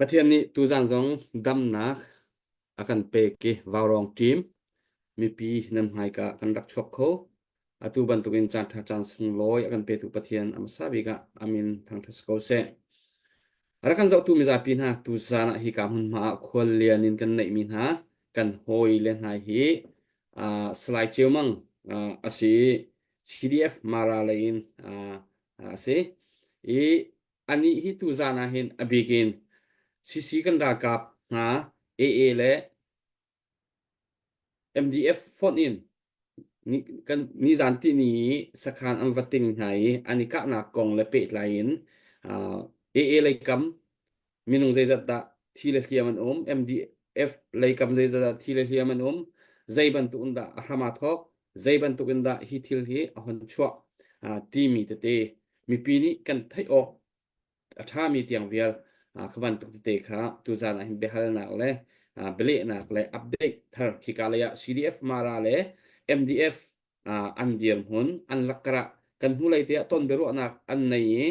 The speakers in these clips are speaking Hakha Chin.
Pathian nih tuzan zong damnak a kan pek i vaurawng ṭim mipi nan hmaika kan rak chuak kho. Atu bantukin caanṭha caan sunglawi a kan petu Pathian a hmasa bik ah amin thangṭhat si ko seh. A rak kan zohtu mizapi hna tuzan ah hika hmunhma ah khuallian in kan neihmi hna kan hawi le hna hi uh, Salai Ceu Mang uh, a si i CDF Mara lei in uh, a si. I anih hi tuzan ah hin a bik in CC kan ralkap hna AA le MDF fonh in kan nizan tihni i sakhan an va ting hna i an i kahnak kong le pehtlai in AA lei kam minung zeizat dah thi le hliam an um, MDF lei kam zeizat dah thi le hliam an um, zei bantuk in dah a hram aa thawk, zei bantuk in dah hi thil hi a hon chuah timi tete mipi nih kan theih awk a ṭhami tiang vial kha bantuk tete kha tuzan ah hin biahalnak le bialehnak le update thar khika lei ah CDF Mara le MDF an dirhmun an lakkarah kan hnulei te ah ton biaruahnak an nei i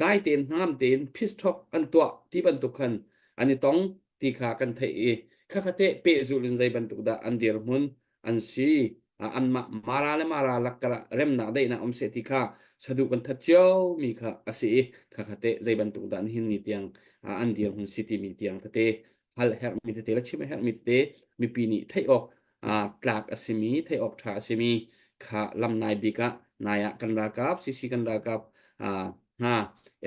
dai tein hnangam tein peace talk an tuah ti bantuk khan an i tong ti kha kan theih i khakha te pehzulh in zei bantuk dah an dirhmun an si anmah Mara le Mara lakkarah remnak daihnak um seh ti kha saduh kan that cio mi kha a si i khakha te zei bantuk dah nihin ni tiang an dirhmun si timi tiang tete hal herhmi tete le chim herhmi tete mipi nih theih awk tlak a simi theih awk ṭha a simi kha lam nai bik ah nai ah kan ralkap CC kan ralkap hna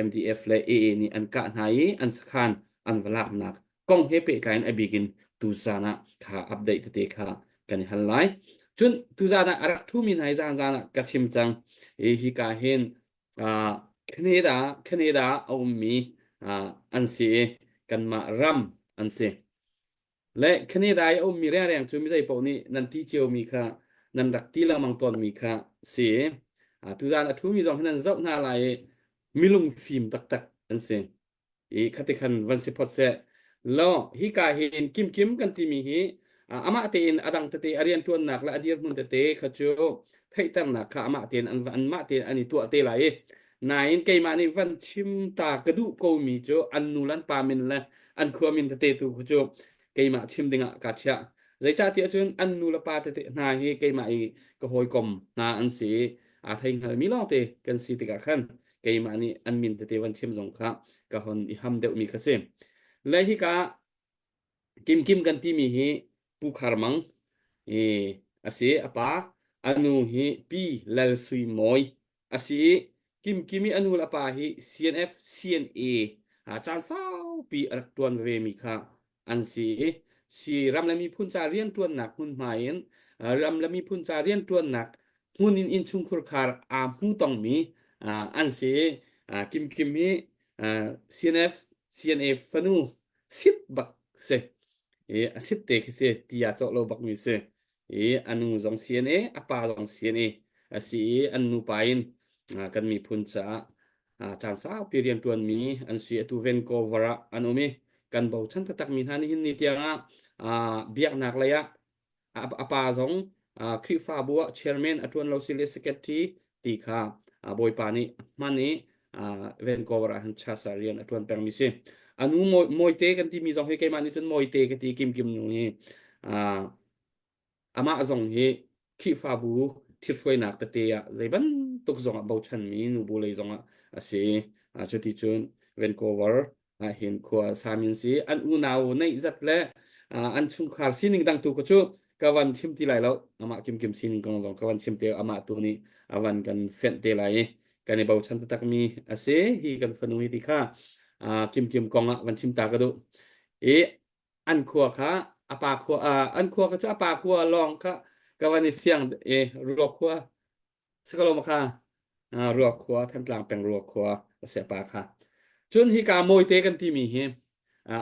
MDF le AA nih an kah hna i an sakhan an va laknak kong he pehtlai in a bik in tuzan ah kha update tete kha kan i hal lai. Cun tuzan ah a rak ṭhumi hna hi zan zan ah ka chim cang. I hika hin uh, Canada Canada a ummi uh, an si i kanmah ram an si. Le Canada i a ummi rengreng cu mi zei paoh nih nan ti ciomi kha nan rak ti lengmang tawnmi kha si. Uh, tuzan a ṭhumi zong hi nan zoh hna lai i milung fim taktak an si. I khati khan van si phot seh. Law hika hin kimkim kan timi hi amah tein a dang tete a rianṭuannak le a dirhmun tete kha cu theihternak kha amah tein an anmah tein an i tuah te lai i nain keimah nih van chim ta ka duh komi cu an nu le an pa min le an khua min tete tu khu cu keimah chim dingah kaa chiah. Zeicahtiah cun an nu le pa tete hna hi keimah i ka hawikom hna an si i aa thei hngalmi lawngte kan si tikah khan keimah nih an min tete van chim zong kha ka hon i ham deuhmi kha si. Le hika Kimkim kan timi hi Pu Khar Mang i a si a pa a nu hi Pi Lal Sui Mawi a si i Kimkim i a nu le a pa hi CNF CNA caan saupi a rak ṭuan ve mi kha an si i si ram le miphun ca rianṭuannak hmunhma in ram le miphun ca rianṭuannak hmun in innchungkhur khar aa hmu tongmi an si i Kimkim hi CNF CNA fanu sit bak si i a sit te khi si ti aa cawh lo bak mi si i a nu zong CNA a pa zong CNA a si i an nupa in kan miphun caah caan saupi rianṭuanmi an si. Atu Vancouver ah an um i kan bochan taktakmi hna nihin ni tiangah biaknak lei ah a pa zong Khrihfabu ah chairman a ṭuan lo si le secretary ti kha Bawipa nih hman i Vancouver ah hin church ah rian a ṭuan pengmi si. A nu Mawite kan timi zong hi keimah nih cun Mawite ka ti Kim Kim nu hi Amah zong hi Khrihfabu ṭhithruainak tete ah zei bantuk zongah bochanmi nubu lei zongah a si. Cuticun Vancouver ah hin khua sami an si. An unau neihzat le an chungkhar sining dang tu cu ka van chim ti lai lo. Amah kimkim sining kong zong ka van chim te amah tu nih a van kan fenh te lai i kan i bochan taktakmi a si. Hi kan fanu hi ti kha kimkim kong ah van chim ta ka duh. I an khua kha a pa khua an khua kha cu a pa khua lawng kha ka van i fiang i ruak khua sikalo ma kha ruak khua Thantlang peng ruak khua a si a pa kha cun hika mawite kan timi hi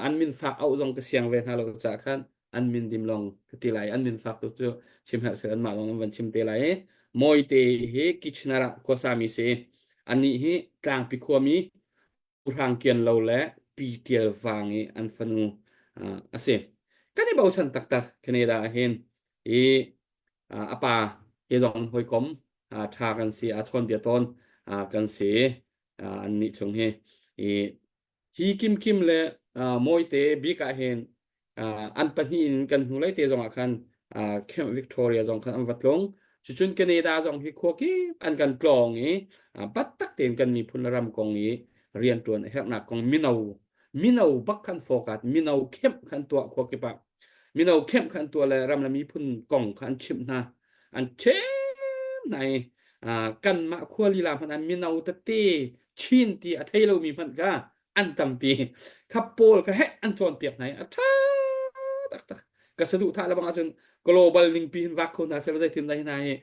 an min fak auh zong ka siang ve hna lo caah khan an min dim long ka ti lai an min fak tu cu chim herh sel anmah zong an van chim te lai i mawite hi Kitchener ah khuasami si anih hi tlangpi khuami Hrang Kian Lo le Pi Tial Vang i an fanu a si. Kan i bochan taktak Canada ah hin i a pa he zong hawikom ṭha kan si, a chawnbia tawn kan si annih chung hi. I hi Kimkim le Mawite bik ah hin an pahnih in kan hnulei te zongah khan Camp Victoria zong khan an va tlung. Cucun Canada zong hi khua kip an kan tlawng i bat tak tein kan miphun le ram kong i rianṭuan a herhnak kong mino mino bak khan fokat mino camp khan tuah khua kip ah mino camp khan tuah le ram le miphun kong kha an chimh hna an chim hna i. Kanmah khua lila hmanh ah mino tete Chin ti a thei lomi hmanh kha an tampi. Kha pawl kha heh an cawnpiak hna i a ṭha taktak. Ka saduhthah lebang ahcun global ningpi hin vak kho hna seh zeitin dah hi hna hi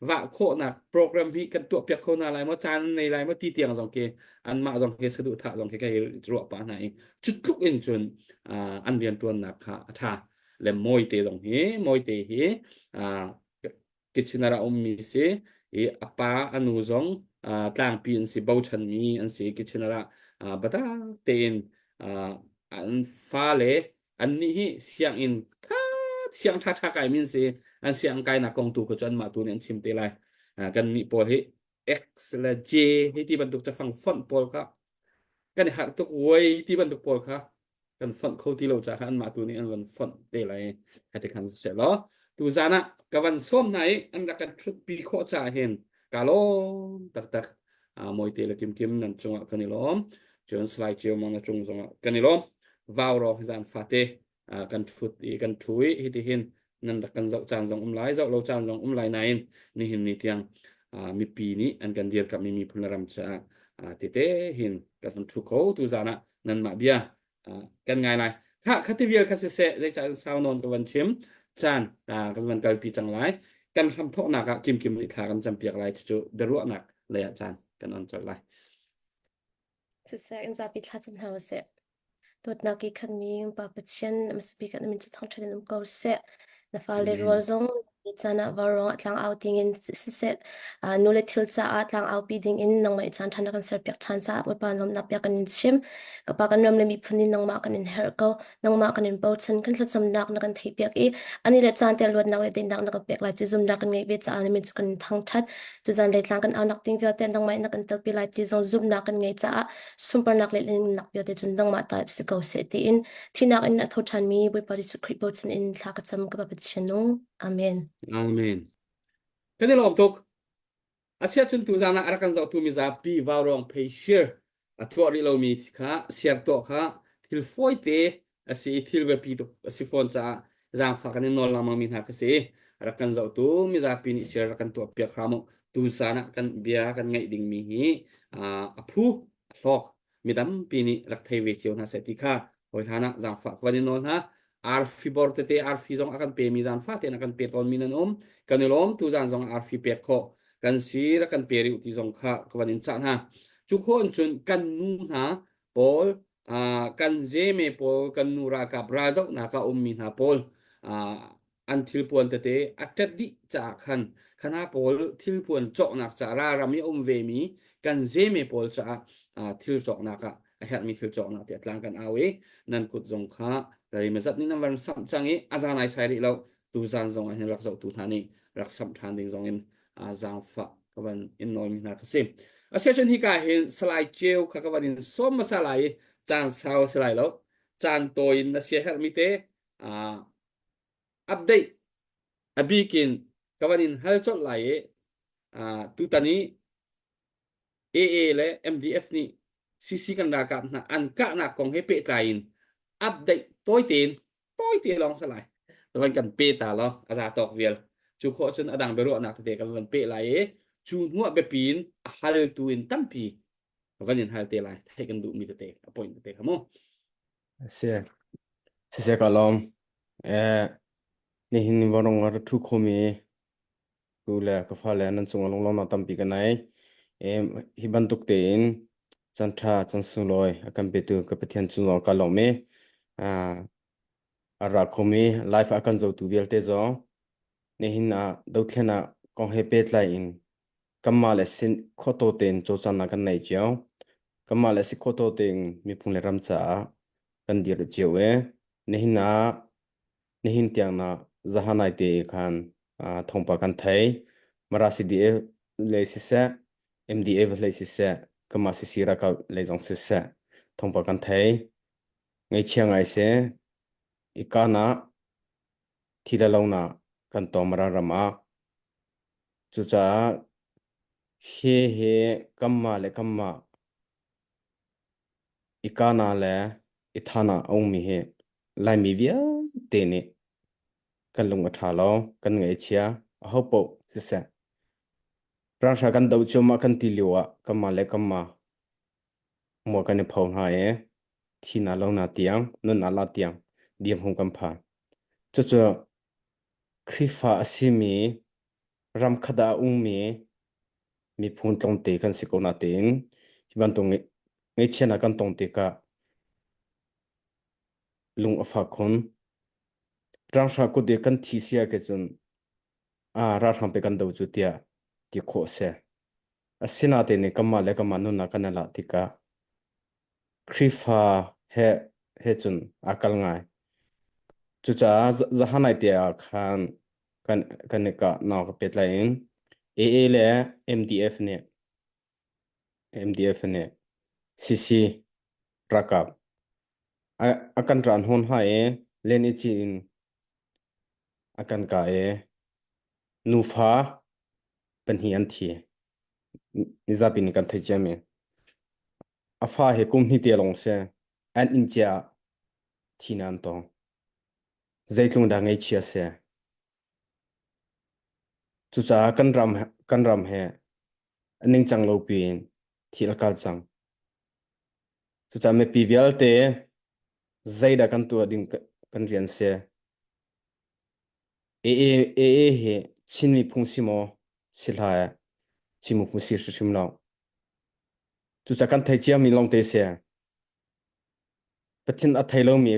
vah khawhnak program hi kan tuahpiak kho hna lai maw caan an nei lai maw ti tiang zong khi anmah zong khi saduhthah zong khi ka hi ruah pah hna i cu tluk in cun an rianṭuannak kha a ṭha le mawite zong hi mawite hi Kitchener ah ummi si i a pa a nu zong tlangpi an si bochanmi an si Kitchener ah biatak tein an fale annih hi sianginn ṭha siang ṭha ṭha kaimi an si an sianginn kainak kong tu kha cu anmah tu nih an chim te lai kannih pawl hi X le J hi ti bantuk cafang fonh pawl kha kan i harh tuk uai ti bantuk pawl kha kan fonh kho ti lo ca kha anmah tu nih an van fonh te lai hati khan seh law tu zan ah ka van sawm hna i an rak kan ṭhutpi khawh caah hin ka lawm taktak mawite le kimkim nan cungah kan i lawm cun slide cio mang na cung zongah kan i lawm vau rawng hi zan fate kan ṭhut i kan ṭhu i hiti hin nan rak kan zoh caan zong um lai zoh lo caan zong um lai nain nihin ni tiang mipi nih an kan dirkamh i miphun le ram caah tete hin kan hun ṭhu kho tu zan ah nanmah bia kan ngai lai kha khati vial kha siseh zeicah sau nawn ka van chim caan kan van kalpi cang lai kan hram thawknak ah kimkim nih thla kan campiak lai cucu biaruahnak lei ah caan kan on colh lai Siseh in zapi thla cam hna usih. Dawtnak i khatmi Pa Pathian hmasa bik ah na min cu thangṭhat in um ko seh. Na fale rual zong ni caan ah vaurawng ah tlangau dingin siseh, nu le thil caah tlangaupi dingin nangmah i caan ṭha na kan serpiak ṭhan caah Bawipa nuamhnak bia kan in chim. Ka Pa kan ram le miphun in nangmah kan in herh ko. Nangmah kan in bochan. Kan thlacamnak na kan theihpiak i ani le caan te luatnak le daihnak na kan pek lai ti zumhnak kan ngeih ve caah na min cu kan in thangṭhat. Tuzan leitlang kan aunak ding vialte nangmah in na kan telpi lai ti zong zumhnak kan ngeih caah sunparnak le lianngannak vialte cun nangmah ta si ko seh tiin thinak in a tho ṭhanmi Bawipa Jesuh Khrih bochan in thla ka cam ka Pa Pathian nung. Amen. Amen. Kan i lawm tuk. Asiahcun tuzaan ah a rak kan zohtu mizapi vaurawng phei share a tuah rih lomi kha share tuah kha thil fawite a si i thil biapi tuk a si fawn caah zaangfak kan in nawl lengmang mi hna ka si. Rak kan zohtu mizapi nih share rak kan tuah piak hram u. Tuzaan ah kan bia kan ngaih dingmi hi a phu a hlawk mi tampi nih rak thei ve cio hna seh ti kha hawi hlan ah zaangfah ka van in nawl hna. Arfi bor tete arfi zong a kan pemi zaangfah tein a kan pe tawnmi nan um. Kan i lawm tu zan zong arfi pek khawh kan si rak kan pe rih ti zong kha ka van in cah hna. Cu khawh in cun kan nu hna pawl kan zeme pawl kan nu ralkap raldohnak ah ummi hna pawl an thilpuan tete a ṭet dih caah khan khana pawl thilpuan cawknak caah ralram i a um vemi kan zeme pawl caah thil cawknak ah a herhmi thil cawknak tiah tlang kan au i nan kut zong kha zeimazat nih nan van samh cang i a zan ai sai rih lo tu zan zong ah hin rak zohtu hna nih rak samh ṭhan ding zong in zaangfah ka van in nawlmi hna ka si. Asiahcun hika hin Salai Ceu kha ka van in sawm hmasa lai i caan sau a si lai lo. Caan tawi in na siaherhmi te update a bik in ka van in hal colh lai i tutan i AA le MDF nih CC kan ralkap hna an kahnak kong he pehtlai in update tawi tein tawi te lawng si lai van kan pe ta law a za tawk vial cu khawh cun a dang biaruahnak tete kan van pe lai i cu hnuah biapi in a haltu in tampi van in hal te lai theih kan duhmi tete a point tete kha mu Si. Siseh ka lawm. Eh, nihin vorong a ra ṭhu khomi tu le ka fale nan cungah lunglawmhnak tampi ka nei. Eh, hi bantuk tein chan ṭha chan sunglawi a kan petu ka Pathian cung ka lawm i ah, a ra khomi life a kan zotu vialte zong nihin ah dothlen ah kong he pehtlai in kanmah le sin khuataw tein cawlcanghnak kan nei cio. Kanmah le si khuataw tein miphun le ram caah kan dir cio i nihin ah nihin tiang na zahanai te khan thawngpa kan thei. Mara CDA lei siseh, MDA lei siseh, kanmah CC ralkap lei zong siseh, thawngpa kan thei. Ngaihchia ngai si. Ikan ah thi le lo na kan tong Mara ram ah. Cucaah hi hi kanmah le kanmah i kana le i thana a ummi hi Laimi vialte nih kan lung a ṭha lo, kan ngaihchia, ahopaoh siseh. Ralhrang kan doh cuahmah kan ti lio ah kanmah le kanmah mua kan i pho hna i thihnak lonak tiang nunnak la tiang dirhmun kan phan. Cucu Khrihfa a simi ram khat ah a ummi miphun tlawmte kan si ko natein hi bantuk ngaihchiatnak kan tong tikah lung a fak khun. Ralhrang kut i kan thi si ahcun ah ralhrang pe kan do cu tiah ti khawh a si. Asinain nih kanmah le kanmah nunnak kan i lah tikah Khrihfa he he cun aa kal ngai. Cucaah zahan ai te ah khan kan kan i kah nau ka pehtlai in AA le MDF nih MDF nih CC ralkap a, a kan ran hawn ha i len i cin in a kan kah i nufa pahnih an thi. Mizapi nih kan theih ciami. A fa he kum hnih te lawng si. An inn cia ah thihnak an tong. Zeitlung dah ngaihchia si. Cucaah kan ram kan ram he a ningcang lo piin thil a kal cang. Cucaah mipi vialte zeidah kan tuah ding kan rian si. AA, AA hi Chin miphung si maw si hlah Chin miphung si hrimhrim lo. Cucaah kan thei ciami lawngte si. Pathian a thei lomi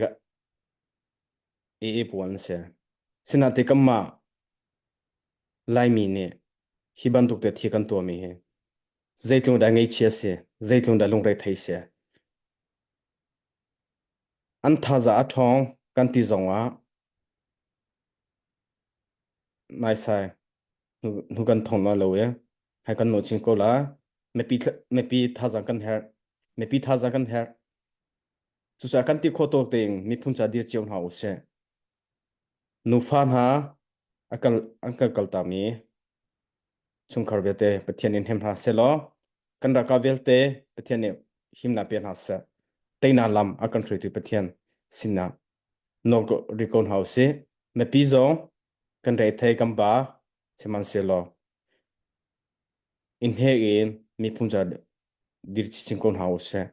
AA pawl an si. Sinain kanmah Laimi nih hi bantuk te thil kan tuahmi hi zeitlung dah ngaihchia si, zeitlung dah lungrethei si. An thaza a ṭhawng kan ti zongah naisai hnu kan thong lai lo i hai kan nawh chin ko la. Mipi mipi thazaang kan herh. Mipi thazaang kan herh. Cucaah kan ti khawh tawk tein miphun ca dir cio hna usih. Nufa hna a kal an kan kaltami chungkhar vialte Pathian in hem hna sehlaw kan ralkap vialte Pathian nih himnak pe hna seh. Teinak lam a kan hruaitu Pathian sinah nawl rih ko hna usih. Mipi zong kan rethei kan ba sihmanhsehlaw in hnek in miphun ca dir chinchin ko hna usih.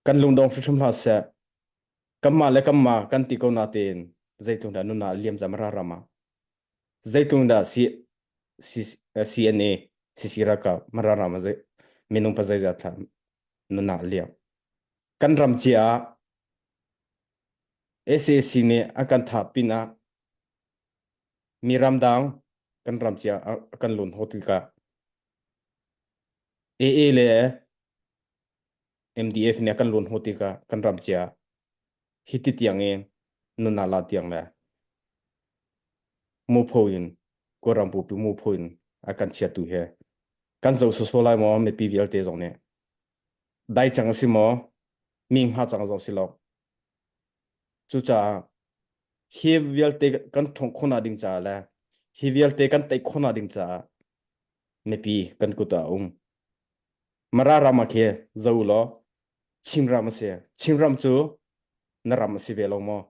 Kan lungdong hrimhrim hlah seh. Kanmah le kanmah kan ti ko natein zeitluk dah nunah liam cam ra ram ah zeitluk dah C, C, CNA CC ralkap Mara ram ah zei, minung pa zeizat thla nunah liam. Kan ram cia ah SAC nih an kan thah pin ah mi ramdang kan ram cia kan lun ho tikah AA le MDF nih a kan luan hmu tikah kan ram cia hi ti tiang in nunah la tiang le mupho in Kawlram pupi mupho in a kan chiatu he kan zo soso lai maw mipi vialte zong nih dai cang a si maw mi hnga cang zong si lo cucaah hi vialte kan thong khona ding caah le hi vialte kan tei khona ding caah mipi kan kut ah um Mara ram ah khi zo law Chinram a si. Chinram cu na ram a si ve lo maw?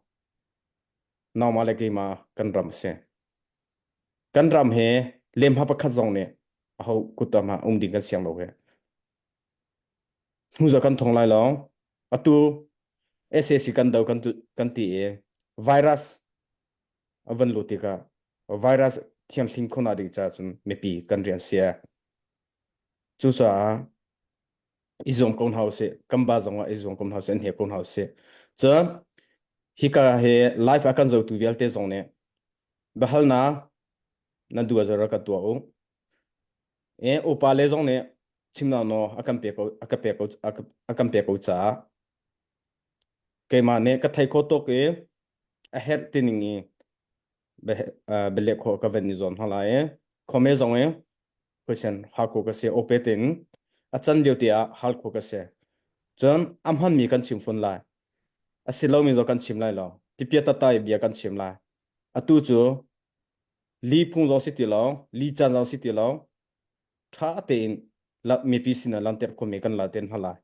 Nangmah le keimah kan ram a si. Kan ram he lemha pakhat zong nih aho kut ah um ding kan siang lo he. Hnu kan thong lai long. Atu SAC kan do kan kan ti i virus a van lut tikah virus thianghlim khona ding ca cun mipi kan rian sia. Cucaah i zuam ko hna usih. Kan ba zong ah i zuam ko hna usih, an he ko hna usih. Cun hika hi live a kan zotu vialte zong nih biahalnak nan duh ahcun rak ka tuah u. E, upa le zong nih chimnak nawl a kan pek ko a ka pek ko a kan pek ko caah keimah nih ka thei kho tuk i a herh tining i bialeh khawh ka van i zuam hna lai i khuame zong i question hal khawh ka si ope tein a can lio te ah hal khawh ka si cun a hmanmi kan chim fun lai a si lomi zong kan chim lai lo pipia tata i bia kan chim lai atu cu li phung zong si ti lo li caan zong si ti lo ṭha tein mipi sinah lanter khomi kan la ten hna lai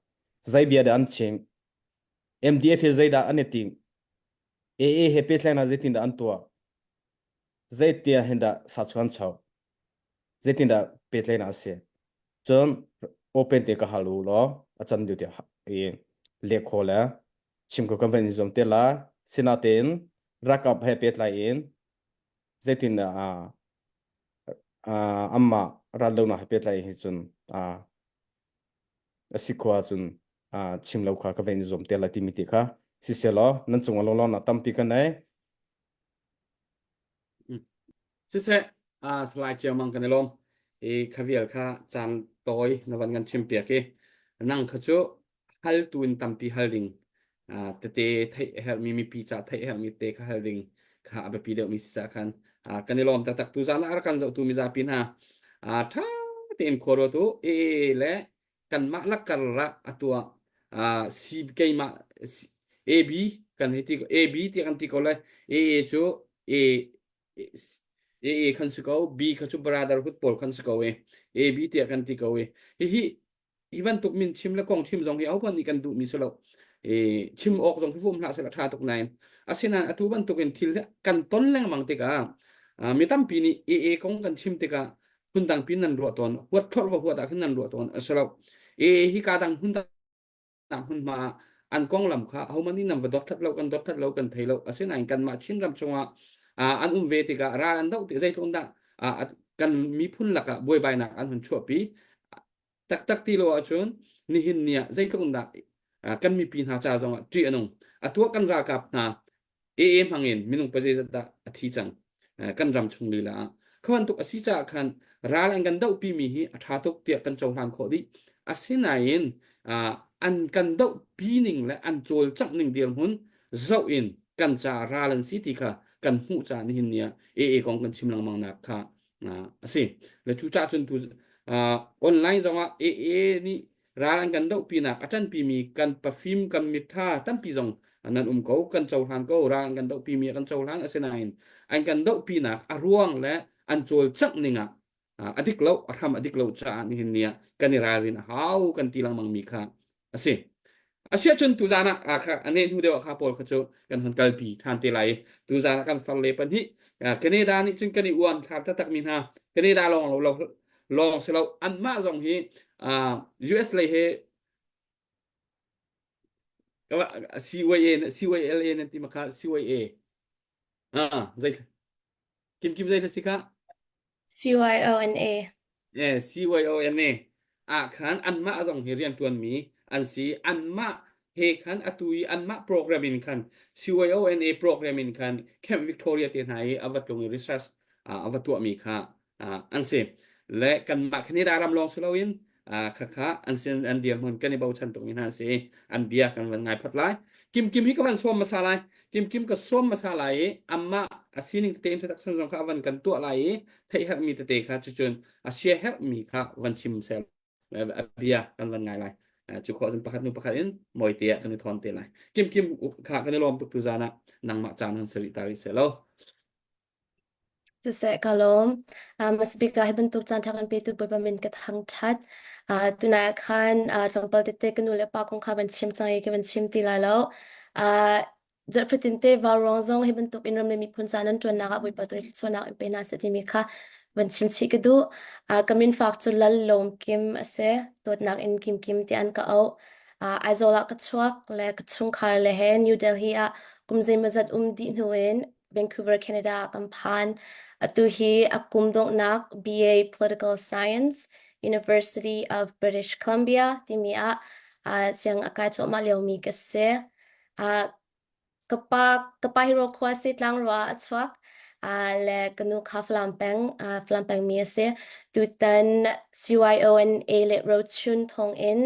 zei bia dah an chim MDF he zeidah an i tim AA he pehtlaihnak zeitindah an tuah? Zeitia hin dah sachuan chau? Zeitindah pehtlaihnak a si? Cun open te ka hal u law a can deuh tiah i leh khawh le chim ko kan van i zuam te la. Sinatein ralkap he pehtlai in zeitindah anmah raldohnak he pehtlai hin cun a si khawh ahcun chim lo kha ka van i zuam te lai timi ti kha siseh law nan cungah lunglawmhnak tampi ka nei. Siseh, Salai Ciaomang kan i lawm. I kha vial kha caan tawi na van kan chimpiak i nang kha cu haltu in tampi hal ding tete theih a herhmi mipi ca theih a herhmi te kha hal ding kha a biapi deuhmi si caah khan kan i lawm taktak. Tuzaan ah a rak kan zohtu mizapi hna ṭha tein khua ruat u. AA le kanmah lakar ah a tuah C keimah AB kan hei ti AB tiah kan ti ko lai. AA cu A AA khan si ko B kha cu brotherhood pawl khan si ko i AB tiah kan ti ko i hihi hi bantuk min chim le kong chim zong hi ahohmanh nih kan duhmi si lo i chim awk zong hi vum hlah seh la ṭha tuk nain asinain atu bantuk in thil kan ton lengmang tikah mi tampi nih AA kong kan chim tikah phundang pin nan ruah tawn huat thlorh va huat ah khin nan ruah tawn a si lo AA hi ka dang hmun dang hmunhma ah an konglam kha ahohmanh nih nan va dot lo kan dot lo kan thei lo asinain kanmah Chin ram chungah an um ve tikah ral an doh tik zeitluk dah kan miphun lakah buaibainak an hun chuahpi taktak ti lo ahcun nihin ni ah zeitluk in dah kan mipi hna ca zongah ṭih a nung. Atu ah kan ralkap hna AA hmangin minung pa zeizat dah a thi cang kan ram chung lila ah. Kha bantuk a si caah khan ral an kan dohpi mi hi a ṭha tuk tiah kan cohlan khawh dih. Asinain an kan dohpi ning le an cawlcangh ning dirhmun zoh in kan ca ral an si ti kha kan hmuh caah nihin ni ah AA kong kan chim lengmang nak kha a si. Le cu cah cun tu online zongah AA nih ral an kan dohpinak a ṭanpimi kan pafim kan mittha tampi zong nan um ko kan cohlan ko ral an kan dohpimi kan cohlan asinain an kan dohpinak a ruang le an cawlcangh ning ah a dik lo a hram a dik lo caah nihin ni ah kan i ralrin a hau kan ti lengmang mi kha a si. Asiahcun tuzaan ah kha a neh hnu deuh ah kha pawl kha cu kan hon kalpi ṭhan te lai i tuzaan ah kan farle pahnih Canada nih cun kan i uam thlar taktak mi hna Canada lawng lo lo lawng si lo anmah zong hi US lei he CYA CYLA nan ti ma kha CYA ah zei Kim Kim zei si kha CYONA. Eh, CYONA ah khan anmah zong hi rianṭuanmi an si. Anmah he khan atu i anmah program in khan CYONA program in khan Camp Victoria te hna i a va tlung i research a va tuahmi kha an si. Le kanmah Canada ram lawng si loin khakha an sin an dirhmun kan i bochan tukmi hna an si. An bia kan van ngai phot lai. Kim Kim hi ka van sawm hmasa lai. Kim Kim ka sawm hmasa lai i amah a sining tete introduction zong kha a van kan tuah lai i theih herhmi tete kha cucun a sia herhmi kha van chim sel a bia kan van ngai lai. Cu khawh cun pakhat hnu pakhat in mawi te ah kan i thawn te lai. Kim Kim kha kan i lawm tuk tu zan ah nangmah caan han sari ta rih seh lo. Siseh, ka lawm. Speaker hi bantuk caan ṭha kan petu Bawipa min ka thangṭhat. Tunai ah khan tlawmpal tete ka nu le pa kong kha van chim cang i ka van chim ti lai lo. Zarh fatin te vauruang zong hi bantuk in ram le miphun ca nan ṭuannak ah Bawipa tu nih thluachuahnak in pe hna seh timi kha van chim chih ka duh. Ka min fak cu Lal Lawm Kim a si. Dawtnak in Kim Kim tiah an ka auh. Aizawl ah ka chuak le ka chungkhar le he New Delhi ah kum zeimawzat um dih hnu in Vancouver, Canada ah kan phan. Atu hi a kum donghnak BA Political Science, University of British Columbia timi ah uh, siang a kai cuahmah liomi ka si. Uh, ka pa ka pa hi Rokhua si tlangrua a chuak. Uh, le ka nu kha Falam peng uh, Falam peng mi a si. Tutan CYONA le Rochun thong in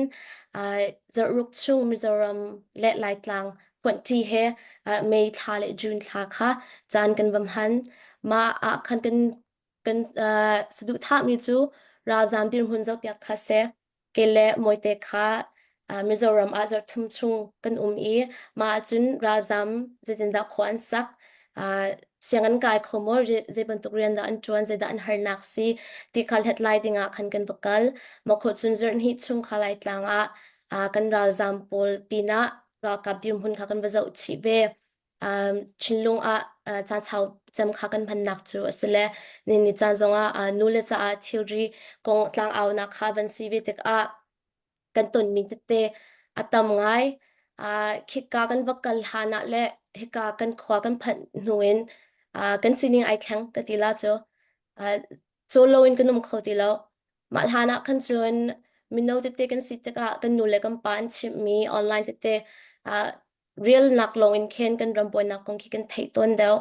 uh, zarhruk chung Mizoram le Laitlang Puanṭi he May thla le June thla kha caan kan va hman. Mah ah khan kan kan saduhthahmi cu ralzaam dirhmun zohpiak kha si. Kei le Mawite kha Mizoram ah zarhthum chung kan um i mah ahcun ralzaam zeitindah khua an sak, sianginn kai kho maw, zei bantuk rian dah an ṭuan, zeidah an harnak si ti kha hlathlai dingah khan kan va kal. Mah khawh cun zarhhnih chung kha Laitlang ah kan ralzaam pawl pinah ralkap dirhmun kha kan va zoh chih ve. Um, thinlung ah uh, caan sau cem kha kan hmannak cu a si le ni ni caan zongah uh, nu le caah thilri kong tlangaunak kha van si ve tikah kan tonmi tete a tam ngai. Uh, khika kan va kal hlan ah le hika kan khua kan phanh hnu in uh, kan sining ai thleng ka ti la cu. Uh, cawl loin kan um kho ti lo. Mah hlan ah khan cun mino tete kan si tikah kan nu le kan pa an chimhmi online tete uh, realnak lawng in khin kan ram buainak kong khi kan theih tawn deuh.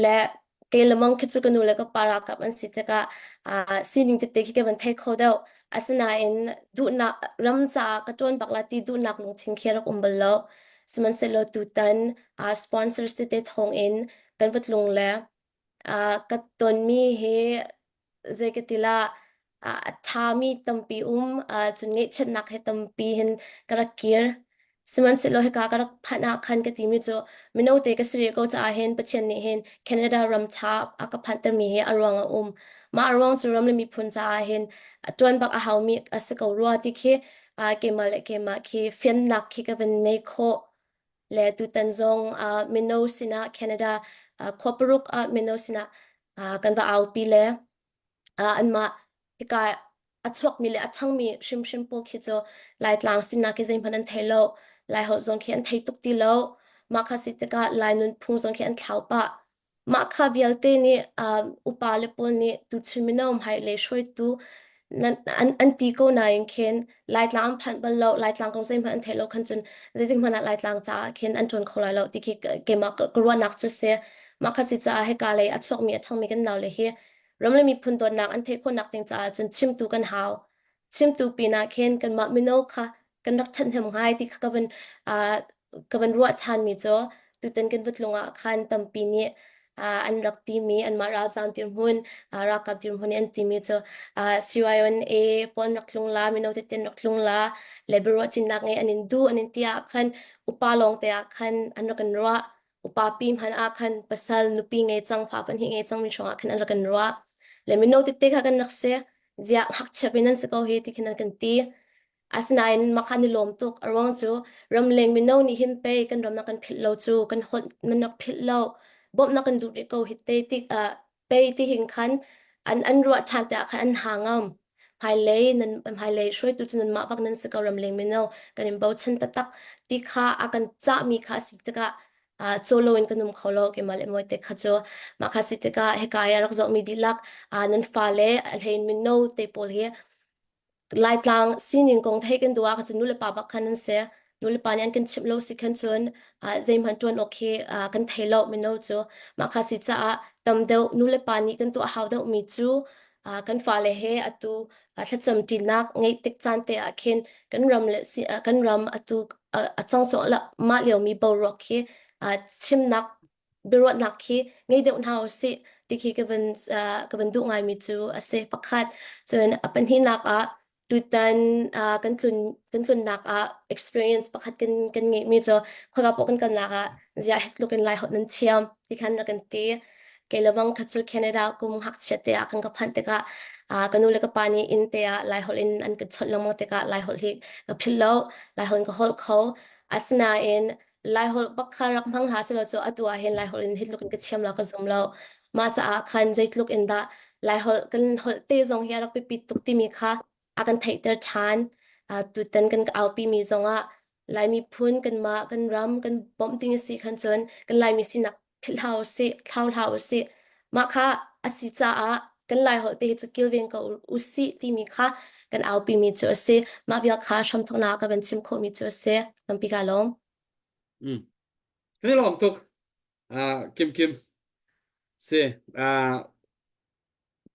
Le kei le mang khi cu ka nu le ka pa ralkap an si tikah uh, sining tete khi ka van thei kho deuh. Asinain duhnak ram caah ka ṭuan bak la ti duhnak lungthin khi a rak um bal lo. Sihmanhsehlaw tutan uh, sponsors tete thawng in kan va tlung le uh, ka tonmi hi zei ka ti la a ṭhami tampi um cun ngaihchiatnak he tampi hin ka rak kir. Sihmanhsehlaw hika ka rak phanh ah khan ka timi cu mino te ka si rih ko caah hin Pathian nih hin Canada ram ṭha a ka phanhtermi hi a ruang a um. Mah a ruang cu ram le miphun caah hin ṭuan bak a haumi a si ko rua ti khi keimah le keimah khi fiannak khi ka van nei khawh. Le tutan zong mino sinah Canada khua paruk ah mino sinah kan va aupi le anmah hika a chuakmi le a ṭhangmi hrimhrim pawl khi cu Laitlang sinak khi zeihmanh an thei lo. Laiholh zong khi an thei tuk ti lo. Mah kha si tikah Lai nunphung zong khi an thlau pah. Mah kha vialte nih upa le pawl nih tuchun mino hmailei hruaitu nan, an, an ti ko nain khin Laitlang an phanh bal lo, Laitlang kong zeihmanh an theih lo khan cun zeitik hmanh ah Laitlang caah khin an ṭuan kho lai lo ti khi keimah ka ruahnak cu si. Mah kha si caah hika lei a chuakmi a ṭhangmi kan naule hi ram le miphun dawtnak an theih khawhnak ding caah cun chimtu kan hau. Chimtu pinah khin kanmah mino kha kan rak ṭhahnem ngai ti kha ka van uh, ka van ruah ṭhanmi cu tutan kan va tlung ah khan tampi nih uh, an rak timi anmah ralzaam dirhmun uh, ralkap dirhmun i an timi cu uh, CYNA pawl an rak tlung la mino tete an rak tlung la le biaruahcinnak ngei an in duh an in ti ah khan upa lawng te ah khan an rak kan ruah upa pi hmanh ah khan pasal nupi ngei cang fa pahnih ngei cang mi hrawng ah khan an rak kan ruah le mino tete kha kan rak si ziah ngakchia pe nan si ko hi ti khin an kan ti asinain mah kha ni lawm tuk a ruang cu ramleng mino nih hin pei kan ram na kan philh lo cu kan holh nan rak philh lo bawmh na kan duh rih ko hi te tik ah pei ti hin khan an an ruah ṭhan te ah khan an ha ngam hmailei nan hmailei hruaitu cu nanmah bak nan si ko ramleng mino kan in bochan taktak ti kha a kan cahmi kha a si tikah uh, caw loin kan um kho lo keimah le moi te kha cu mah kha si tikah hika i a rak zohmi dihlak uh, nan fale a hlein mino te pawl hi Laitlang sining kong theih kan duh ah khan cun nulepa bak khan an si. Nulepa nih an kan chimh lo si khan cun ah zeihmanh ṭuan awk khi ah kan thei lo mino cu. Mah kha si caah tam deuh nulepa nih kan tuah hau deuhmi cu ah kan fale he atu ah thlacam ṭinak ngeih tik caan te ah khin kan ram le si ah kan ram atu a cang mah liomi boruak khi ah chimnak biaruahnak khi ngei deuh hna usih ti khi ka van ka van duh ngaimi cu a si pakhat. Cun a pahnihnak ah tutan kan tlun kan tlunnak ah experience pakhat kan kan ngeihmi cu khoika paoh kan kalnak ah ziah hi tluk in Lai holh nan thiam ti khan rak kan ti. Kei le bang kha cu Canada kum ngakchia te ah kan ka phanh tikah ka nu le ka pa nih inn te ah Lai holh in an kan chawnh lengmang tikah Lai holh hi ka philh lo, Lai holh in ka holh kho. Asinain Laiholh bak kha rak hmang hlah sehlaw cu atu ah hin Laiholh in hi tluk in ka thiam lo ka zum lo. Mah caah khan zeitluk in dah Laiholh kan holh te zong hi a rak biapit tuk timi kha a kan theihter ṭhan. Uh, tutan kan aupi mi zongah Lai miphun kanmah kan ram kan bawmh ding a si khan cun kan Laimi sinak philh hlah usih, thlau hlah usih. Mah kha a si caah kan Laiholh te hi cu kilveng ko usih timi kha kan aupi mi cu a si. Mah vial kha hramthawknak ka van chim khawhmi cu a si. Tampi ka lawm. Mm. Kan i lawm tuk. Uh, Kim Kim. Si. Uh,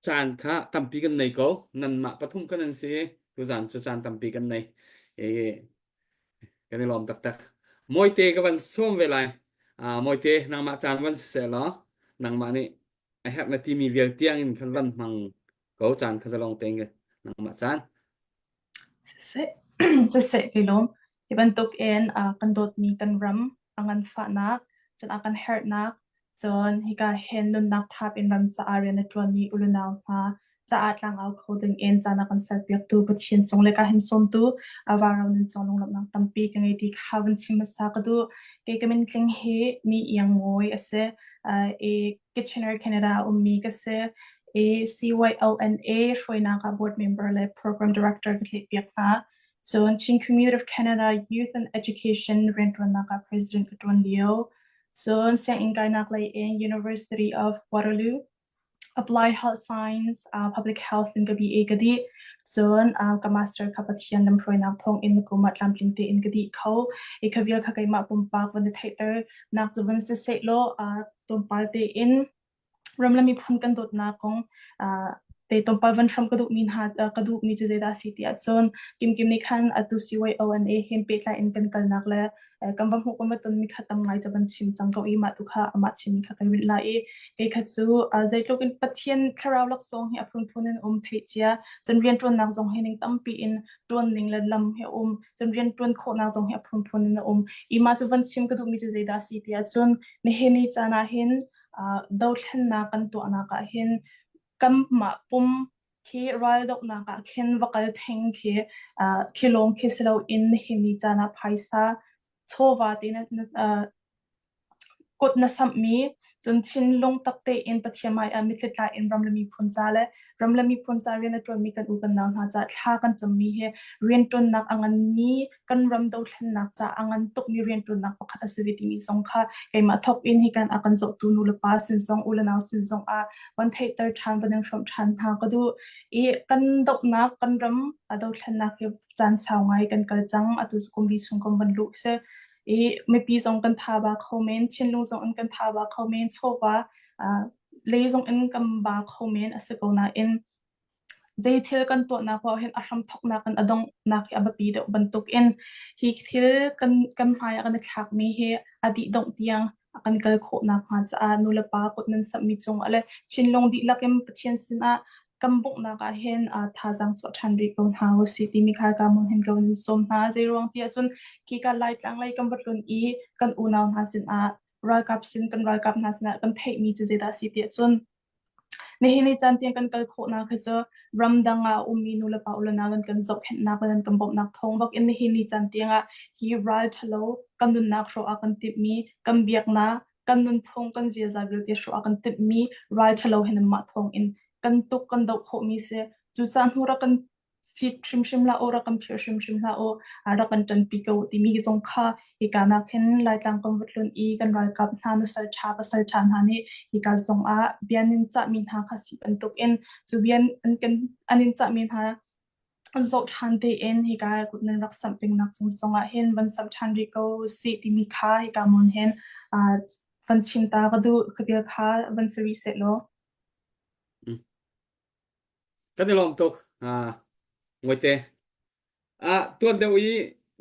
caan kha tampi kan nei ko. Nanmah pathum kan an si. Tuzaan cu caan tampi kan nei. E, kan i lawm taktak. Mawite ka van sawm ve lai. Uh, Mawite, nangmah caan van si seh law, nangmah nih a herh na timi vial tiang in khan van hmang ko caan kha zalong tein nangmah caan. Siseh, siseh kai lawm. Hi bantuk in uh, kan dawtmi kan ram a nganfahnak, cun a kan herhnak, cun hika hin nunnak thap in ram caah rian a ṭuanmi ulunau hna. caah tlangau kho ding in caan a kan serpiaktu Pathian cung le ka hin sawmtu Varo nan cung lunglawmhnak tampi ka ngei ti kha van chim hmasa ka duh. Kei ka min tling hi mi iang mawi a si. I Kitchener, Canada ummi ka si. I CYONA hruainak ah board member le program director ka thlehpiak hna. Cun Chin Community of Canada Youth and Education rianṭuannak ah president ka ṭuan lio. Cun sianginn kainak lei in University of Waterloo Applied Health Science, uh, Public Health in ka BA ka dih. Cun uh, ka master kha Pathian lamhruainak thawng in kum ah tlamtling tein ka dih kho. I kha vial kha keimah pumpak van i theihter nak cu van si seh law uh, tlawmpal tein ram le miphun kan dawtnak kong uh, te tlawmpal van hram ka duhmi hna ka duhmi cu zeidah a si ti ahcun kimkim nih khan atu CYONA hin pehtlai in kan kalnak le kan va hmuh kan va tonmi kha tam ngai ca van chim cang ko i mah tu kha amah chimmi kha kai rinh lai i kei kha cu zeitluk in Pathian thlarau laksawng hi a phunphun in um theih cia cun rianṭuannak zong hi ning tampi in ṭuan ning le lam hi a um cun rianṭuan khawhnak zong hi a phunphun in a um i mah cu van chim ka duhmi cu zeidah a si ti ahcun nihin ni caan ah hin dothlennak kan tuahnak ah hin kanmah pum khi raldohnak ah khin va kal theng khi uh, khi lawng khi si loin nihin ni caan ah phaisa chawva te na, na uh, kut na samhmi cun thinlung tak tein Pathian hmai ah mitthli tlai in ram le miphun ca le ram le miphun ca rian a ṭuanmi kan u kan nau hna ca thla kan cammi hi rianṭuannak a nganmi kan ram dothlennak ca a ngan tukmi rianṭuannak pakhat a si ve timi zong kha keimah thawk in hi kan a kan zohtu nu le pa sin zong u le nau sin zong ah van theihter ṭhan van in hrawmh ṭhan hna ka duh i kan dohnak kan ram a dothlennak hi caan sau ngai kan kal cang atu cu kum li chung kan van luh si i mipi zong kan tha ba kho men thinlung zong in kan tha ba kho men chawva lei zong in kan ba kho men a si ko nain Zei thil kan tuahnak paoh hin a hramthawknak in a donghnak hi a biapi deuh bantukin hi thil kan kan hmai ah kan i thlakmi hi a dih dongh tiang a kan kal khawh nakhnga caah nulepa kut nan samhmi cungah le thinlung dihlak in Pathian sinah kan bonghnak ah hin thazaang chuah ṭhan rih ko hna usih timi kha ka mun hin ka van sawm hna. Zeiruang ti ahcun khika Laitlang lei kan va tlun i kan unau hna sinah ralkap sin kan ralkap hna sinah kan theihmi cu zeidah a si ti ahcun Nihin ni caan tiang kan kal khawhnak hi cu ramdang ah a ummi nulepa ulenau nan kan zohkhenhnak le nan kan bawmhnak thawng bak in nihin ni caan tiang ah hi ral ṭhalo kan nunnak hrawh a kan timhmi, kan biaknak, kan nunphung, kan ziaza vialte hrawh a kan timhmi ral ṭhalo hi nanmah thawng in kan tuk kan doh khawhmi si. Cucaah hnu rak kan sit hrimhrim hlah u, rak kan philh hrimhrim hlah u, rak kan ṭanpi ko timi zong kha hika nak hin Laitlang kan va tlun i kan ralkap hna nusal ṭha pasal ṭha hna nih hika zong ah bia nan cahmi hna kha si bantukin cu bia an kan an in cahmi hna zoh ṭhan tein hika kut nan rak samh pengnak cung zongah hin van samh ṭhan rih ko sih timi kha hika mun hin van chim ta ka duh ka bia kha van si rih seh law. Kan i lawm tuk. Ah, Ngawite. Ah, tuan deuh i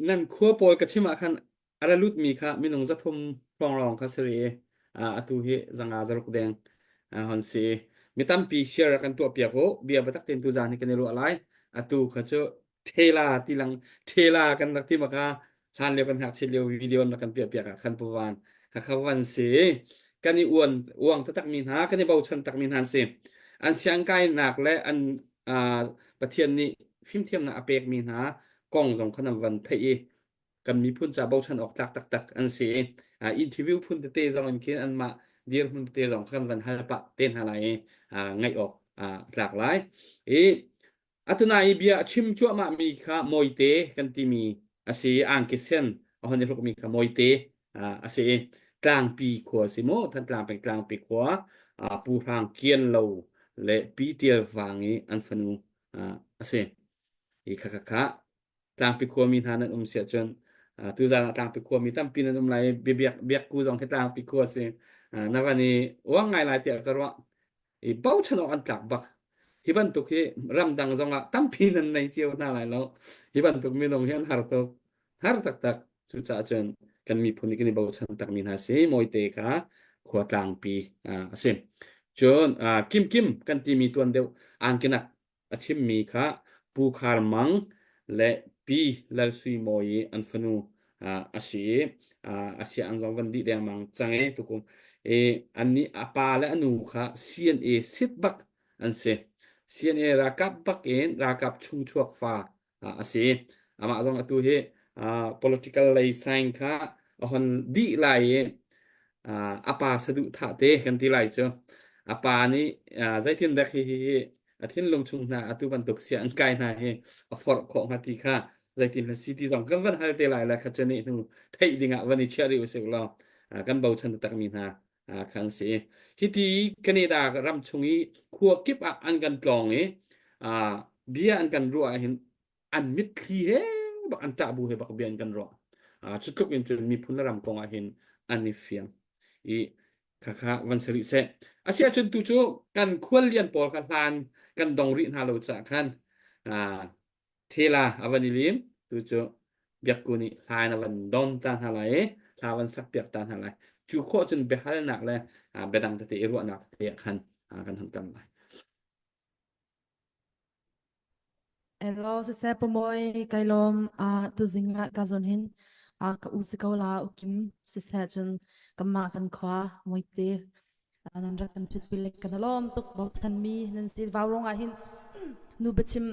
nan khua pawl ka chim ah khan a ra lutmi kha minung 300 hrawng kha si rih i ah, atu hi zanga zaruk deng ah, hon si. Mi tampi share kan tuah piak u. Bia biatak tein tu zan hi kan i ruah lai. Atu kha cu ṭhela ti lang ṭhela kan rak ti ma kha hlan lio kan ngakchiat lio video an rak kan piah piak ah khan puvan kha kha van si kan i uan uang taktak mi hna kan i bochan tak mi hna an si an siangkainak le an uh, Pathian nih fimthiamnak a pek mi hna kong zong khan an van theih i kan miphun ca bochan awk tlak taktak an si i uh, interview phun tete zong in khin anmah dirhmun tete zong kan van hal pah te hna lai i uh, ngaih awk uh, tlak lai i Atuna i bia a chim cuahmahmi kha mawite kan timi a si i angki sen a hon i hrukmi kha mawite a si i Tlangpi khua a si mu Thantlang peng Tlangpi khua Pu Hrang Kian Lo le Pi Tial Vang i an fanu a si. Hi kha kha kha Tlangpi khuami hna nan um si ahcun tuzaan ah Tlangpi khuami tampi nan um lai i biak biakku zong hi Tlangpi khua a si. Na van i uang ngai lai tiah ka ruah. I bochan awk an tlak bak. Hi bantuk hi ramdang zongah tampi nan nei cio hna lai lo. Hi bantuk minung hi an har tuk. Har taktak. Cucaah cun kan miphun nih kan i bochan takmi hna si. Mawite kha khua tlangpi a si. Cun Kim Kim kan timi tuan deuh angkinak a chimmi kha Pu Khar Mang le Pi Lal Sui Mawi i an fanu a si i a sianginn zong van dih dengmang cang i tukum i annih a pa le a nu kha CNA sit bak an si. CNA ralkap bak in ralkap chungchuak fa a si. Amah zong atu hi political lei sign kha a hon dih lai i a pa saduhthah te kan ti lai cu. A pa nih zeitin dek hi hi a thinlung chung hna atu bantuk sia an kai hna hi a forh khawh hnga ti kha zeitin na si ti zong kan van hal te lai le kha cu nih hnu theih dingah van i chiah rih usih law kan bochan takmi hna kha an si. Hiti Canada ram chung i khua kip ah an kan tlawng i bia an kan ruah ahhin an mitthli he bak an ṭah bu he bak bia an kan ruah. Cu tluk in cun miphun le ram kong ah hin an i fiang. I khakha van si rih seh. Asiahcun tu cu kan khuallian pawl kha hlan kan dong rih hna lo caah khan Thela a van i lim tu cu biakku nih hla in a van don ta hna lai i hla van sak piak ta hna lai. Cu khawh cun biahalnak le biadang tete i ruahnak tete ah khan kan hon kam lai. Hello, siseh pamoy kai lawm tuzing ah ka zawn hin ka u si ko la ukim siseh cun kanmah kan khua muite nan rak kan phit pilik kan lawm tuk bochan mi nan si vaurong ah hin nu biachim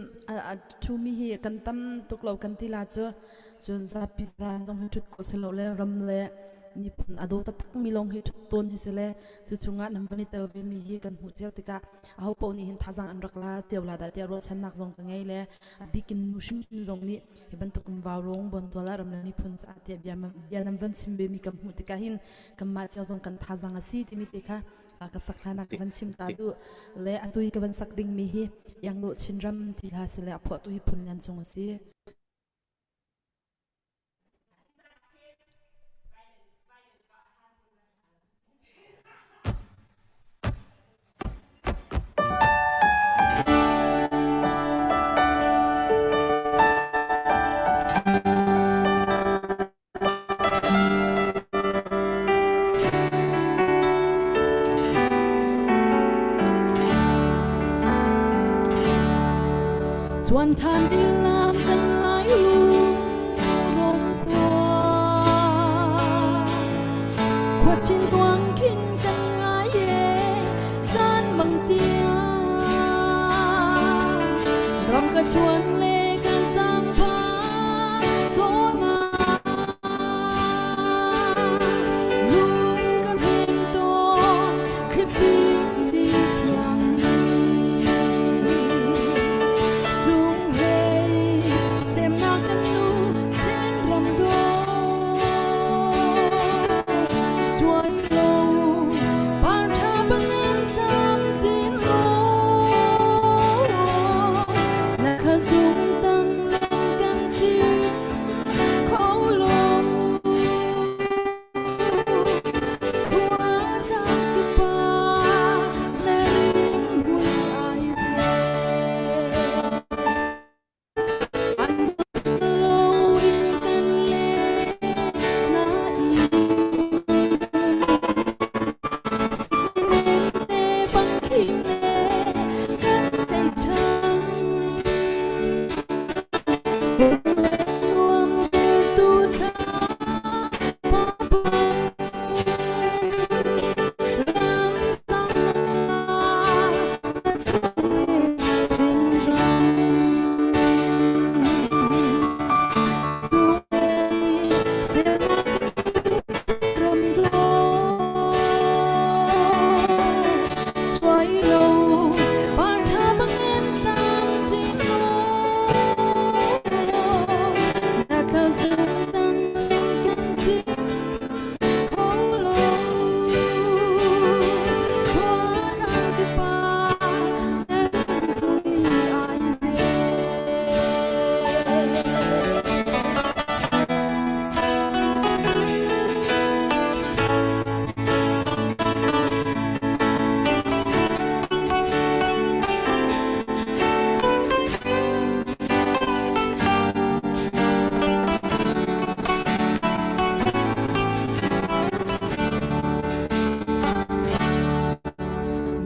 a thu mi hi kan tam tuk lo kan ti la cu cun zapi zan zong hi thut ko si lo le ram le miphun a daw taktak mi lawng hi thut tawn hi si le cu chungah nan van i tel ve mi hi kan hmuh cio tikah aho paoh nih hin thazang an rak la tio la dah tiah ruahchannak zong ka ngei le a bikin nu hrimhrim zong nih hi bantuk in vaurong bontual ah ram le miphun caah tiah bia bia nan van chim ve mi kan hmuh tikah hin kanmah cio zong kan thazang a si timi te kha ka sak hlan ah ka van chim ta duh le atu i ka van sak ding mi hi Iangdawh Chinram ti hla si le a phuahtu hi Phun Lian Cung a si. Chuan ṭhan lam kan lai lung khua khuachin tuang khin kan ngai e san mang tiang ram ka ṭuan le kan sang pha zona lung kan him to khifing ti thiang ni sung hei semnak kan nu chin ram do chuan lo par tha bangin cham chin lo na kha sung tang len kan chin kho lo khua tlang kipa na rim hmui ai che an lo in kan le na i nem te bang khim ne kan tei chang nuam tu thla pa ram sang na chuan chin ram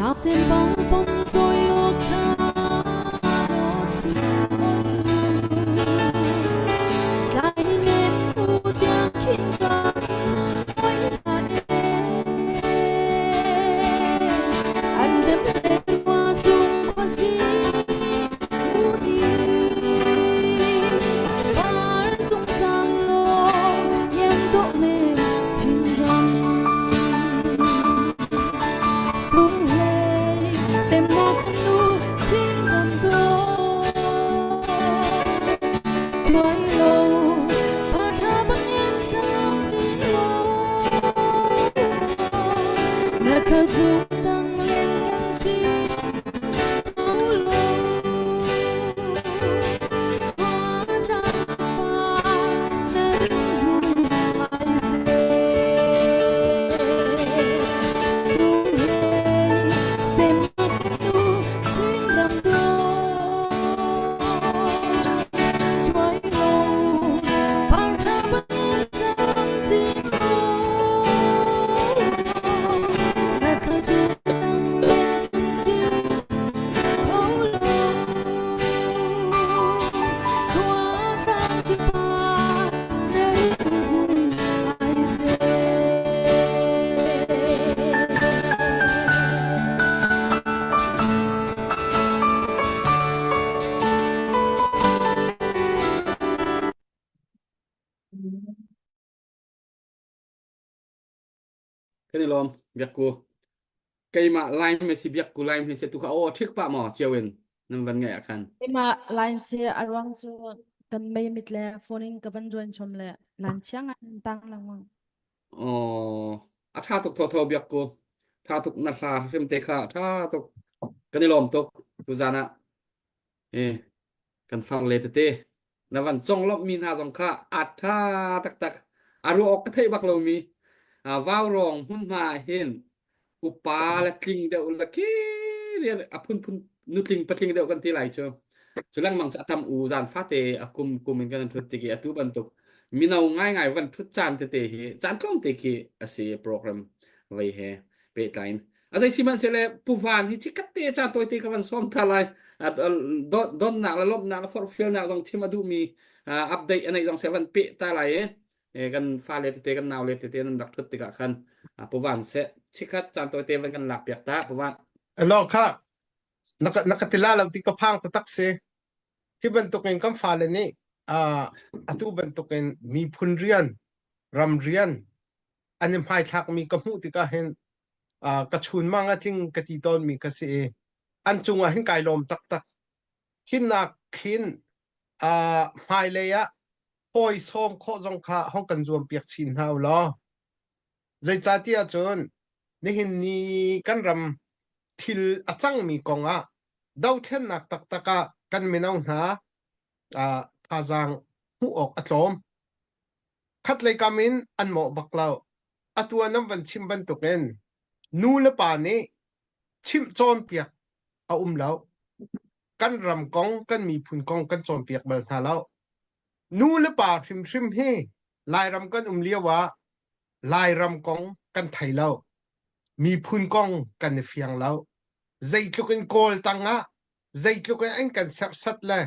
Nào xem bóng bóng tôi ước cha Lại nem u tiang khin ta oi na e Anh đem lên qua chung qua si. Ka zum dang len kan si lo. Kan i lawm biakku. Keimah line me si biakku line he se tu kha aw thik pa maw chiao in nan van ngai ah khan. Keimah line si a ruang cu kan mei mit le phone in ka van join chom le lan chiang an tang lengmang. Aw a tha tuk tho tho biakku. Tha tuk na hla hrim te kha tha tuk. Kan i lawm tuk tu zan ah. Eh, kan far le tete na van conglawmhmi hna zong kha a ṭha taktak. A ruah awk ka theih bak lomi vaurawng hmunhma ah hin upa le tling deuh le khi rian a phunphun nutling patling deuh kan ti lai cu. Cu lengmang cu a tam u zan fate a kum kum in kan thut tik i atu bantuk mino ngaingai van thut caan tete hi caan tlawmte khi a si program vei he pehtlai in a zei sihmanhsehlaw Pu Van hi chikkhat te ca tawite ka van sawm tha lai donnak le lawmhnak le forhfialnak zong chim a duhmi update a neih zong se van peh ta lai i kan fale tete kan naule tete nan rak thut tikah khan Pu Van seh chikkhat caan tawite van kan lak piak ta Pu Van Alo kha na ka tila lo ti ka phang taktak si hi bantukin kan fale nih atu bantukin miphun rian ram rian an i hmaithlakmi ka hmuh tikah hin uh, ka chunmang a tling ka ti tawnmi ka si i an cungah hin kai lawm taktak. Hinnak khin uh, hmailei ah hawi sawm khawh zong kha hong kan zuam piak chin hna u law. Zeicahtiah cun nihin ni kan ram thil a cangmi kong ah dothlennak taktak ah kan mino hna uh, thazaang hmuh awk a tlawm. Khatlei kam in an mawh bak lo. Atu ah nan van chim bantukin nu le pa nih chimh cawnpiak a um lo. Kan ram kong, kan miphun kong kan cawnpiak bal hna lo. Nu le pa hrimhrim hi Lairam kan um lio ah Lairam kong kan thei lo. Miphun kong kan i fiang lo. Zeitluk in Kawl tang ah, zeitluk in an kan serhsat le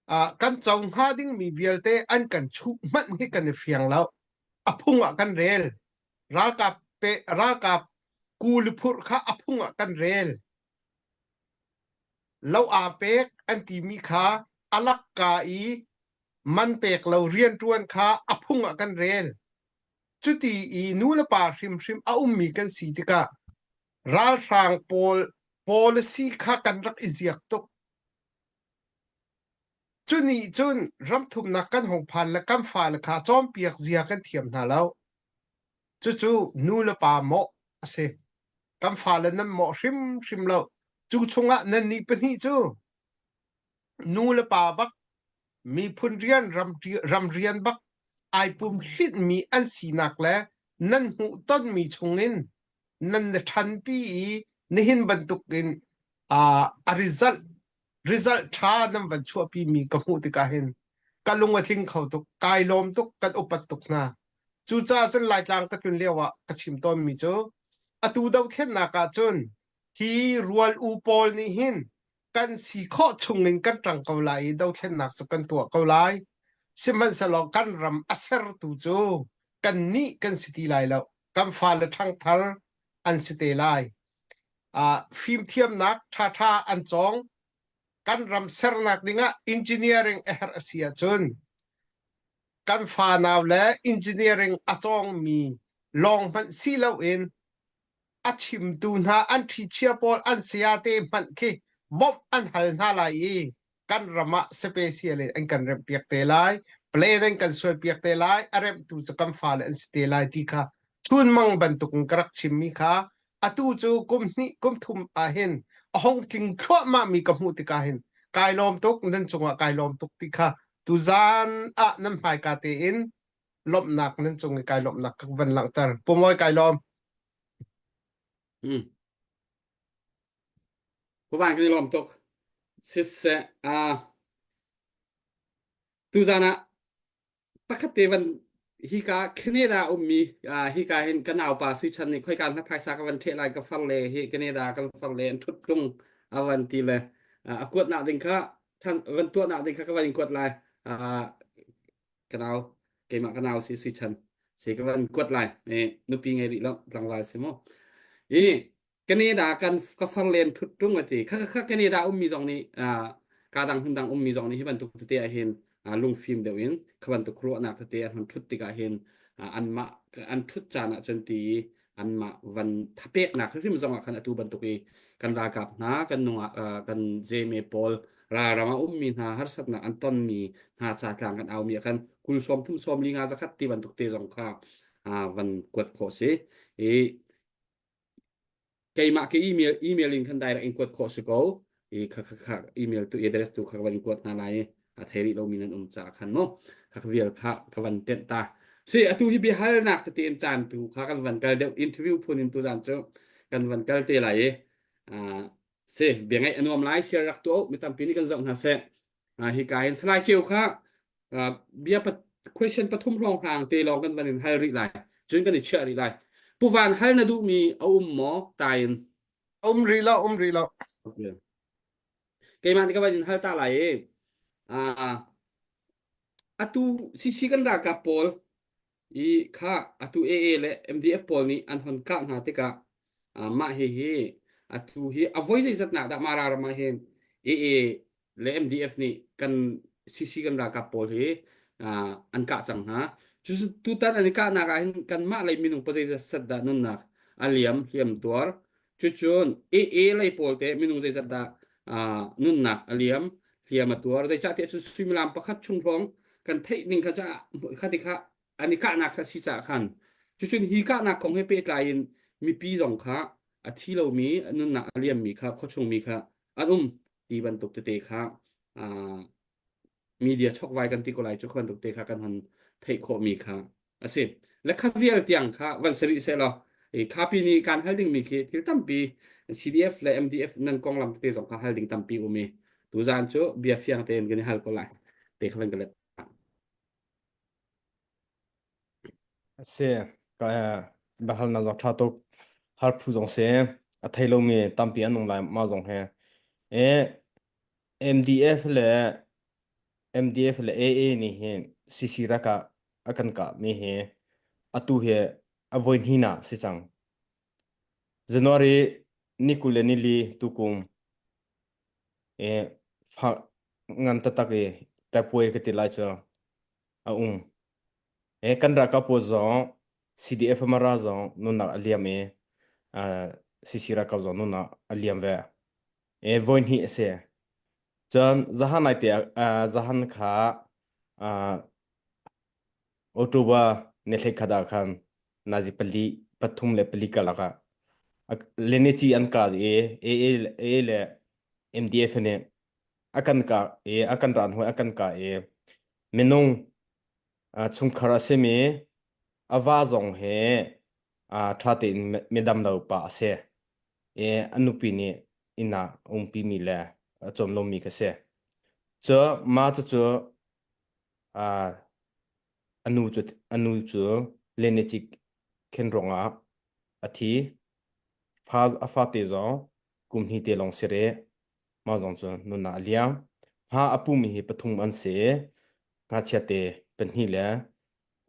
uh, kan co hnga dingmi vialte an kan chuh hmanh hi kan i fiang lo. A phung ah kan rel. Ralkap pe ralkap kuli phurh kha a phung ah kan rel. Lo aa pek an timi kha a lakka i man pek lo rianṭuan kha a phung ah kan rel. Cuti i nu le pa hrimhrim a ummi kan si tikah ralhrang pawl policy kha kan rak i ziak tuk. Cu nih cun ramthumnak kan hung phan le kan fale kha cawnpiak zia kan thiam hna lo. Cucu nu le pa mawh a si. Kan fale nan mawh hrimhrim lo. Cu chungah nannih pahnih cu nu le pa bak miphun rian ram rian bak ai pum hlinhmi an sinak le nan hmuhtonmi chungin nan na ṭhanpi i nihin bantukin uh, a result result ṭha nan van chuahpi mi ka hmuh tikah hin ka lung a tling kho tuk kai lawm tuk kan upat tuk hna cucaah cun Laitlang ka tlun lio ah ka chim tawnmi cu atu dothlennak ah cun hi rual u pawl nih hin kan si khawh chungin kan ṭang ko lai i dothlennak cu kan tuah ko lai sihmanhsehlaw kan ram a sertu cu kannih kan si ti lai lo kan fale ṭhangthar an si te lai uh, fimthiamnak ṭhaṭha an cawng kan ram sernak dingah engineering a herh a si ahcun kan fanau le engineering a cawngmi lawng hmanh si loin a chimtu hna an ṭhichia pawl an sayate hmanh khi bawmh an hal hna lai i kan ram ah special in an kan remhpiak te lai plan an kan suaipiak te lai a remhtu cu kan fale an si te lai ti kha chunmang bantukin ka rak chimmi kha Atu cu kum hnih kum thum ah hin a hung tling thluahmah mi ka hmuh tikah hin kai lawm tuk nan cungah kai lawm tuk ti kha tuzaan ah nan hmaika tein lawmhnak nan cung i kai lawmhnak ka van langhter. Pumawi kai lawm. Hmm. Puvan kan i lawm tuk. Siseh, uh, tuzaan ah pakhat te van hika Canada ummi uh, hika hin ka naupa Sui Chan nih khoika na phaisa ka van ṭheh lai ka far le hi Canada kan far le an ṭhut tlung a van ti le uh, a kuatnak ding kha van tuahnak ding kha ka van in kuat lai uh, ka nau keimah ka nau si Sui Chan si ka van kuat lai eh nupi ngei rih lo tlangval si mu i Canada kan ka far len thut tung ati kha kha Canada ummi zong nih ka dang hmun dang ummi zong nih hi bantuk tete ah hin lungfim deuh in kha bantuk ruahnak tete an hon thut tikah hin anmah an thut caan ah cun ti anmah van thapeknak hrim zong ah khan atu bantuk i kan ralkap hna kan nungah kan jeme pawl ralram ah ummi hna harsatnak an tonmi hna ca tlang kan aumi ah khan kul sawm thum sawm li nga zakhat ti bantuk te zong kha van kuat khawh si i keimah ke email email in khan direct in kuat khawh si ko i kha kha kha email tu address tu kha van kuat hna lai i a thei rih lomi nan um caah khan mu kha kha vial kha ka van tenh ta si atu hi biahalnak tete in caan tu kha kan van kal deuh interview phun in tu zan cu kan van kal te lai i si bia ngaih a nuam lai share rak tuah mi tampi nih kan zoh hna seh hi ka hin salai ceu kha bia question pathum hrawng hrang te lawng kan van in hal rih lai cun kan i chiah rih lai pu van hal na duhmi a um maw tain um rih lo um rih lo okay. keimah nih ka van in hal ta lai i atu CC kan ralkap pawl i kha atu AA le MDF pawl nih an hon kah hna tikah mah hihi atu hi a voi zeizatnak dah Mara ram ah hin AA le MDF nih kan CC kan ralkap pawl hi an kah cang hna. Cu tutan an i kahnak ah hin kanmah lei minung pazeizat set dah nunnak a liam hliam tuar. Cucun AA lei pawl te minung zeizat dah nunnak a liam hliam a tuar. Zeicahtiah cu suimilam pakhat chung hrawng kan theih ning kha kha ti kha an i kahnak kha si caah khan cucun hi kahnak kong he pehtlai in mipi zong kha a thi lomi nunnak a liammi kha khuachung mi kha an um ti bantuk tete kha media chokvai kan ti ko lai cu kha bantuk te kha kan hon theih khawhmi kha a si le kha vial tiang kha van sari se law khapi nih kan hal dingmi khi thil tampi CDF le MDF nan konglam tete zong kha hal ding tampi um i tuzan cu bia fiang tein kan i hal ko lai te kha van ka let Si, ka biahalnak zong ṭha tuk. Har phu zong si. A thei lomi tampi an um lai mah zong he. E, MDF le MDF le AA nih hin CC rak ah a kan kah mi hi atu hi a voi hnihnak si cang. January ni 20 le nili tukum e fa ngan taktak i tapuai ka ti lai cu a um. E kan ralkap pawl zong CDF Mara zong nunnak a liam i uh, CC ralkap zong nunnak a liam ve. E voi hnih a si. Cun zahan nai te uh, zahan kha uh, October ni hlei khat ah khan nazi pali pathum le pali karlak ah Lenici an kal i AA, AA le MDF nih a kan ka i a kan ran hoi a kan ka i minung chungkhar a simi a va zong he ṭha tein midam lo pa a si i a nupi nih inn ah umpi mi le a cawm lomi ka si. Cu mah cucu a nu cu a nu cu lenecik khen ruangah a thi. Fa a fate zong kum hnih te lawng si rih. Mah zong cu nunnak a liam. Hma a pumi hi pathum an si. Ngakchia te pahnih le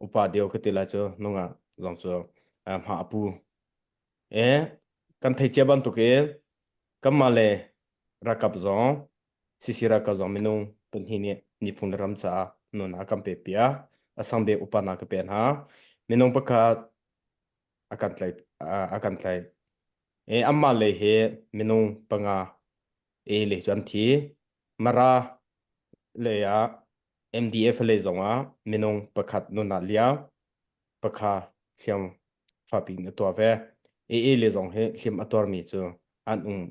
upa deuh ka ti lai cu nungak zong cu hma a pu. E kan thei cia bantukin kanmah le ralkap zong CC ralkap zong minung pahnih nih miphun le ram caah nunnak a kan pek piak. A sang bik upa na ka pe hna. Minung pakhat a kan tlaih a kan tlaih. E amah lei hi minung panga e lei cu an thi. Mara lei ah MDF lei zong ah minung pakhat nunnak liam pakha hliam fapi in a tuah ve. AA le zong hi hliam a tuarmi cu an um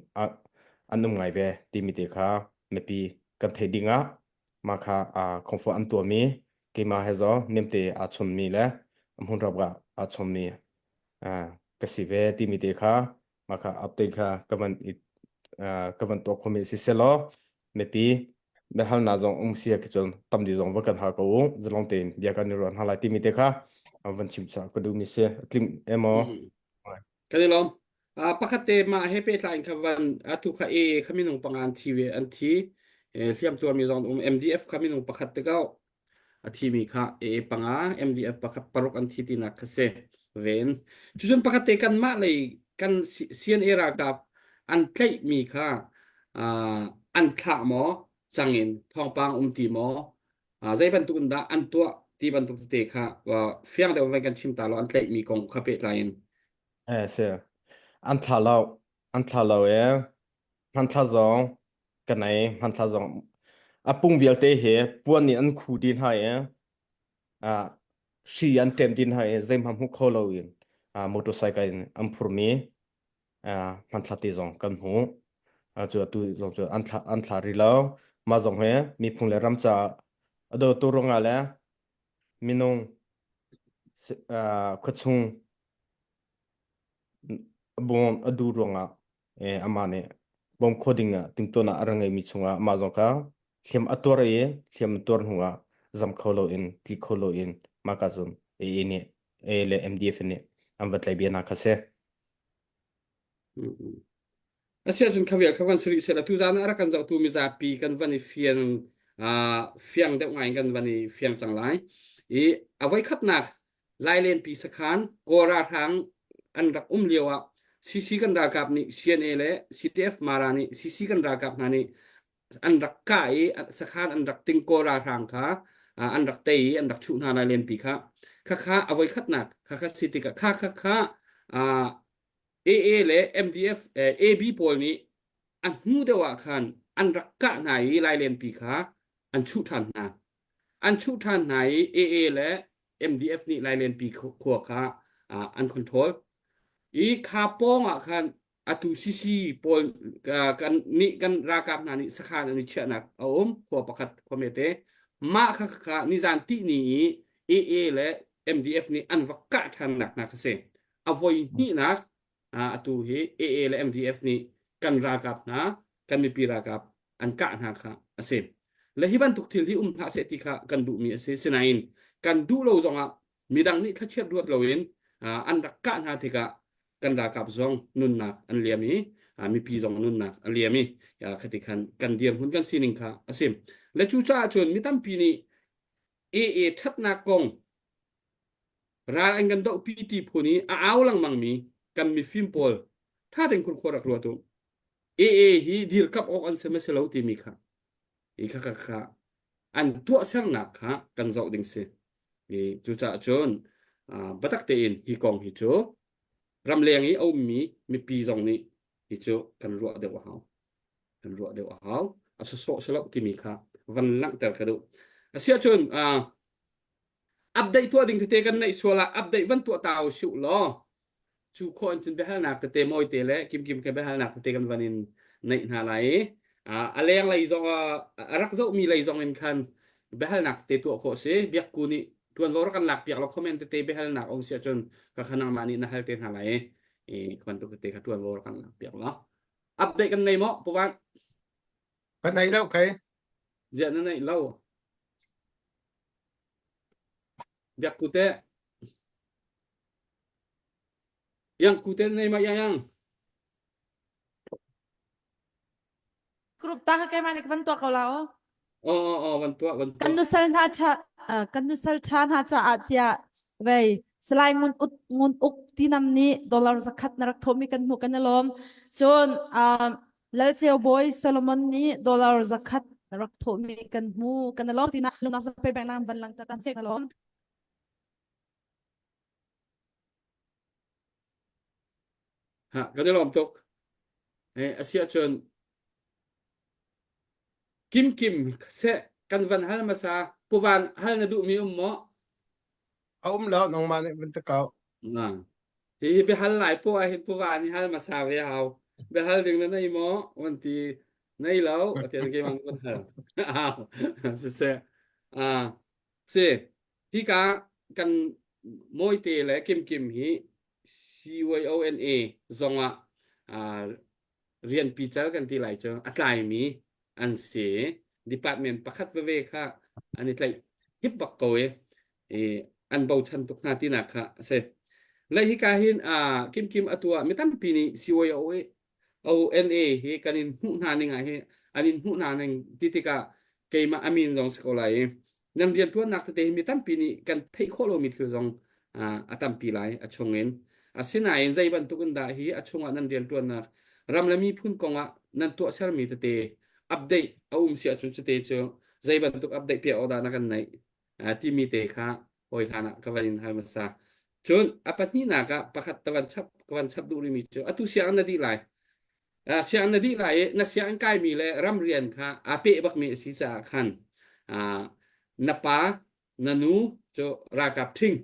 an um ngai ve timi te kha mipi kan theih ding ah mah kha khongfo an tuahmi keimah he zong nemte aa chonmi le hmunrap ah aa chonmi ka si ve timi te kha mah kha update kha ka van i ka van tuah khomi si selaw mipi biahalnak zong um si ah cun tam deuh zong va kan hal ko u zalong tein bia kan i ruah hna lai timi te kha van chim cha ka duhmi si tling emaw Kan i lawm. Uh, pakhat te mah he pehtlai in kha van atu kha A kha minung panga an thi ve an thi hliam tuarmi zong um MDF kha minung pakhat te ko a thimi kha A panga MDF pakhat paruk an thi tinak kha si ven cucun pakhat te kan mah lei kan CNA ralkap an tlaihmi kha uh, an thlah maw cangin thawngpang um ti maw uh, zei bantuk in dah an tuah ti bantuk tete kha uh, fiang deuh vai kan chim ta lo an tlaihmi kong kha pehtlai in eh si an thla lo an thla lo e hmanthla zong ka nei hmanthla zong a pung vialte hi puan nih an khu din hai e a hri an ṭem din hai e zeihmanh hmu kho lo in motorcycle in an phurmi hmanthla te zong kan hmu cu atu zong cu an thla an thla rih lo mah zong hi miphun le ram caah a dawtu ruangah le minung khuachung bawm a duh ruangah amah nih bawm kho ding ah timhtuahnak a rak ngeimi chungah amah zong kha hliam a tuar i hliam a tuar hnuah zam kho loin tli kho loin mah ka zum AA nih AA le MDF nih an va tlaih bia hna kha si. Asiahcun khavial kha van siri seh tu zan ah rak kan zohtu mizapi kan van i fian fiang deuh ngai in kan van i fiang cang lai. I a voikhatnak Lailenpi sakhan Kawl ralhrang an rak um lio ah CC kan ralkap nih CNA le CDF Mara nih CC kan ralkap hna nih an rak kah i sakhan an rak ting Kawl ralhrang kha an rak tei i an rak chuh hna Lailenpi kha khakha a voikhatnak khakha si tikah kha kha kha AA le MDF AB pawl nih a hnu deuh ah khan an rak kah hna i Lailenpi kha an chuh ṭhan hna. An chuh ṭhan hna i AA le MDF nih Lailenpi khua kha an control. I kha pawng ah khan atu CC pawl kan nih kan ralkap hna nih sakhan an i chiahnak a um khua pakhat khua mete. Mah kha kha nizan tihni i AA le MDF nih an va kah ṭhannak hna kha si. A voi hnihnak atu hi AA le MDF nih kan ralkap hna kan mipi ralkap an kah hna kha a si. Le hi bantuk thil hi um hlah seh ti kha kan duhmi a si. Sinain kan duh lo zongah midang nih thlachiat ruat loin an rak kah hna tikah kan ralkap zong nunnak an liam i mipi zong nunnak a liam i khati khan kan dirhmun kan sining kha a si. Le cucaah cun mi tampi nih AA ṭhatnak kong ral an kan dohpi ti phun i a au lengmangmi kan mifim pawl ṭha tein khurkhua rak ruat u. AA hi dirkamh awk an si ma si lo timi kha i kha kha kha an tuahsernak kha kan zoh ding si. I cucaah cun biatak tein hi kong hi cu ramleng i a ummi mipi zong nih hi cu kan ruah deuh a hau. Kan ruah deuh a hau. A sawsawh si lo timi kha van langhter ka duh. Asiahcun update tuah ding tete kan neih sual ah update van tuah ta u siu law cu khawh in cun biahalnak tete mawi te le kimkim ke biahalnak tete kan van in neih hna lai i a leng lei zong a rak zohmi lei zong in khan biahalnak tete tuah khawh si biakku nih tuanvo rak kan lak piak lo comment tete biahalnak um si ahcun ka kha nangmah nih na hal te hna lai i bantuk tete kha tuanvo rak kan lak piak lo update kan nei maw puvan Kan nei lo kai ziah na neih lo Biak ku te. Yang ku te nei ma yang yang. Group ta ka keimah nih ka van tuah ko la o. Oh oh oh van tuah van Kan tuah. nusal hna cha kan nusal cha hna caah tiah vei Salai ngun ut ngun uk tinam nih dollar zakhat na rak thomi kan hmuh kan i lawm. Cun um, Lalceu Bawi Solomon nih dollar zakhat rak thawhmi kan hmu kan i lawm tinak lungnak zape bek nak van langter tam sek na lawm. Ha kan i lawm tuk. Eh asiah cun Kim Kim seh kan van hal hmasa puvan hal na duhmi um maw? A um lo nangmah nih van ta kau. Na. Hi biahal lai poah ah hin puva nih hal hmasa ve hau. Biahal ding na nei maw? Van ti nei lo. Ati keimah nih van hal. Au. Siseh. Ah, si. Hika kan Mawite le Kimkim hi CYONA zong ah ah rian pical kan ti lai cu a tlaimi an si. Department pakhat veve kha an i tlaih hip bak ko i, i an bochan tuk hna tinak kha a si. Le hika hin uh, Kimkim atu ah mi tampi nih CYO ONA hi kan in hmuh hna ning ah hi an in hmuh hna ning ti tikah keimah amin zong si ko lai i nan rianṭuannak tete hi mi tampi nih kan theih khawh lomi thil zong a tampi lai a chungin. Asinain zei bantuk in dah hi a chungah nan rianṭuannak ram le miphun kongah nan tuahsermi tete update a um si ahcun cute cu zei bantuk update piak awk dah na kan neih timi te kha hawi hlan ah ka van in hal hmasa. Cun a pahnihnak ah pakhat ka van chap ka van chap duh rihmi cu atu sianginn na dih lai. Uh, sianginn na dih lai i na sianginn kaimi le ramrian kha aa peh bakmi a si caah khan uh, na pa na nu cu ralkap ṭhing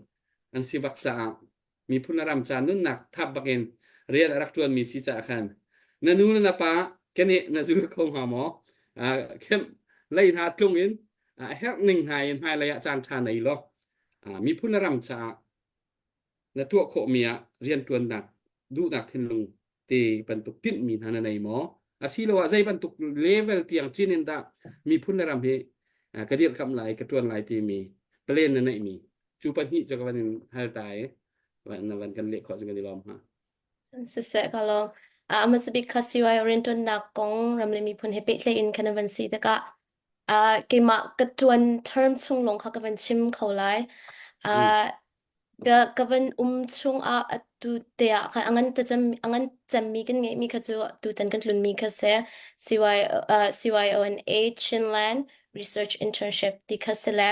an si bak caah miphun le ram ca nunnak thap bakin rian a rak ṭuanmi si caah khan na nu le na pa kene na zul kho hnga maw? Uh, khem lei hna tlung in a herh ning hna in hmailei ah caan ṭha nei law uh, miphun le ram caah na tuah khawhmi ah rianṭuannak duhnak thinlung te bantuk tinhmi hna na nei maw? Asiloah zei bantuk level tiang cin in dah miphun le ram hi ka dirhkamh lai, ka ṭuan lai timi plan na neihmi cu pahnih cu ka van in hal ta i na van kan leh khawh cu kan i lawm hnga. Siseh ka lawm. A hmasa bik kha CY rianṭuannak kong ram le miphun he pehtlaih in khan van si tikah uh, keimah ka ṭuan term chung lawng kha ka van chim kho lai. Uh, Ka ka van um chungah atu te ah khan a ngan ta cem a ngan cemmi kan ngeihmi kha cu tutan kan tlunmi kha si. CY, uh, CYONA Chinland Research Internship ti kha si le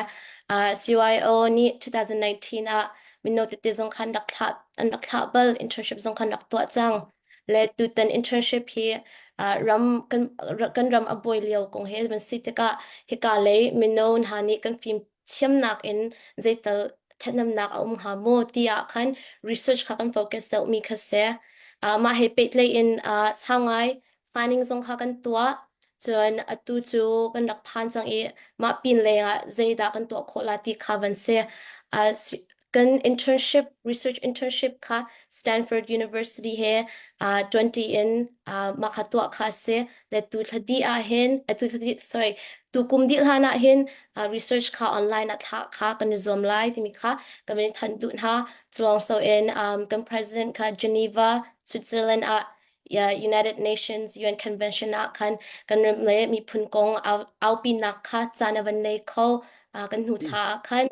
uh, CYO nih 2019 ah mino tete zong khan rak thlah an rak thlah bal internship zong khan rak tuah cang. Le tutan internship hi uh, ram kan kan ram a buai lio kong he van si tikah hika lei mino hna nih kan fim thiamnak in zeital ṭhathnemnak a um hnga maw ti ah khan research kha kan focus deuhmi kha si. Uh, mah he pehtlaih in uh, sau ngai planning zong kha kan tuah. Cun atu cu kan rak phan cang i mah pin leng ah zeidah kan tuah khawh la ti kha van si. Uh, kan internship research internship kha Stanford University he uh, 20 in uh, mah kha tuah kha si le tu thla di ah hin tu thla di sorry tu kum dih hlan ah hin uh, research kha online ah thla kha kan i zuam lai timi kha kan in thanh duh hna culong so in um, kan president kha Geneva Switzerland ah United Nations UN Convention ah khan kan ram le miphun kong aupinak kha caan a van nei kho uh, kan hnu thla ah khan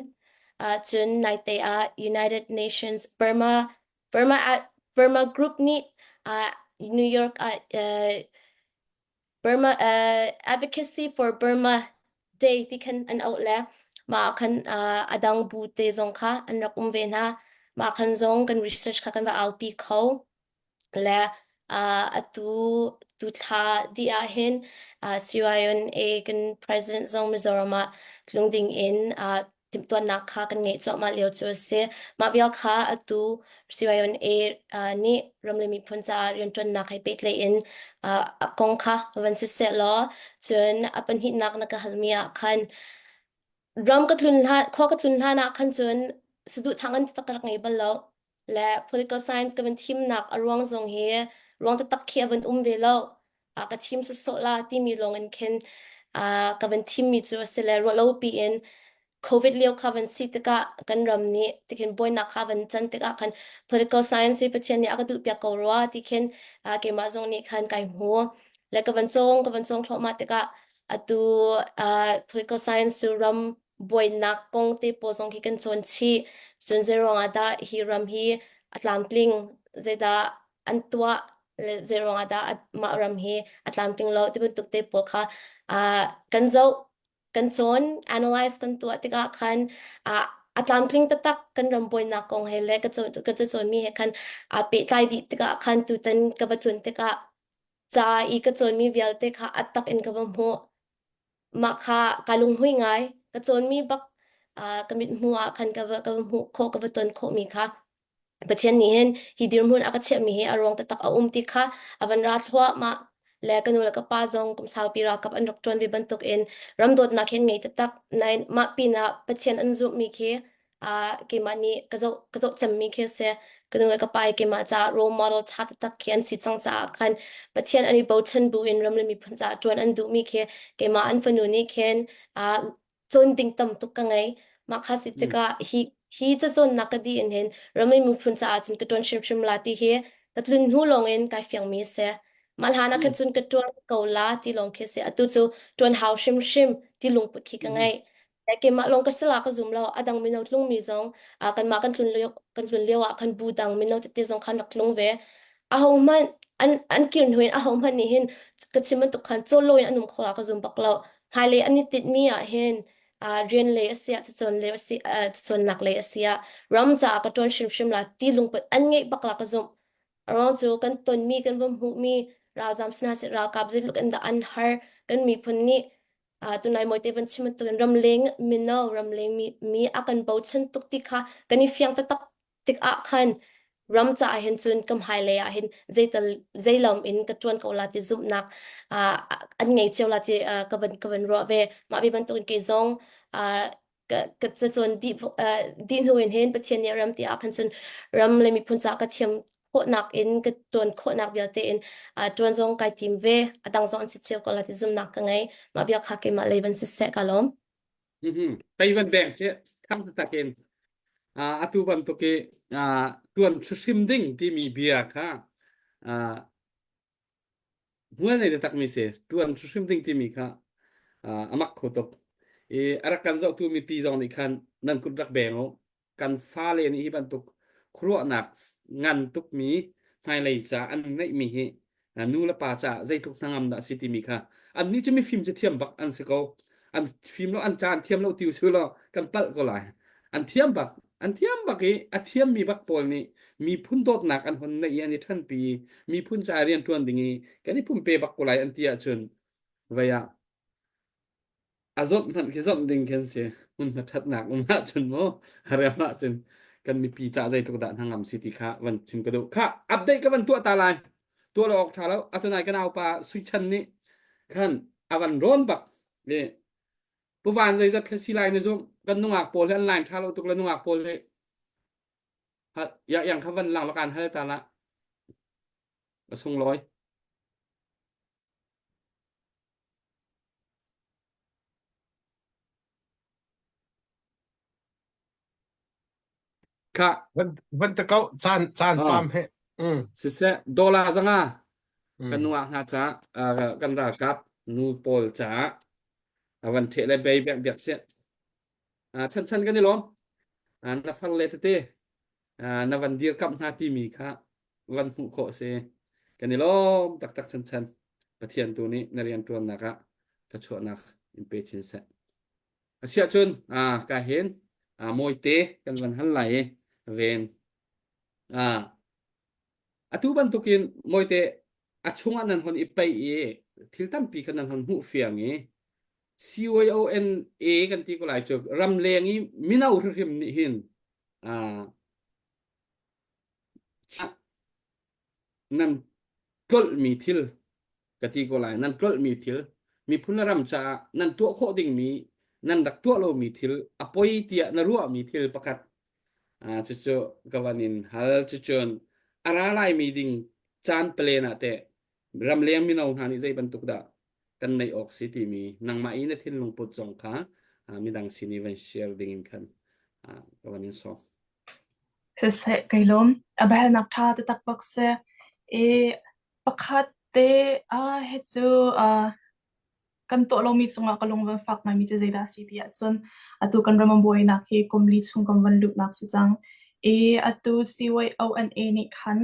Cun naite ah United Nations Burma Burma Burma Group nih New York ah Burma Advocacy for Burma Day ti khan an auh le mah ah khan a dang bu te zong kha an rak um ve hna. Mah khan zong kan research kha kan va aupi kho. Le atu tu thla dih ah hin CYNA kan president zong Mizoram ah tlung ding in timhtuahnak kha kan ngeih cuahmah lio cu a si. Mah vial kha atu CYNA nih ram le miphun caah rianṭuannak he pehtlaih in a kong kha van siseh law cun a pahnihnak na ka halmi ah khan ram ka tlun hlan khua ka tlun hlan ah khan cun saduhthah ngan taktak ka rak ngei bal lo. Le political science ka van thimnak a ruang zong hi ruang taktak khi a van um ve lo. Uh, ka thim sawsawh la timi lawng in khin uh, ka van thimmi cu a si le ruah lo piin COVID lio kha van si tikah kan ram nih tikhin buainak kha van can tikah khan political science hi Pathian nih a ka duh piak ko rua ti khin uh, keimah zong nih khan kai hmu le ka van cawng ka van cawng thluahmah tikah atu uh, political science cu ram buainak kong te pawl zong khi kan cawn chih. Cun zeiruang ah dah hi ram hi a tlamtling, zeidah an tuah le zeiruang ah dah mah ram hi a tlamtling lo ti bantuk te pawl kha uh, kan zoh, kan cawn, analyze kan tuah tikah khan uh, a tlamtling taktak kan ram buainak kong he le ka cawn ka cawnmi he khan aa pehtlai dih tikah khan tutan ka va tlun tikah ca i ka cawnmi vialte kha a tak in ka va hmuh. Mah kha kaa lunghmui ngai. Ka cawnmi bak uh, ka mithmuh ah khan ka va, ka va hmuh khawh, ka va ton khawhmi kha. Pathian nih hin hi dirhmun a ka chiahmi hi a ruang taktak a um ti kha a van ra thluahmah le ka nu le ka pa zong kum saupi ralkap an rak ṭuan ve bantukin ram dawtnak hin ngei taktak nain mah pinah Pathian an zumhmi khi uh, keimah nih ka zoh ka zoh cemmi khi a si. Ka nu le ka pa hi keimah caah role model ṭha taktak khi an si cang caah khan Pathian an i bochan buin ram le miphun caah ṭuan an duhmi khi keimah an fanu nih khin uh, cawn ding tam tuk ka ngei. Mah kha si Mm. tikah hi hi cacawnnak ka dih in hin rammi miphun caah cun ka ṭuan hrimhrim la ti hi ka tlun hnu lawng in kai fiangmi a si. Mah hlan ah khan Mm. cun ka ṭuan ko la ti lawng khi a si. Atu cu ṭuan hau hrimhrim ti lungput khi ka Mhm. ngei. Le keimah lawng ka si la ka zum lo. A dang mino tlungmi zong ah kanmah kan tlun lio kan tlun lio ah khan bu dang mino tete zong khan rak tlung ve. Ahohmanh an an kir hnu in ahohmanh nih hin ka chim bantuk khan cawl loin an um kho la ka zum bak lo. Hmailei an i tinhmi ah hin uh, rian lei a si ah cacawn lei a si uh, cacawnnak lei a si ah ram caah ka ṭuan hrimhrim la ti lungput an ngeih bak la ka zumh. A ruang cu kan tonmi kan va hmuhmi ralzam sina sih ralkap zeitluk in dah an har kan miphun nih uh, tunai mawite van chim bantukin ramleng mino ramleng mi, mi a kan bochan tuk ti kha kan i fiang taktak tikah khan ram caah hin cun ka hmailei ah hin zeital zeilam in ka ṭuan ko la ti zumhnak uh, an ngei cio la ti uh, ka van ka van ruah ve mah bi bantukin kei zong uh, ka ka cacawn dih uh, dih hnu in hin Pathian nih ram ti ah khan cun ram le miphun caah ka thiam khawhnak in ka ṭuan khawhnak vialte in uh, ṭuan zong kai tim ve a dang zong an si cio ko la ti zumhnak ka ngei mah bia kha keimah lei van siseh ka lawm Mhm. Tei van beng si thang tak in atu bantuk i tuan hrim ding timi bia kha hmual nei taktak mi si tuan hrim ding timi kha amak kho tuk i a rak kan zohtu mipi zong nih khan nan kut rak beng u kan fale nih hi bantuk khuaruahnak ngan tukmi hmailei ca an ngeihmi hi nu le pa caah zeitluk hnangam dah a si timi kha annih cu mifim cu thiam bak an si ko an fim lo an ca an thiam lo ti usih law kan palh ko lai an thiam bak an thiam bak i a thiammi bak pawl nih miphun dawtnak an hon neih i an i ṭhanpi i miphun ca rian ṭuan ding i kan i pumpe bak ko lai an ti ahcun vei ah A zawt hmanh khi zawmh ding khin si. Hmunhma ṭhatnak um ahcun mu rem ahcun kan mipi cah zeitluk dah hnangam si ti kha van chim ka duh. Kha update ka van tuah ta lai. Tuah lo awk ṭha lo. Atunai ka naupa Sui Chan nih khan a van rawn bak. I Pu Van zeizat thla si lai na zumh. Kan nungak pawl hi an line ṭha lo tuk le nungak pawl hi ya yang kha van lang la kan hal ta la. A sunglawi. Kha Van van te ko caan caan ah pam he. Mm. siseh dollar zanga kan Mm. nuak hna ca ah, kan ralkap nu pawl caah a van ṭheh le bei bek biak seh Ah, chan chan kan i lawm Ah, na far le tete ah, na van dirkamh hna timi kha van hmuh khawh si kan i lawm taktak chan chan Pathian tu nih na rianṭuannak ah thluachuahnak in pe chin seh asiahcun ah ka hin ah mawite kan van hal lai i ven ah atu bantukin mawite a chungah nan hon i paih i thil tampi kha nan hon hmuh fiang i CYONA kan ti ko lai cu ramleng i mino hrimhrim nih hin ah nan tlolhmi thil ka ti ko lai nan tlolhmi thil miphun le ram caah nan tuah khawh dingmi nan rak tuah lomi thil a poi tiah na ruahmi thil pakhat ah cucu ka van in hal cucun a ra laimi ding caan palen ah teh ramleng mino hna nih zei bantuk dah kan neih awk si timi nangmah i na thinlung put zong kha midang sin i van share ding in khan ka van in sawm. Siseh kai lawm. A biahalnak ṭha taktak bak si. I pakhat te ah hi cu ah kan tuah lomi cungah ka lung van fak ngaimi cu zeidah a si ti ahcun atu kan ram a buainak hi kum li chung kan van luhnak si cang. I atu CYONA nih khan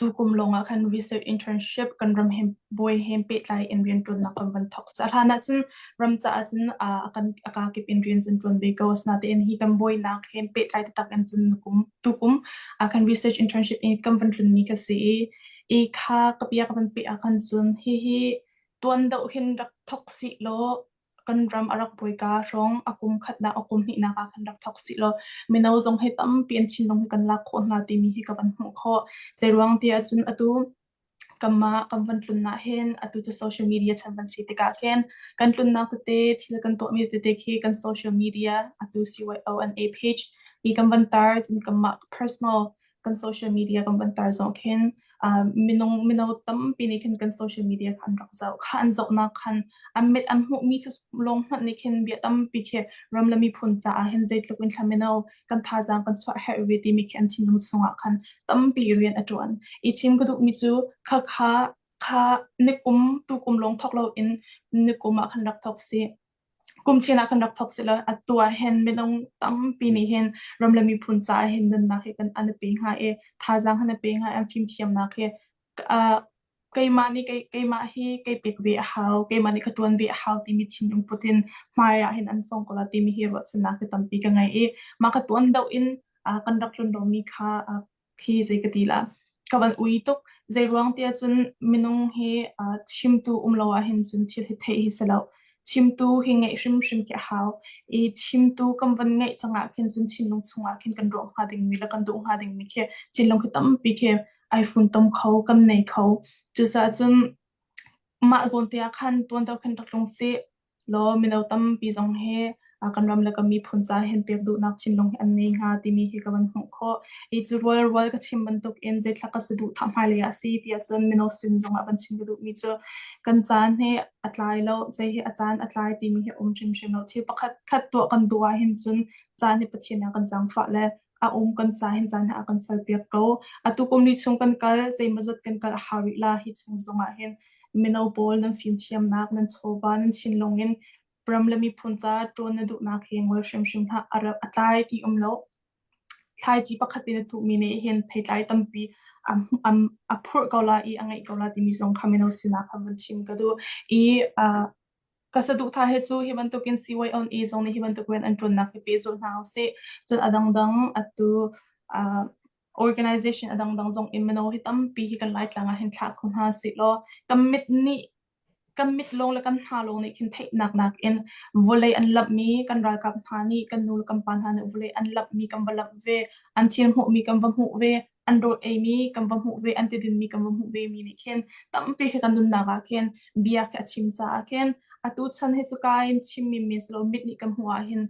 Tukum lawngah khan research internship kan ram he bawi he pehtlai in rianṭuannak kan van thawk. A hlan ahcun ram caah cun a kan a kakip in rian cun ṭuan ve ko. Asinain hi kan bawinak he pehtlai taktak in cun kum tukum ah khan research internship in kan van tlunmi ka si i i kha ka bia ka van peh ah khan cun hihi tuan deuh hin rak thawk sih law. kan ram a rak buaika hrawng a kum khatnak a kum hnihnak ah khan rak thawk sih law mino zong hi tampi an thinlung hi kan lak khawh hna timi hi ka van hmuh khawh. Zeiruang ti ahcun atu kanmah kan van tlunnak hin atu cu social media chan van si tikah khin kan tlunnak tete thil kan tuahmi tete khi kan social media atu CYONA page i kan van tar cun kanmah personal kan social media kan van tar zong khin uh, minung mino tampi nih khin kan social media kha an rak zoh kha an zohnak khan an mit an hmuhmi cu lawng hmanh nih khin bia tampi khi ram le miphun caah hin zeitluk in thla mino kan thazaang kan chuah herh ve timi khi an thinlung chungah khan tampi rian a ṭuan. I chim ka duhmi cu kha kha kha nikum tukum lawng thawk loin nikum ah khan rak thawk si. Kum ṭhen ah khan rak thawk sila atu ah hin minung tampi nih hin ram le miphun caah hin nunnak hi kan an i pe hnga i thazaang han i pe hnga i an fimthiamnak hi uh, keimah nih kei, keimah hi kei pek ve a hau keimah nih ka ṭuan ve a hau timi thinlung put in hmai ah hin an fong ko la timi hi ruahchannak hi tampi ka ngei i mah ka tuan deuh in uh, kan rak tlun lomi kha uh, khi zei ka ti la ka van ui tuk zei ruang tiah cun minung hi uh, chimtu um lo ah hin cun thil hi theih hi si lo chimtu hi ngeih hrimhrim khi a hau i chimtu kan van ngeih cangah khin cun thinlung chungah khin kan ruah hnga dingmi le kan duh hnga dingmi khi thinlung khi tampi khi ai funtom kho kan nei kho cucaah cun mah zawn te ah khan tuan deuh khin rak tlung sih law mino tampi zong hi kan ram le kan miphun ca hin pek duhnak thinlung hi an nei hnga timi hi ka van hmuh khawh. I cu rual rual ka chim bantuk in zeithlak ka saduhthah hmailei ah a si tiah cun mino sin zong ah van chim ka duhmi cu kan caan hi a tlai lo, zei hi a caan a tlai timi hi a um hrimhrim lo. Thil pakhat khat tuah kan duh ah hin cun caan hi Pathian ah kan zaangfah le a um kan ca hin caan hi a kan salpiak ko. Atu kum li chung kan kal, zeimawzat kan kal a hau rih la hi chung zong ah hin mino pawl nan fimthiamnak, nan chawva, nan thinlung in ram le miphun ca ṭuan na duhnak hi ngol hrimhrim hlah. A rak a tlai ti um lo. Thlaici pakhat in a thuhmi nih hin theitlai tampi a, a, a phurh ko la i a ngeih ko la timi zong kha mino sinah khan van chim ka duh. I uh, Ka saduhthah hi cu hi bantukin CYONE zong nih hi bantuk rian an ṭuannak hi pehzulh hna usih. Cun a dangdang atu uh, organization a dangdang zong in mino hi tampi hi kan Laitlang ah hin thlah kho hna sih law kan mit nih kan mit lawng le kan hna lawng nih khin theihnak nakin vawlei an lamhmi kan ralkap hna nih kan nu le kan pa hna nih vawlei an lamhmi kan va lamh ve an thil hmuhmi kan va hmuh ve an rawl eimi kan va hmuh ve an ti dinmi kan va hmuh ve mi nih khin tampi khi kan nunnak ah khin bia khi a chim caah khin atu chan hi cu ka in chimmi mi si lo mit nih kan hmuh ah hin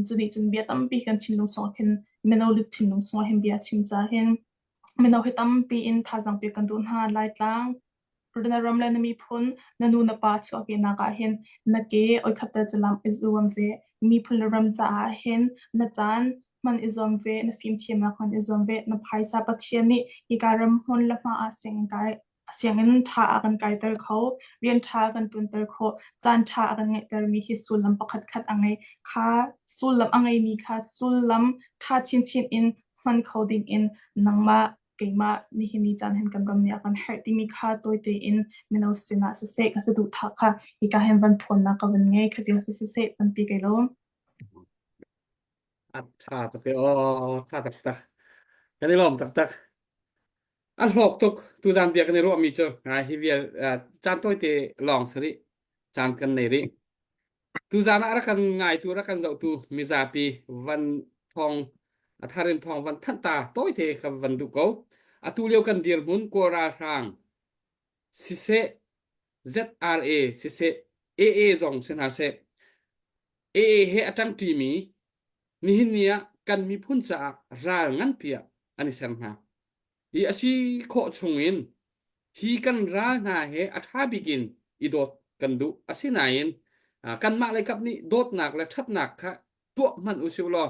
cu nih cun bia tampi kan thinlung sung ah khin mino lut thinlung sung ah hin bia a chim caah hin mino hi tampi in thazaang pek kan duh hna Laitlang na ram le na miphun na nu na pa chuahkehnak ah hin na ke oikhat tel calam i zuam ve miphun le ram caah hin na caan hman i zuam ve na fimthiamnak hman i zuam ve na phaisa Pathian nih hika ram hmun le hma ah sianginn kai sianginn ṭha a kan kaiter kho rian ṭha a kan ṭuanter khawh caan ṭha a kan ngeihtermi hi sullam pakhat khat a ngei kha sullam a ngeimi kha sullam ṭha chinchin in hman kho ding in nangmah keimah nihin ni caan hin kan ram nih a kan herh timi kha tawi tein mino sinah siseh ka saduhthah kha hika hin van phuannak ka van ngei kha vialte siseh tampi kai lawm. A ṭha tuk e aw ṭha taktak kan i lawm taktak a hlawk tuk tuzan bia kan i ruahmi cu hi vial caan tawite lawng si rih caan kan nei rih Tuzaan ah rak kan ngaitu rak kan zohtu mizapi van thawng a thar in thawng van thanh ta tawite ka van duh ko. Atu lio kan dirhmun Kawl ralhrang siseh ZRA siseh AA zong si hna seh AA he a ṭangṭimi nihin ni ah kan miphun caah ral nganpi ah an i ser hna. I a si khawh chungin hi kan ral hna he a ṭha bik in i dawt kan duh. Asinain kanmah leikap nih dawtnak le ṭhatnak kha tuah hmanh u sih law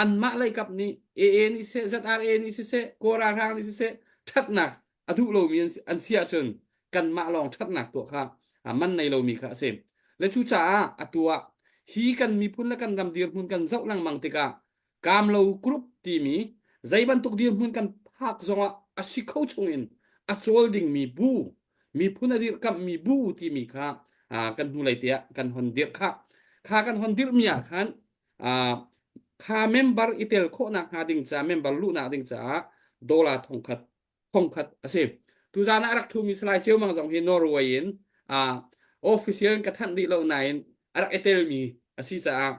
anmah leikap nih AA nih siseh, ZRA nih siseh, Kawl ralhrang nih siseh ṭhatnak a duh lomi an si ahcun kanmah lawng ṭhatnak tuah kha man nei lomi kha a si. Le cucaah atu ah hi kan miphun le kan ram dirhmun kan zoh lengmang tikah Kamlo Group timi zei bantuk dirhmun kan phak zongah a si kho chungin a cawl dingmi bu miphun a dirhkamhmi bu timi kha kan hnulei te ah kan hon dirh kha kha kan hon dirhmi ah khan kha member i tel khawhnak hnga ding ca member luhnak ding caah dollar thongkhat thongkhat a si. Tuzan ah a rak ṭhumi Salai Ceu Mang zong hi Norway in uh, official in ka thanh rih lo nain a rak i telmi a si caah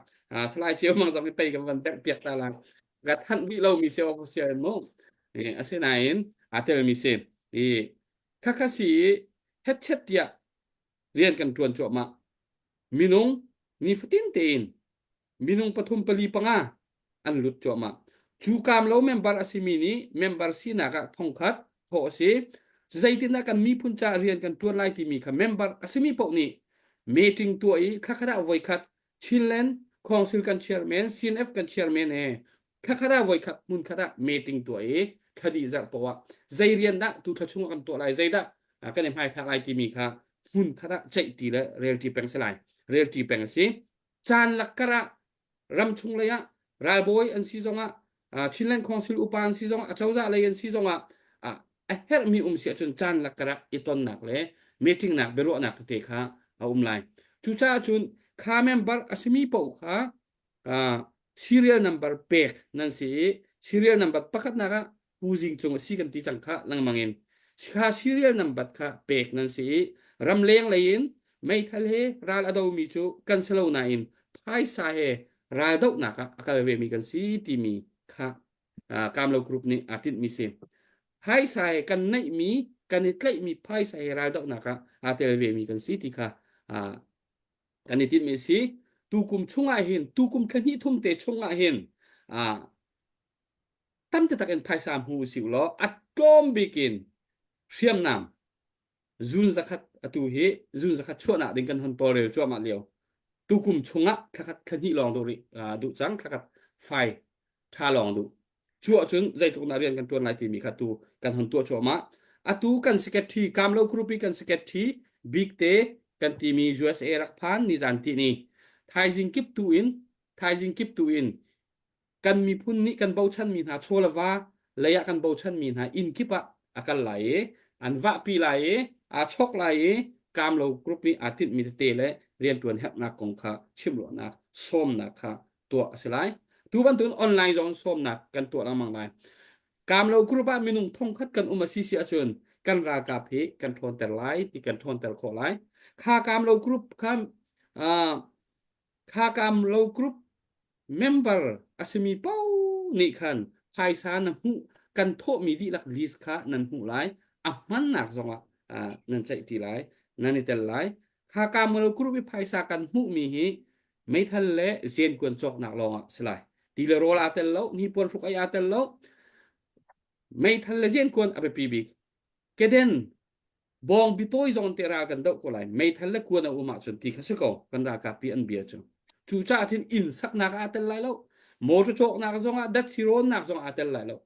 Salai Ceu Mang zong hi pei kan van bengh piak ta la. Ka thanh rih lomi si awk si mu. Asinain aa telmi si. I khakha si i hetchet tiah rian kan ṭuan cuahmah. Minung nifatin tein minung pathum pali panga an lut cuahmah. Cu kaam lo member a simi nih member sinak ah thongkhat thawh a si. Zeitindah kan miphun caah rian kan ṭuan lai timi kha member a simi paoh nih meeting tuah i thlakhat ah voikhat Chinland Council kan chairman, CNF kan chairman he thlakhat ah voikhat hmunkhat ah meeting tuah i thla dih zarh poah zei rian dah tu thla chung ah kan tuah lai, zeidah kan i hmaithlak lai timi kha hmunkhat ah ceihti le relṭi peng si lai. Relṭi peng a si. Caan lakkar ah ramchung lei ah ralbawi an si zongah Chinland Council upa an si zongah acozah lei an si zongah a herhmi um si ahcun caan lakkar ah i tonnak le meeting nak biaruahnak tete kha a um lai. Cucaah cun kha member a simi paoh kha serial number pek nan si i serial number pakhatnak ah Pu Zing Cung a si kan ti cang kha lengmang in kha serial number kha pek nan si i ramleng lei in meithal he ral a domi cu kan si lo nain phaisa he ral dohnak ah a kal vemi kan si timi kha Kamlo Group nih aa tinhmi si. Phaisa he kan neihmi kan i tlaihmi phaisa he ral dohnak ah aa tel vemi kan si ti kha kan i tinhmi si. Tukum chungah hin tukum thla hnih thum te chungah hin tam taktak in phaisa hmu usih law a tlawm bik in hriamnam zun zakhat atu hi zun zakhat chuahnak ding kan hon tawlrel cuahmah lio tukum chungah thlakhat thlahnih lawng duh rih duh cang thlakhat fai tha lawng duh cu ahcun zeitluk na rian kan tuan lai timi kha tu kan hon tuah cuahmah atu kan secretary kamlo group i kan secretary bik te kan timi USA rak phan nizan ti ni thaizing kip tu in thaizing kip tu in kan miphun nih kan bochanmi hna chaw le va lei ah kan bochanmi hna inn kip ah a kal lai i an vahpi lai i aa chok lai i kamlo group nih aa tinhmi tete le rianṭuan herhnak kong kha chimruahnak sawmnak kha tuah a si lai. Tu bantukin online zong sawmnak kan tuah lengmang lai. Kamlo group ah minung thongkhat kan um a si si ahcun kan ralkap hi kan ṭhawnter lai ti kan ṭhawnter khawh lai. Kha kamlo group kha uh, kha kamlo group member a simi paoh nih khan phaisa na hmuh kan thawhmi dihlak list kha nan hmuh lai a hmannak zongah uh, nan ceihti lai nan i tel lai kha kamalo group i phaisa kan hmuhmi hi meithal le zenkuan cawknak lawngah si lai ti le rawl aa tel lo hnipuan hruk ai aa tel lo meithal le zenkuan a biapi bik keden Bawng bitawi zong te ral kan doh ko lai. Meithal le kuan a um ahcun ti kha si ko. Kan ralkap pi an bia cu. Cucaah cun inn saknak ah aa tel lai lo. Motor cawknak zong ah datsi rawnnak zong aa tel lai lo.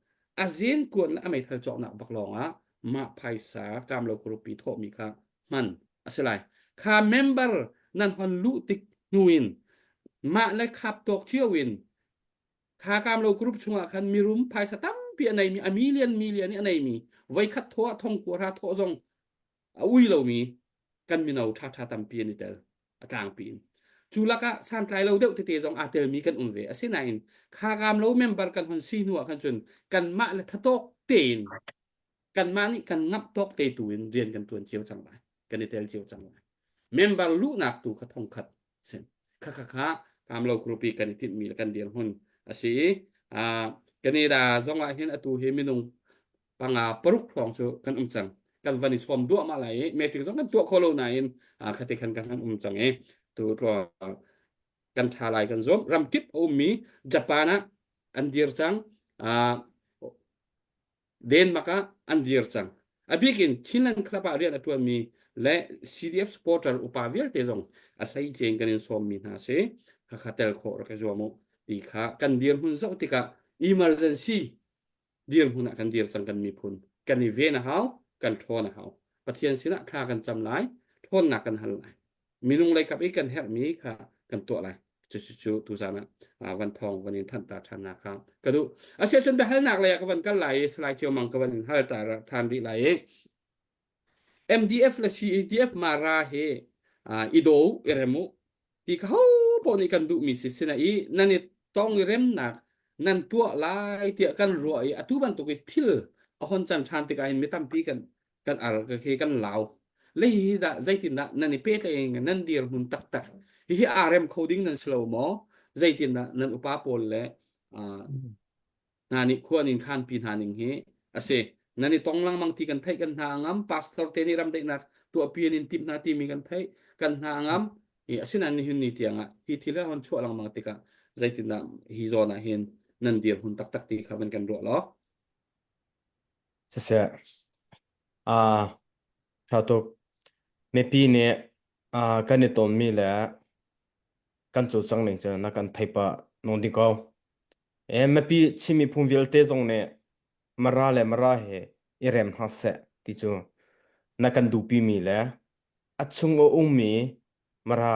A zen kuan le a meithal cawknak bak lawng ah mah phaisa kamlo kurupi thawhmi kha hman a si lai. Kha member nan hon luh tik hnu in mah le khap tawk cio in Kha kamlo group chungah khan mirum phaisa tampi a neimi a million million i a neimi voikhat thawh ah thong kua hra thawh zong a ui lomi kan mino ṭhaṭha tampi an i tel a tlangpi in. Cu lakah santlai lo deuh tete zong aa telmi kan um ve. Asinain kha kamlo member kan hon si hnu ah khan cun kanmah le thatawk tein kanmah nih kan ngamh tawk te tu in rian kan ṭuan cio cang lai. Kan i tel cio cang lai. Member luhnak tu kha thongkhat si. Kha kha kha kamlo group i kan i tinhmi le kan dirhmun a si i Canada zong ah hin atu hi minung panga paruk hrawng cu kan um cang. Kan van i sawm duahmah lai i meeting zong kan tuah kho lo nain khate khan kan um cang i tu kan tha lai kan zuam. Ramkip a ummi Japan ah an dir cang. Denmark ah an dir cang. A bik in Chinland Club ah rian a ṭuanmi le CDF supporter upa vialte zong a hleice in kan in sawmmi hna si. Hakha tel khawh rak i zuam u ti kha kan dirhmun zoh tikah emergency dirhmun ah kan dir cang kan miphun. Kan i ven a hau, kan ṭhawn a hau. Pathian sinah thla kan cam lai, ṭhawnnak kan hal lai. Minung leikap i kan herhmi kha kan tuah lai. Cucu tuzan ah van thawng van in thanh ta ṭhannak kha ka duh. Asiahcun biahalnak lei ah ka van kal lai i Salai Cio Mang ka van in hal ta ṭhan rih lai i MDF le CADF Mara hi i do i rem u ti kha ho paoh nih kan duhmi si sina i nan i tong i remnak nan tuah lai tiah kan ruah i atu bantuk i thil a hon can ṭhan tikah hin mi tampi kan kan ar khi kan lau le hi dah zeitindah nan i pehtlaih nan dirhmun taktak hi. Hihi aa rem kho ding nan si lo maw? Zeitindah nan upa pawl le uh, hna nih khua nin khanpi hna ning hi a si. Nan i tong lengmang ti kan theih kan hna a ngam. Pastor te nih ramdaihnak tuahpi an in timh hna timi kan theih kan hna a ngam. I asinain nihin ni tiangah hi thil hi hon chuah lengmang tikah zeitindah hi zawn ah hin nan dirhmun taktak ti kha van kan ruah law. Siseh, aa ṭha tuk. Mipi nih aa kan i tawnmi le kan cawlcangh ning cu na kan thei pah nawn ding ko. E, mipi Chin miphun vialte zong nih Mara le Mara he i rem hna seh ti cu na kan duhpimi le a chung a ummi Mara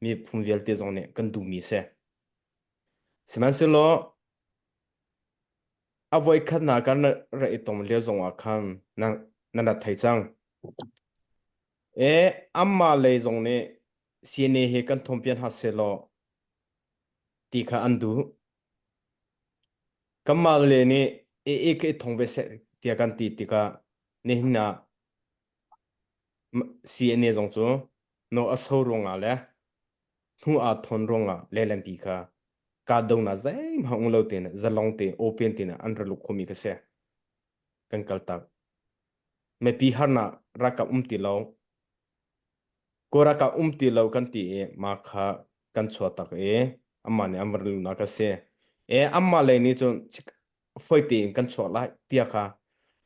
miphun vialte zong nih kan duhmi si. Sihmanhsehlaw a voikhatnak kan ra i tom lio zongah khan na na rat thei cang. E amah lei zong nih CNA he kan thawmpian hna sehlaw ti kha an duh. Kanmah le nih AA ka i thong ve seh tiah kan ti tikah nihin ah CNA zong cu no a so ruangah le hnu aa thawn ruangah lehlampi kha kahdohnak zeihmanh um lo tein zalong te open tein an ra lut khomi kha si. Kan kaltak. Mipi harnak ralkap um ti lo. Kawl ralkap um ti lo kan ti i mah kha kan chuah tak i amah nih an van luhnak a si. E amah lei nih cun foi tein kan chuah lai tiah kha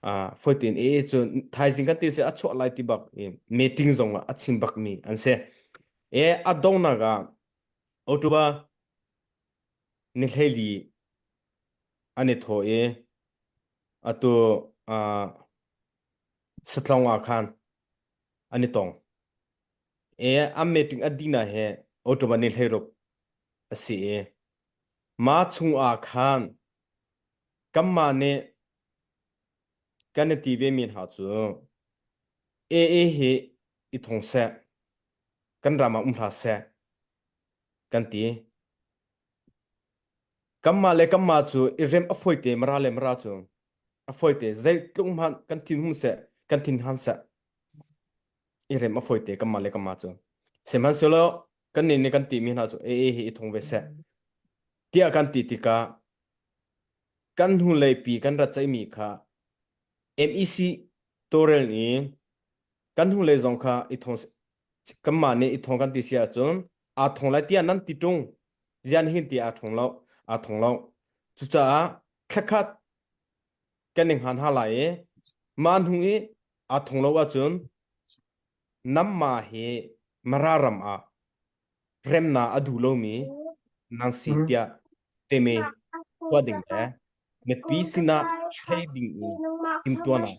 uh, foi tein e cu thaizing kan ti si a chuah lai ti bak i meeting zong ah a chim bak mi an si. E a donghnak ah October ni hleili an i thawh i atu uh, satlong ah khan an i tong. E an meeting a dina he October ni 16 a si i ma chung ah khan kanmah nih kan i ti ve mi hna cu AA hi i thong seh kan ram ah um hlah seh kan ti. Kanmah le kanmah cu i rem a fawite mara le mara cu a fawite zeitluk hmanh kan thin hung seh kan thin han seh i rem a fawite kanmah le kanmah cu. Sihmanhsehlaw kannih nih kan timi hna cu AA hi i thong ve seh tiah kan ti tikah kan hnulei pi kan rat ceihmi kha MEC tawlrel nih kan hnulei zong kha i thong kanmah nih i thong kan ti si ahcun aa thong lai tiah nan ti ṭung zian hin ti aa thong lo aa thong lo cucaah thlakhat kan i hngan ha lai i mah hnu i aa thong lo ahcun namma hi Mara ram ah remna a duh lomi nan si tiah teme tuah ding le mipi sinah thei ding in timtuahnak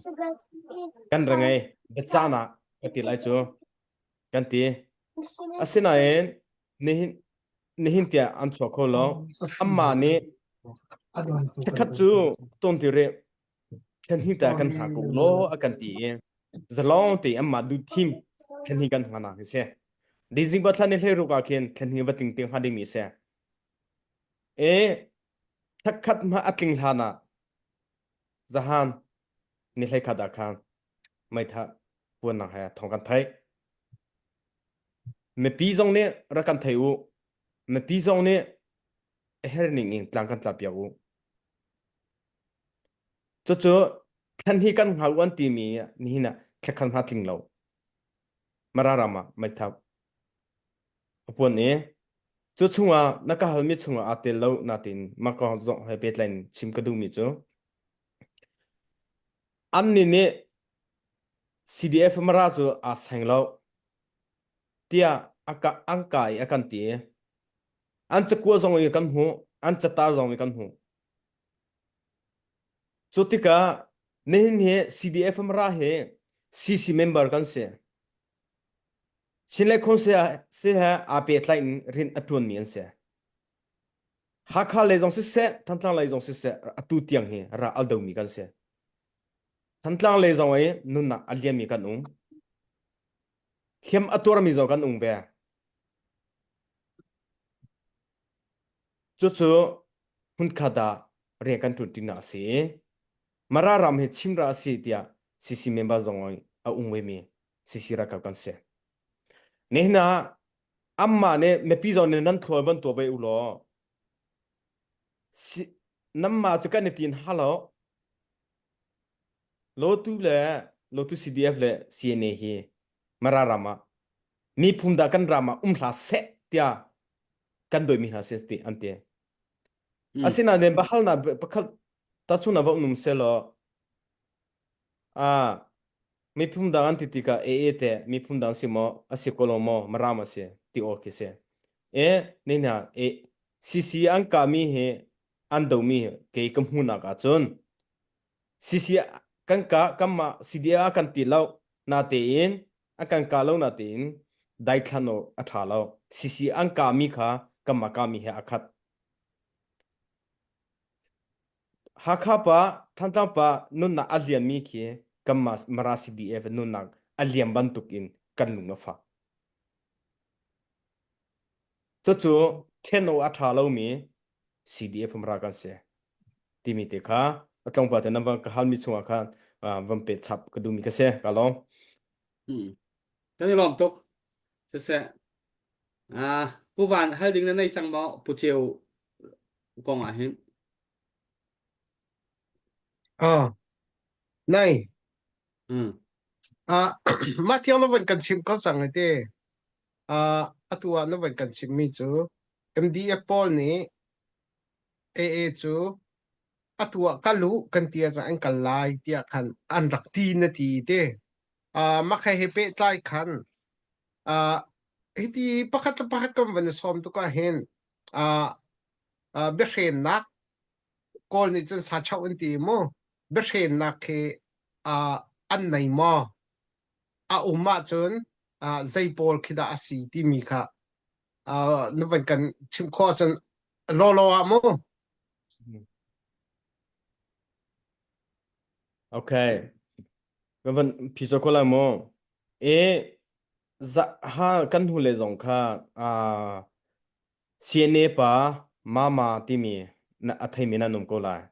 kan ra ngei biacahnak ka ti lai cu kan ti asinain nihin nihin tiah an chuak kho lo amma nih thlakhat cu ton ti rih thlan hi ta kan hna ko law a kan ti i zalong te amma du thim thlan hi kan hna na si dizing ba thlan ni hlei ruk ah khin thlan hi va ting te hnga ding mi si e thlakhat ma atling hlan ah zahan ni hlei khat ah khan meitha puan nang he thong kan thai mipi zong nih rak kan thei u mipi zong nih a her ning in tlang kan tla piak u cucu thlan hi kan hngal u an timi nihin ah thlakhan hma tling lo Mara ram ah meitha a puan i cu chungah na ka halmi chungah aa tel lo natin mah kong zong he pehtlai in chim ka duhmi cu annih nih CDF Mara cu aa seng lo tiah a ka an ka i a kan ti an cakua zong i kan hmuh an catar zong i kan hmuh cu tikah nihin hi CDF Mara hi CC member kan si Chin le Khon se he aa pehtlaih in rian a ṭuanmi an si. Hakha lei zong siseh, Thantlang lei zong siseh, atu tiang hi ral al domi kan si. Thantlang lei zong i nunnak a liammi kan um. Hliam a tuarmi zong kan um ve. Cucu hmunkhat ah rian kan ṭuanṭinak a si i Mara ram hi Chinra a si tiah CC member zong a um vemi CC ralkap kan si. Nihin ah. Amma nih mipi zawn nih nan thlawi van tuah ve u law si, namma cu kan i tin halo Lotu le Lotu CDF le CNA hi Mara ram ah miphun dah kan ram ah um hlah seh tiah kan doimi hna si ti an ti. Mm. Asinain bahalnak pakhat tachun ah va um selaw ah miphun dang an ti tikah AA te miphun dang si maw a si ko lo maw Maram a si ti awk khi si. E ni hna e CC an kah mi hi an do mi kei ka hmuhnak ahcun CC kan kah kanmah CDA a kan ti lo natein a kan kah lo natein daithlan awk a ṭha lo. CC an kah mi kha kanmah kah mi he a khat. Hakha pa Thantlang pa nunnak a liam mi khi kanmah Mara CDF nunnak a liam bantuk in kan lung a fak. Cucu then awk a ṭha lomi CDF Mara kan si timi te kha a tlawmpal te nan van ka halmi chungah khan van pe chap ka duhmi ka si ka lawm. Hmm. Kan i lawm tuk. Siseh. Ah, Pu Van hal ding na nei cang maw Pu Ceu kong ah hin? Ah, nai. Mm. Ah, mah tiang na van kan chim ko cang ai te. Ah, atu ah na van kan chimmi cu MDF pawl nih AA cu atu ah kal u kan ti ah an kal lai tiah khan an rak ti na ti te. Ah, mah he pehtlai khan ah hiti pakhat le pakhat kan van i sawm tuk ah hin ah ah biahrennak Kawl nih cun sachoh an ti mu. Biahrennak khi ah an nei maw? A um ahcun ah zei pawl khi dah a si timi kha ah na van kan chimh khawh ahcun lawlaw ah mu. Okay. Ka van phiso ko lai mu. E za ha kan hnu le zong kha ah CNA pa Mama timi na a theimi nan um ko lai.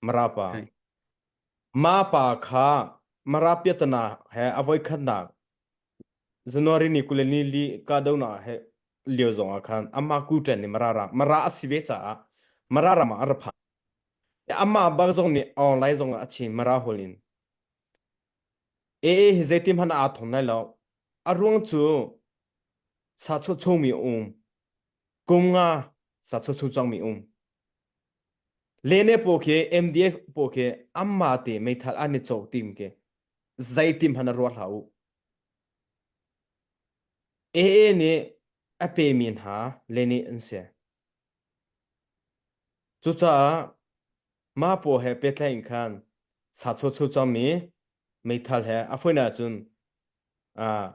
Mara pa. Hai. Ma pa kha Mara piatana he a voikhatnak January ni kule ni li kahdohnak ah he lio zong ah khan amah kuṭen nih Mara ram Mara a si ve caah Mara ram ah a ra phan. Amah bak zong nih online zong ah a chim Mara holh in. AA hi zeitin hmanh aa thong lai lo. A ruang cu sa chuah mi um. Kum nga sa chuah cangmi um. Lene paw khi MDF paw khi amma te meithal an i cawk tim khi zeitim hmanh a ruat hlah u. AA nih a pemi hna lene an si. Cucaah mah paw he pehtlaih in khan sa chuah cangmi meithal he a fawinak ahcun ah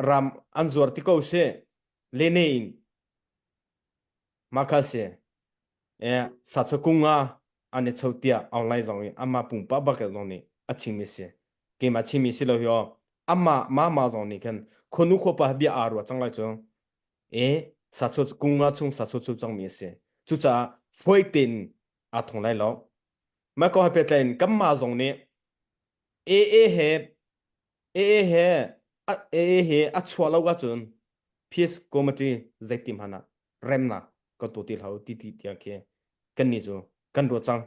ram an zuar ti ko si lene in mah kha si e sa kung ah an i cho tiah online zong i amah pumpak bak zong nih a chimmi si keimah chimmi si lo hi aw amah mama zong nih khan khonu khuapa bia aa ruah cang lai cu e sa cho kung nga chung sa cho cho cangmi a si cucaah foi tein aa thong lai lo mah ko he pehtlain kanmah zong nih AA he AA he AA he a chuah lo ahcun peace committee zeitim hmanh ah remnak kan tu ti hlah ti ti tiang khi kan nih cu kan ruat cang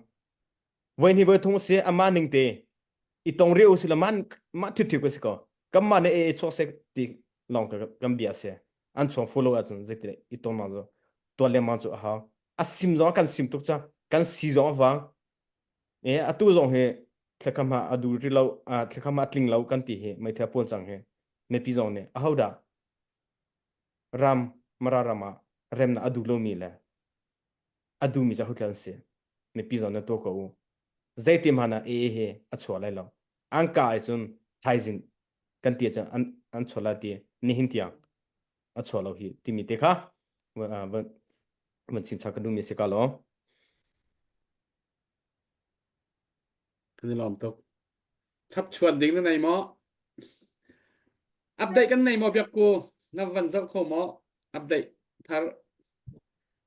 voi hnih voi thung si ama ning te i tong riu si la man ma thip thip ko si ko kan ma ne e chuak se ti long ka kan bia se an chuang fu lo ahcun zeiti i ton ma zo tuan le ma cu a hau a sim zong kan sim tuk cang kan si zong a vang e atu zong hi thlakam ha adu ri lo thlakam a tling lo kan ti hi meithal pawl cang hi mipi zong nih a ho dah ram Mara ram ah remnak a duh lomi le a duhmi cu hotlan si mipi zong na tuah ko u zeiti hmanh ah AA hi a chuah lai lo an ka ai cun thaizing kan ti cun an an chuah lai ti nihin tiang a chuah lo hi timi te kha van chim chak ka duhmi si ka lo Kan i lawm tuk. Chapchuan ding na nei maw? Update kan nei maw Biakku? Na van zoh kho maw? Update thar.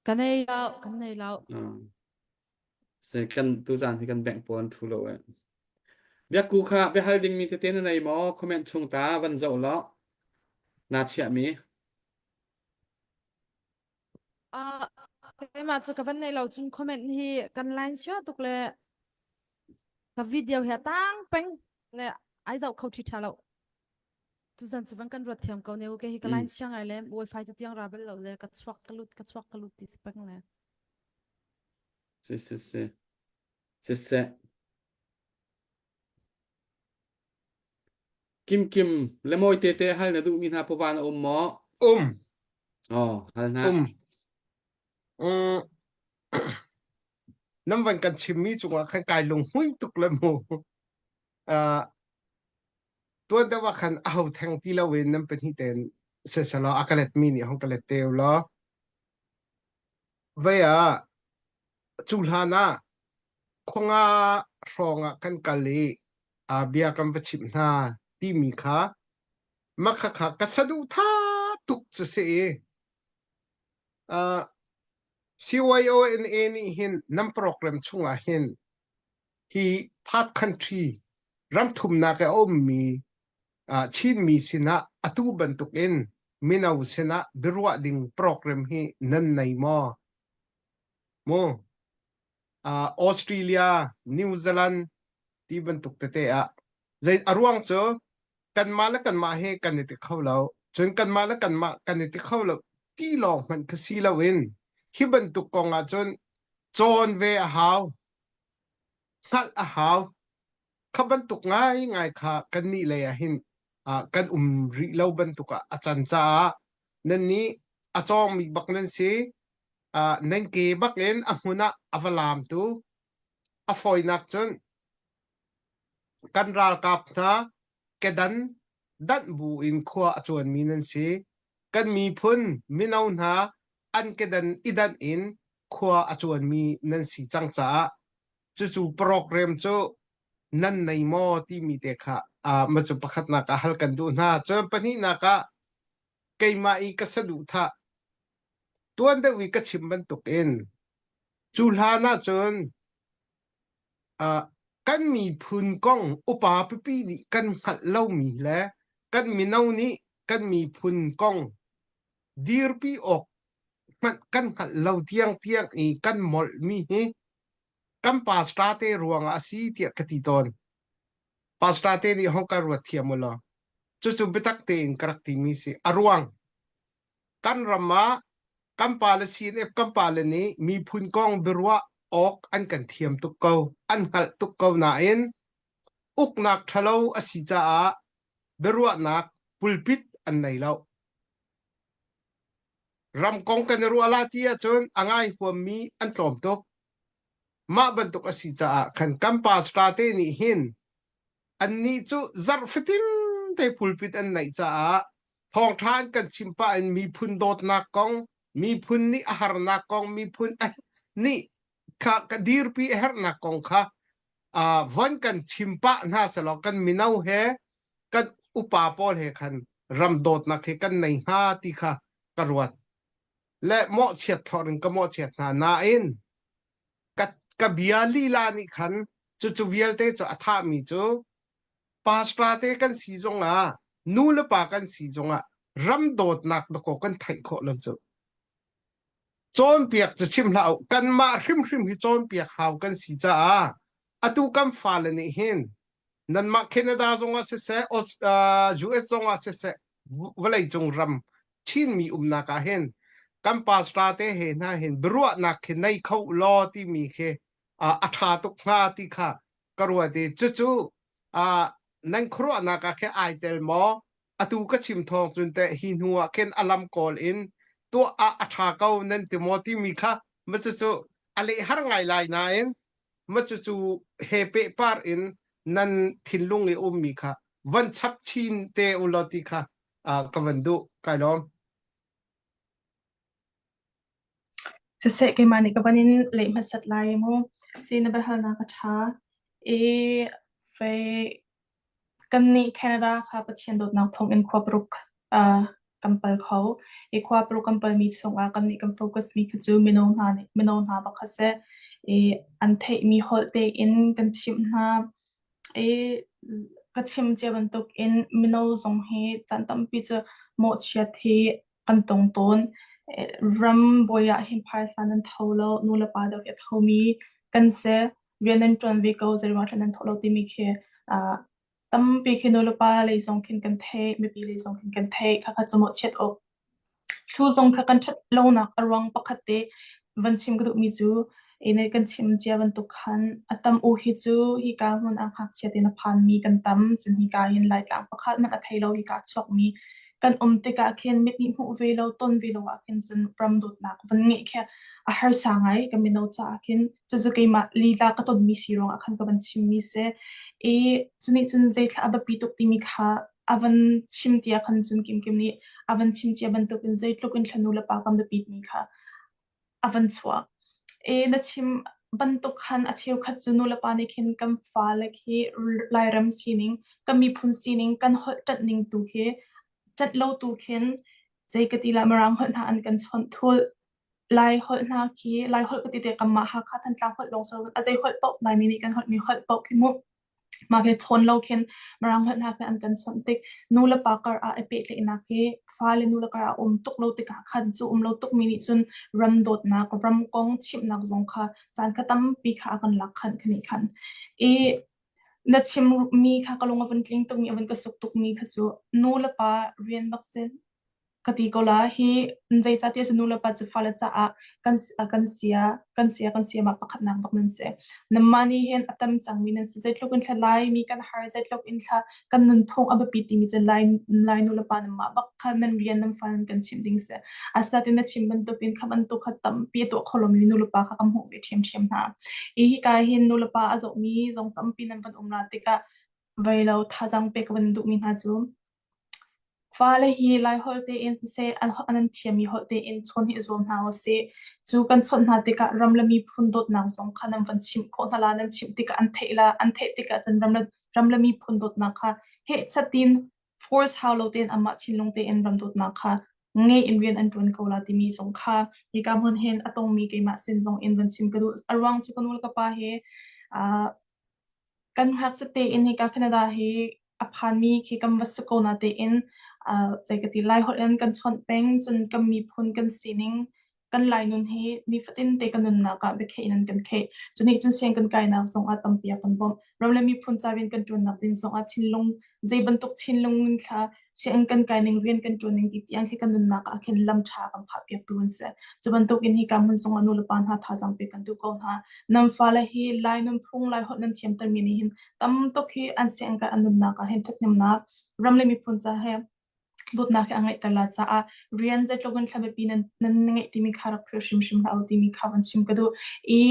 Ka nei lo, kan nei lo. Uh, se kan tuzan hi kan bank pawl an thu lo eh. Biakku kha biahal ding mi tete na nei maw? Comment chung ta van zoh law. Na chiah mi. Ah, keimah cu ka van nei lo cun comment hi kan line sia tuk le ka video hi a tang peng le ai zoh kho ṭhi ṭha lo. Tuzan cu van kan ruat thiam ko ne ke hi ka line sia ngai le wifi cu tiang ra bal lo le ka chuak ka lut ka chuak ka lut ti si peng le. Si si si. Siseh. Kim Kim le mawi te te hal na duhmi hna pawa na um maw? Um. Oh, hal hna. Um. Mm. Nan van kan chimmi cungah khan kai lunghui tuk le mu. Uh, tuan deuh ah khan a ho theng ti loin nan pahnih tein siselaw a ka letmi nih hong ka let te law. Vei ah cu hlan ah khuanga hrawng ah kan kal i bia kan va chimh hna timi kha mah khakha ka saduhthah tuk cu si i CYONA nih hin nan program chungah hin hi third country ram thumnak i a ummi Chinmi sinah atu bantukin mino sinah biaruah ding program hi nan nei maw? Mu uh, Australia, New Zealand ti bantuk tete ah zei a ruang cu kanmah le kanmah he kan i ti kho lo. Cun kanmah le kanmah kan i ti kho lo ti lawng hmanh kha si loin hi bantuk kong ah cun cawn ve a hau, hngalh a hau. Kha bantuk ngaingai kha kannih lei ah hin uh, kan um rih lo bantuk ah a can caah nannih a cawngmi bak nan si. Uh, nan ke bak in a hmun ah a va laamtu a fawinak cun kan ralkap hna kedan danh bu in khua a cuanmi nan si. Kan miphun mino hna an kedan i danh in khua a cuanmi nan si cang caah cucu program cu nan nei maw timi te kha uh, ma cu pakhatnak ah hal kan duh hna. Cun pahnihnak ah keimah i ka saduhthah tuan deuh i ka chim bantuk in cu hlan ah cun uh, kan miphun kong upa pipi nih kan hngalh lomi le kan mino nih kan miphun kong dirpi awk hmanh kan hngalh lo tiangtiang i kan molhmi hi kan pastor te ruangah a si tiah ka ti tawn. Pastor te nih hong ka ruat thiam u law cucu biatak tein ka rak timi si. A ruang kan ram ah kan pale CNF kan pale nih miphun kong biaruah awk an kan thiam tuk ko, an hngalh tuk ko nain uknak ṭhalo a si caah biaruahnak pulpit an nei lo. Ram kong kan i ruah la ti ahcun a ngai huammi an tlawm tuk. Mah bantuk a si caah khan kan pastor te nih hin annih cu zarh fatin te pulpit an neih caah thawngṭha an kan chim pah in miphun dawtnak kong, miphun nih a harnak kong, miphun nih kha ka dirpi a herhnak kong kha uh, von kan chim pah hna selaw kan mino he kan upa pawl he khan ram dawtnak he kan nei hnga ti kha ka ruat le mawhchiat thlor in ka mawhchiat hna nain ka ka bia lila nih khan cucu vialte cu a thahmi cu pastor te kan si zongah nu le pa kan si zongah ram dawtnak dakaw kan theih khawh lo cu cawnpiak cu chim hlah u kanmah hrimhrim hi cawnpiak hau kan si caah atu kan fale nih hin nanmah Canada zongah siseh US zongah siseh vawleicung ram Chinmi umnak ah hin kan pastor te he hna hin biaruahnak khi nei kho law timi khi a ṭha tuk hnga ti kha ka ruat i cucu nan khuaruahnak ah khin ai tel maw atu ka chim thawng cun teh hi hnu ah khin a lam kawl in tuah ah a ṭha ko nan ti maw timi kha ma cucu a leh har ngai lai nain ma cucu he pehpar in nan thinlung i ummi kha van chap chin te u law ti kha ka van duh kai lawm. Siseh keimah nih ka van in leh hmasat lai mu. Si na biahalnak a ṭha. I fei Kannih Canada kha Pathian dawtnak thawngin khua paruk uh, kan pal kho. I khua paruk kan palmi chungah kannih kan focus mi kha cu mino hna nih mino hna bak kha si. I an theihmi holh tein kan chimh hna. I ka chim cia bantukin mino zong hi caan tampi cu mawhchiat hi kan tong tawn. Ram bawi ah hin phaisa nan tho lo, nu le pa deuh hi a thomi kan si. Rian nan ṭuan ve ko, zeiruang ah nan thawh lo timi khi uh, tampi khi nu le pa lei zong khin kan theih, mipi lei zong khin kan theih. Khakha cu mawhchiat awk Thlu zong kha kan ṭhat lonak a ruang pakhat te van chim ka duhmi cu ine kan chim cia bantuk khan a tam u hi cu hika hmun ah ngakchia tein a phanmi kan tam. Cun hika hin Laitlang pakhat hmanh a thei lo hika a chuakmi kan um tikah khin mit nih hmuh ve lo ton ve lo ah khin cun ram dawtnak van ngeih khi a harsa ngai ka mino caah khin. Cucu keimah lila ka tonmi si ruangah khan ka van chimmi si. I cunih cun zeithla a biapi tuk timi kha a van chim tiah khan cun Kimkim nih a van chim cia bantukin zeitluk in thla nu le pa kan biapit mi kha a van chuak. E na chim bantuk khan a cheukhat cu nu le pa nih khin kan fale khi Lairam sining, kan miphun sining, kan holh ṭanh ning tu khi ṭanh lo tu khin zei ka ti lah Mirang holh hna an kan chawnh thulh. Lai holh hna khi Lai holh ka ti te kanmah Hakha Thantlang holh lawng si lo a zei holh paoh Laimi nih kan holhmi holh paoh khi mu Mah hi chawn lo khin Mirang holh hna khin an kan chawnh tik nu le pa kar ah i pehtlaihnak hi fale nu le kar ah um tuk lo tikah khan cu um lo tukmi nih cun ram dawtnak, ram kong chimhnak zong kha caan kha tampi kha a kan lak khanh kha nih khan. I na chimmi kha ka lung a vun tling tukmi, a vun ka suk tukmi kha cu nu le pa rian bak si. Ka ti ko la hi zeicahtiah cu nu le pa cu fale caah kan kan sia kan sia kan siam ah pakhatnak bak nan si. Nanmah nih hin a tam cangmi nan si. Zeitluk in thla Laimi kan har, zeitluk in thla kan nunphung a biapi timi cu Lai Lai nu le pa nanmah bak kha nan rian nan fa nan kan chimh ding si. Asinain na chim bantukin kha bantuk kha tampi a tuah kho lomi nu le pa kha kan hmuh ve ṭhiamṭhiam hna. I hika hin nu le pa a zohmi zong tampi nan van um la tikah vei lo thazaang pek van duhmi hna cu Fale hi Laiholh tein siseh, an thiammi holh tein chawn hi i zuam hna usih. Cu kan chawnh hna tikah ram le miphun dawtnak zong kha nan van chimh khawh hna la. Nan chimh tikah an theih la. An theih tikah cun ram le, ram le miphun dawtnak kha hehchat in force hau lo tein anmah thinlung tein ram dawtnak kha ngei in rian an ṭuan ko la timi zong kha hika hmun hin a tongmi keimah sin zong in van chim ka duh. A ruang cu ka nu le ka pa he uh, Kan ngakchia tein hika Canada hi a phanmi khi kan va si ko natein uh, zei ka ti Laiholh in kan chawnh peng cun kan miphun kan sining kan Lai nun hi nifatin te kan nunnak ah biakheih in an kan kheh. Cunih cun siang kan kainak zong ah tampi a kan bawmh. Ram le miphun ca rian kan ṭuannak ding zong ah thinlung zei bantuk thinlung in thla sianginn kan kai ning rian kan ṭuan ning ti tiang khi kan nunnak ah khin lam ṭha kan phah piaktu an si. Cu bantuk in hika hmun zong ah nu le pa hna thazaang pek kan duh ko hna. Nan fale hi Lai nunphung, Lai holh nan thiamtermi nih hin tam tuk hi an sianginn kai an nunnak ah hin ṭhathnemnak ram le miphun ca he dawtnak hi a ngeihter la caah rian zeitluk in thla biapi nan nan ngeih timi kha rak philh hrimhrim hlah u timi kha van chim ka duh. I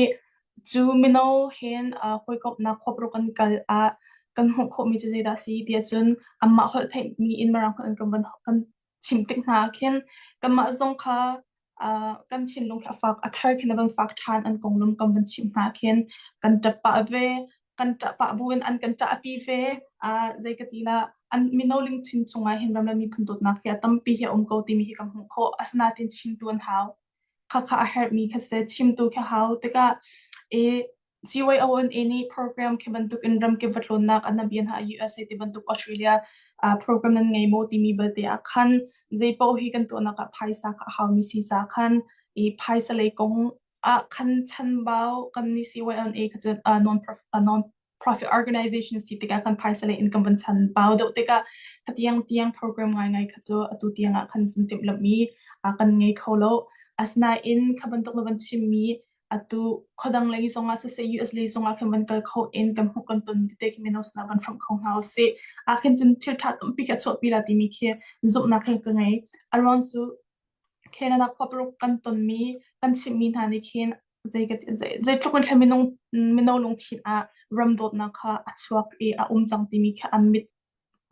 Cu mino hen hawikomhnak khuaparuk kan kal ah kan hmuh khawhmi cu zeidah a si ti ahcun anmah holh theihmi in Mirang holh in kan van kan chim tik hna ah khin kanmah zong kha kan thinlung khi a fak a thar khin a van fak ṭhan an konglam kan van chimh hna khin kan ṭap pah ve kan ṭah pah buin an kan ṭahpi ve zei ka ti lah an mino lungthin chungah hin ram le miphun dawtnak hi a tampi hi a um ko timi hi kan hmuh khawh asinain chimtu an hau Khakha a herhmi kha si, chimtu khi hau tikah i CYONA nih program khi bantuk in ramkip va tlawnnak an bian ha USA ti bantuk Australia uh, program nan ngei maw timi belte ah khan zeipaoh hi kan tuahnak ah phaisa kha a haumi si ca khan i phaisa lei kong ah khan chanbau kan ni CYONA kha cun uh, non uh, non profit organization si tikah kan phaisa le income van chan bau deuh tikah tiang tiang program ngai ngai kha cu atu tiang ah khan cun timhlamh kan ngei kho lo asinain kha bantuk na van chimmi atu khodang lei zongah siseh US lei zongah khan van kal kho in kan hmuh kan ton tete khi mino sinah van hrawmh kho hna usih ah khin cun thil tha tampi kha chuahpi la timi khi zumhnak khan ka ngei aruang cu Canada khua paruk kan tonmi kan chimhmi hna nih khin zei ka zei zeitluk in thla minung mino lungthin ah ram dawtnak kha a chuak i a um cang timi kha an mit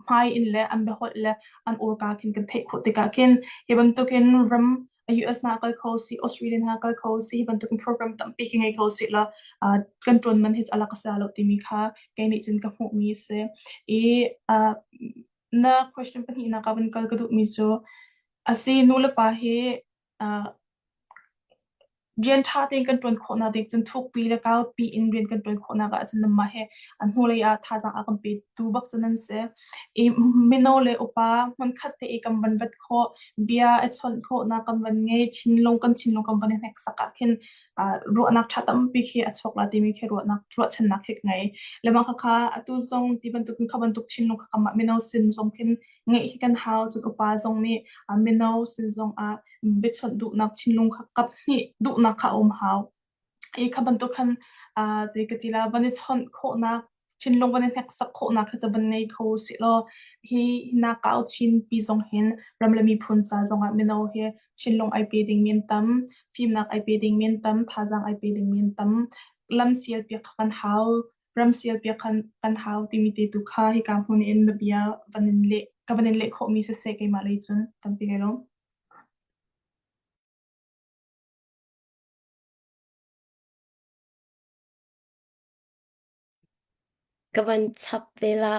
hmai in le an biaholh le an awka khin kan theih khawh tikah khin hi bantukin ram US na kal kho si Australia na kal kho si hi bantukin program tampi khi ngei kho si la kan ṭuan man hi alak a lo timi kha kei nih cun ka hmuhmi a si i na question pahnihnak ah van kal ka duhmi cu a si nu le pa hi uh, Rian ṭha tein kan ṭuan khawhnak ding cun thukpi le kaupi in rian kan ṭuan khawhnak ahcun nanmah he a hnulei ah thazaang a kan petu bak cu nan si. I mino le upa hmunkhat te i kan van vat khawh, bia i chawnh khawhnak kan van ngei, thinlung kan thinlung kan van i hneksak ah khin ruahnak ṭha tampi khi a chuak la timi khi ruahnak ruahchannak khi ka ngei. Le mah khakha atu zong ti bantukin kha bantuk thinlung kha kanmah mino sin zong khin ngeih hi kan hau. Cun upa zong nih mino sin zong ah biachawnh duhnak thinlung kha kap hnih duhnak kha a um hau. I kha bantuk khan zei ka ti la van i chawnh khawhnak thinlung van i hneksak khawhnak kha cu van ngei kho usih law hi na kau chin pi zong hin ram le miphun ca zong ah mino hi thinlung ai pe ding mi an tam, fimnak ai pe ding mi an tam, thazaang ai pe ding mi an tam. Lam sial piak kha kan hau, ram sial piak khan kan hau timi te tu kha hika hmun in na bia van in leh ka van in leh khawhmi siseh keimah lei cun tampi kai lawm. Ka van chap ve la.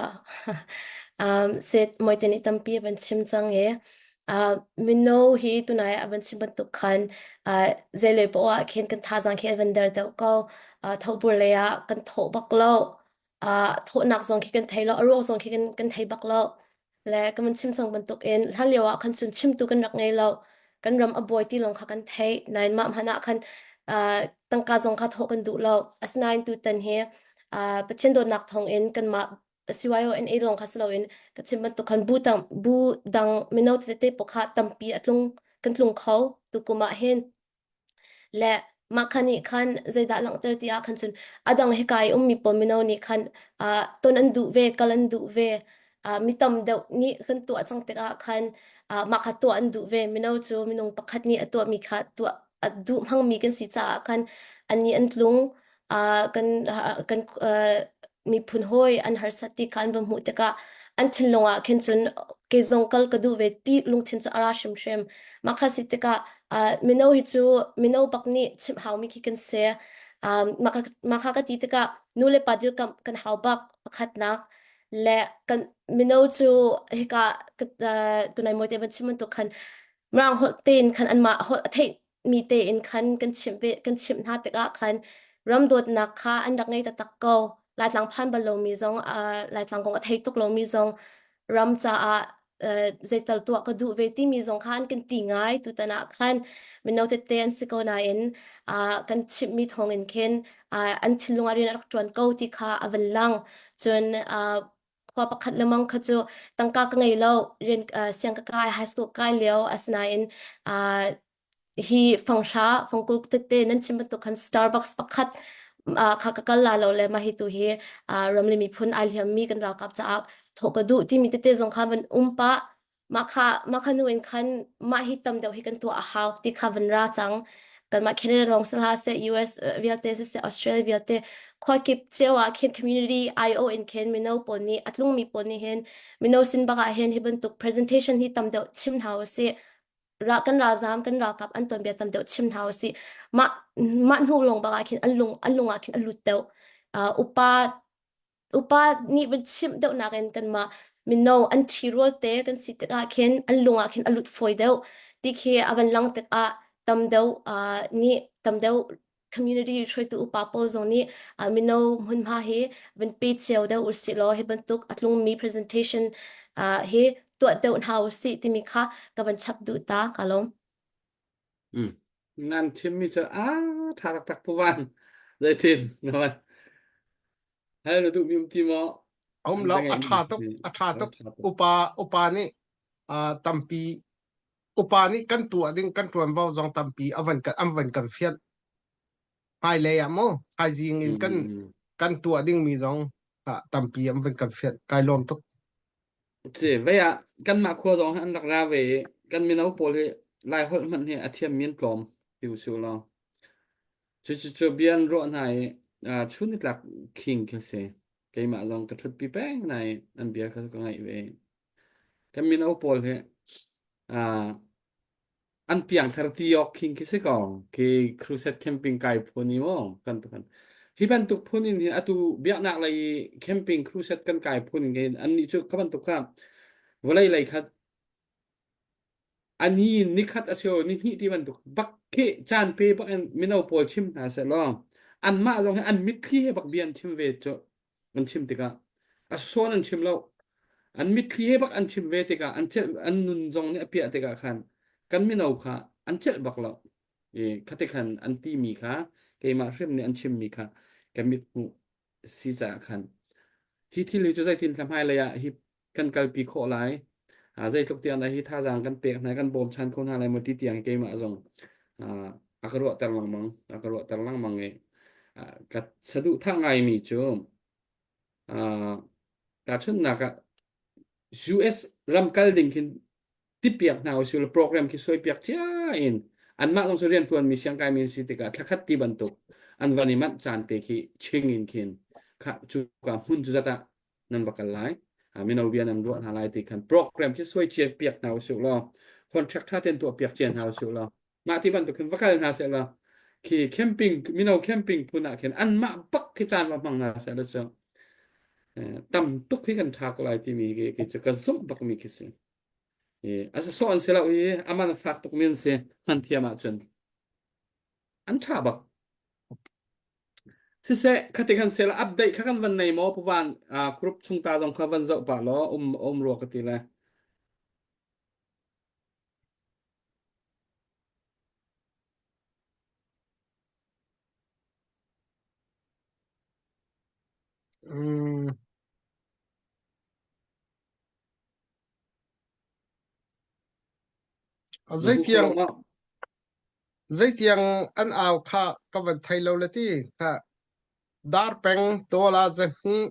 Um, set moite nih tampi a van chim cang i uh, mino hi tunai a van chim bantuk khan uh, zeilei poah ah khin kan thazaang khi a van der deuh ko. Uh, thobur lei ah kan thawh bak lo. Uh, thawhnak zong khi kan thei lo, a ruang zong khi kan, kan thei bak lo. Le kan van chim cang bantuk in hlan lio ah khan cun chimtu kan rak ngei lo. Kan ram a buai ti lawng kha kan theih. Nain mah hmanh ah khan uh, tangka zong kha thawh kan duh lo. Asinain tutan hi uh, Pathian dawtnak thawng in kanmah CYONA lawng kha si loin ka chim bantuk khan bu tang bu dang mino tete pawl kha tampi a tlung kan tlung kho tukum ah hin Le mah kha nih khan zeidah langhter ti ah khan cun a dang hika i ummi pawl mino nih khan uh, ton an duh ve, kal an duh ve. Uh, mi tam deuh nih kan tuah cang tikah khan uh, mah kha tuah an duh ve. Mino cu minung pakhat nih a tuahmi kha tuah a duh hmangmi kan si caah khan annih an tlung. Uh, kan kan uh, miphun hawi an harsat ti kha an va hmuh tikah an thinlung ah khin cun kei zong kal ka duh ve ti lungthin cu a ra hrimhrim. Mah kha si tikah uh, mino hi cu mino bak nih chimh haumi khi kan si. Um, mah kha, mah kha ka ti tikah nu le pa dirkamh kan hau bak pakhatnak le kan mino cu hika uh, tunai moi te van chim bantuk khan Mirang holh tein khan anmah holh a theih mi tein khan kan chimh ve kan chimh hna tikah khan ram dawtnak kha an rak ngei taktak ko. Laitlang phan bal lomi zong uh, Laitlang kong a thei tuk lomi zong ram caah uh, zeital tuah ka duh ve timi zong kha an kan ti ngai tutan ah khan mino tete an si ko nain uh, kan chimhmi thawng in khin uh, an thinlung ah rian a rak ṭuan ko ti kha a van lang cun uh, khua pakhat lemang kha cu tangka ka ngei lo rian uh, siang ka kai high school kai lio asinain uh, hi fanghra fangkul tete nan chim bantuk khan Starbucks pakhat uh, kha ka kal la lo le mah hi tu hi uh, ram le miphun ai hliam mi kan ralkap caah thawh ka duh timi tete zong kha van um pah mah kha mah kha nu in khan mah hi tam deuh hi kan tuah a hau ti kha van ra cang kanmah Canada lawng si hlah seh US vialte siseh Australia vialte khua kip cio ah khin community IO in khin mino pawl nih a tlungmi pawl nih hin mino sin bak ah hin hi bantuk presentation hi tam deuh chim hna usih ra kan ralzam kan ralkap an tuanbia tam deuh chim hna usih mah mah hnu lawng bak ah khin an lung an lung ah khin a lut deuh uh, upa upa nih van chimh deuh nakin kanmah mino an ṭhirual te kan si tikah khin an lung ah khin a lut fawi deuh ti khi a van lang tikah tam deuh uh, nih tam deuh community hruaitu upa pawl zong nih uh, mino hmunhma hi van pe cio deuh usih law hi bantuk a tlungmi presentation uh, hi tuah deuh hna usih timi kha ka van chap duh ta ka lawm. Mm. Nan chimmi cu a ṭha taktak pu Van. Zeitin na van hal na duhmi um ti maw? Um An lo bia a ngeihmi ṭha tuk a ṭha a tuk ṭha tuk. upa upa nih uh, tampi upa nih kan tuah ding kan ṭuanvo zong tampi a van kan an van kan fianh hmailei ah mu thaizing in kan Mm. kan tuah dingmi zong ah, tampi an van kan fianh kai lawm tuk Si, vei ah kanmah khua zong hi an rak ra ve i kan mino pawl hi Lai holh hmanh hi a thiammi an tlawm ti usih law. Cucu cu bia an ruah hna i uh, chun nitlak king khi si. Keimah zong ka ṭhutpi peng hna i an bia kha ka ngaih ve. Kan mino pawl hi uh, an piangthar ti awk khing khi si ko khi crusade camping kai phun i mu kan tu kan hi bantuk phun in hin atu biaknak lei camping crusade kan kai phun in hin annih cu kha bantuk kha vawlei lei kha. Ani nikhat a si ni hnih ti bantuk bak khi caan pe bak in mino pawl chim hna seh law anmah zong hi an mitthli he bak bia an chim ve cu an chim tikah a sawn an chim lo an mitthli he bak an chim ve tikah an celh an nun zong nih a piah tikah khan kan mino kha an celh bak lo i khate khan an timi kha keimah hrim nih an chimmi kha ka mit hmuh si caah khan hi thil hi cu zeitin thla hmailei ah hi kan kalpi khawh lai zeitluk tiang dah hi thazaang kan pek hna kan bawmchan kho hna lai maw ti tiang keimah zong a ka ruahter lengmang a ka ruahter lengmang i ka saduhthah ngaimi cu tahchunhnak ah US ram kal ding khin tipiak hna usih law program khi suaipiak cia in anmah zong cu rianṭuanmi siangkaimi an si tikah thlakhat ti bantuk an van i manh caan te khi ching in khin kha cu ka hmun cu zat ah nan va kal lai mino bia nan ruah hna lai ti khan program khi suai cia piak hna usih law contract ṭha tein tuah piak cia hna usih law mah ti bantuk khin va kal hna seh law khi camping mino camping phun ah khin anmah bak khi caan va hmang hna seh law cu tam tuk hi kan ṭha ko lai timi khi cu ka zumh bakmi khi si. A sawh an si lo i a man a fak tukmi an si hman thiam ahcun an ṭha bak. Siseh khati khan sel update kha kan van nei maw puvan group chung ta zong kha van zoh pah law um um rua ka ti le. Mm. Zeitiang zeitiang an au kha ka van thei lo le ti kha dar peng tawla zahnih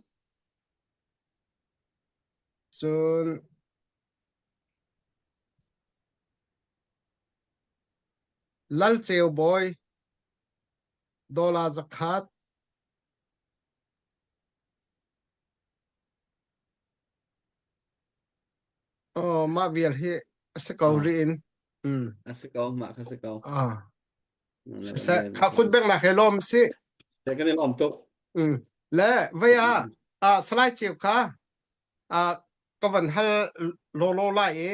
cun Lal Ceu Bawi dollar zakhat Aw, mah vial hi a si ko Ah. rih in. Mm. A si ko, mah kha si ko. Ah. Siseh, kha kut bengnak he lawm si. Kan i lawm tuk. Mm. Le vei ah ah Salai Ceu kha ah ka van hal lawlaw lai i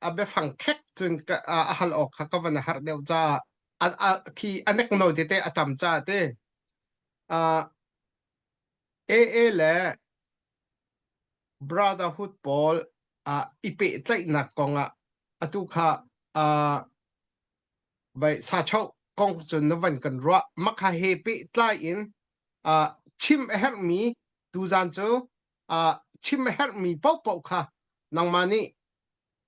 a biafang khek cun ka a hal awk kha ka van harh deuh caah a a khi a nek no tete a tam caah te ah AA le Brotherhood pawl ah i pehtlaihnak kongah atu kha uh, vai sachoh kong cun na van kan ruah makha he pehtlai in uh, chim a herhmi tuzan cu uh, chim a herhmi paohpaoh kha nangmah nih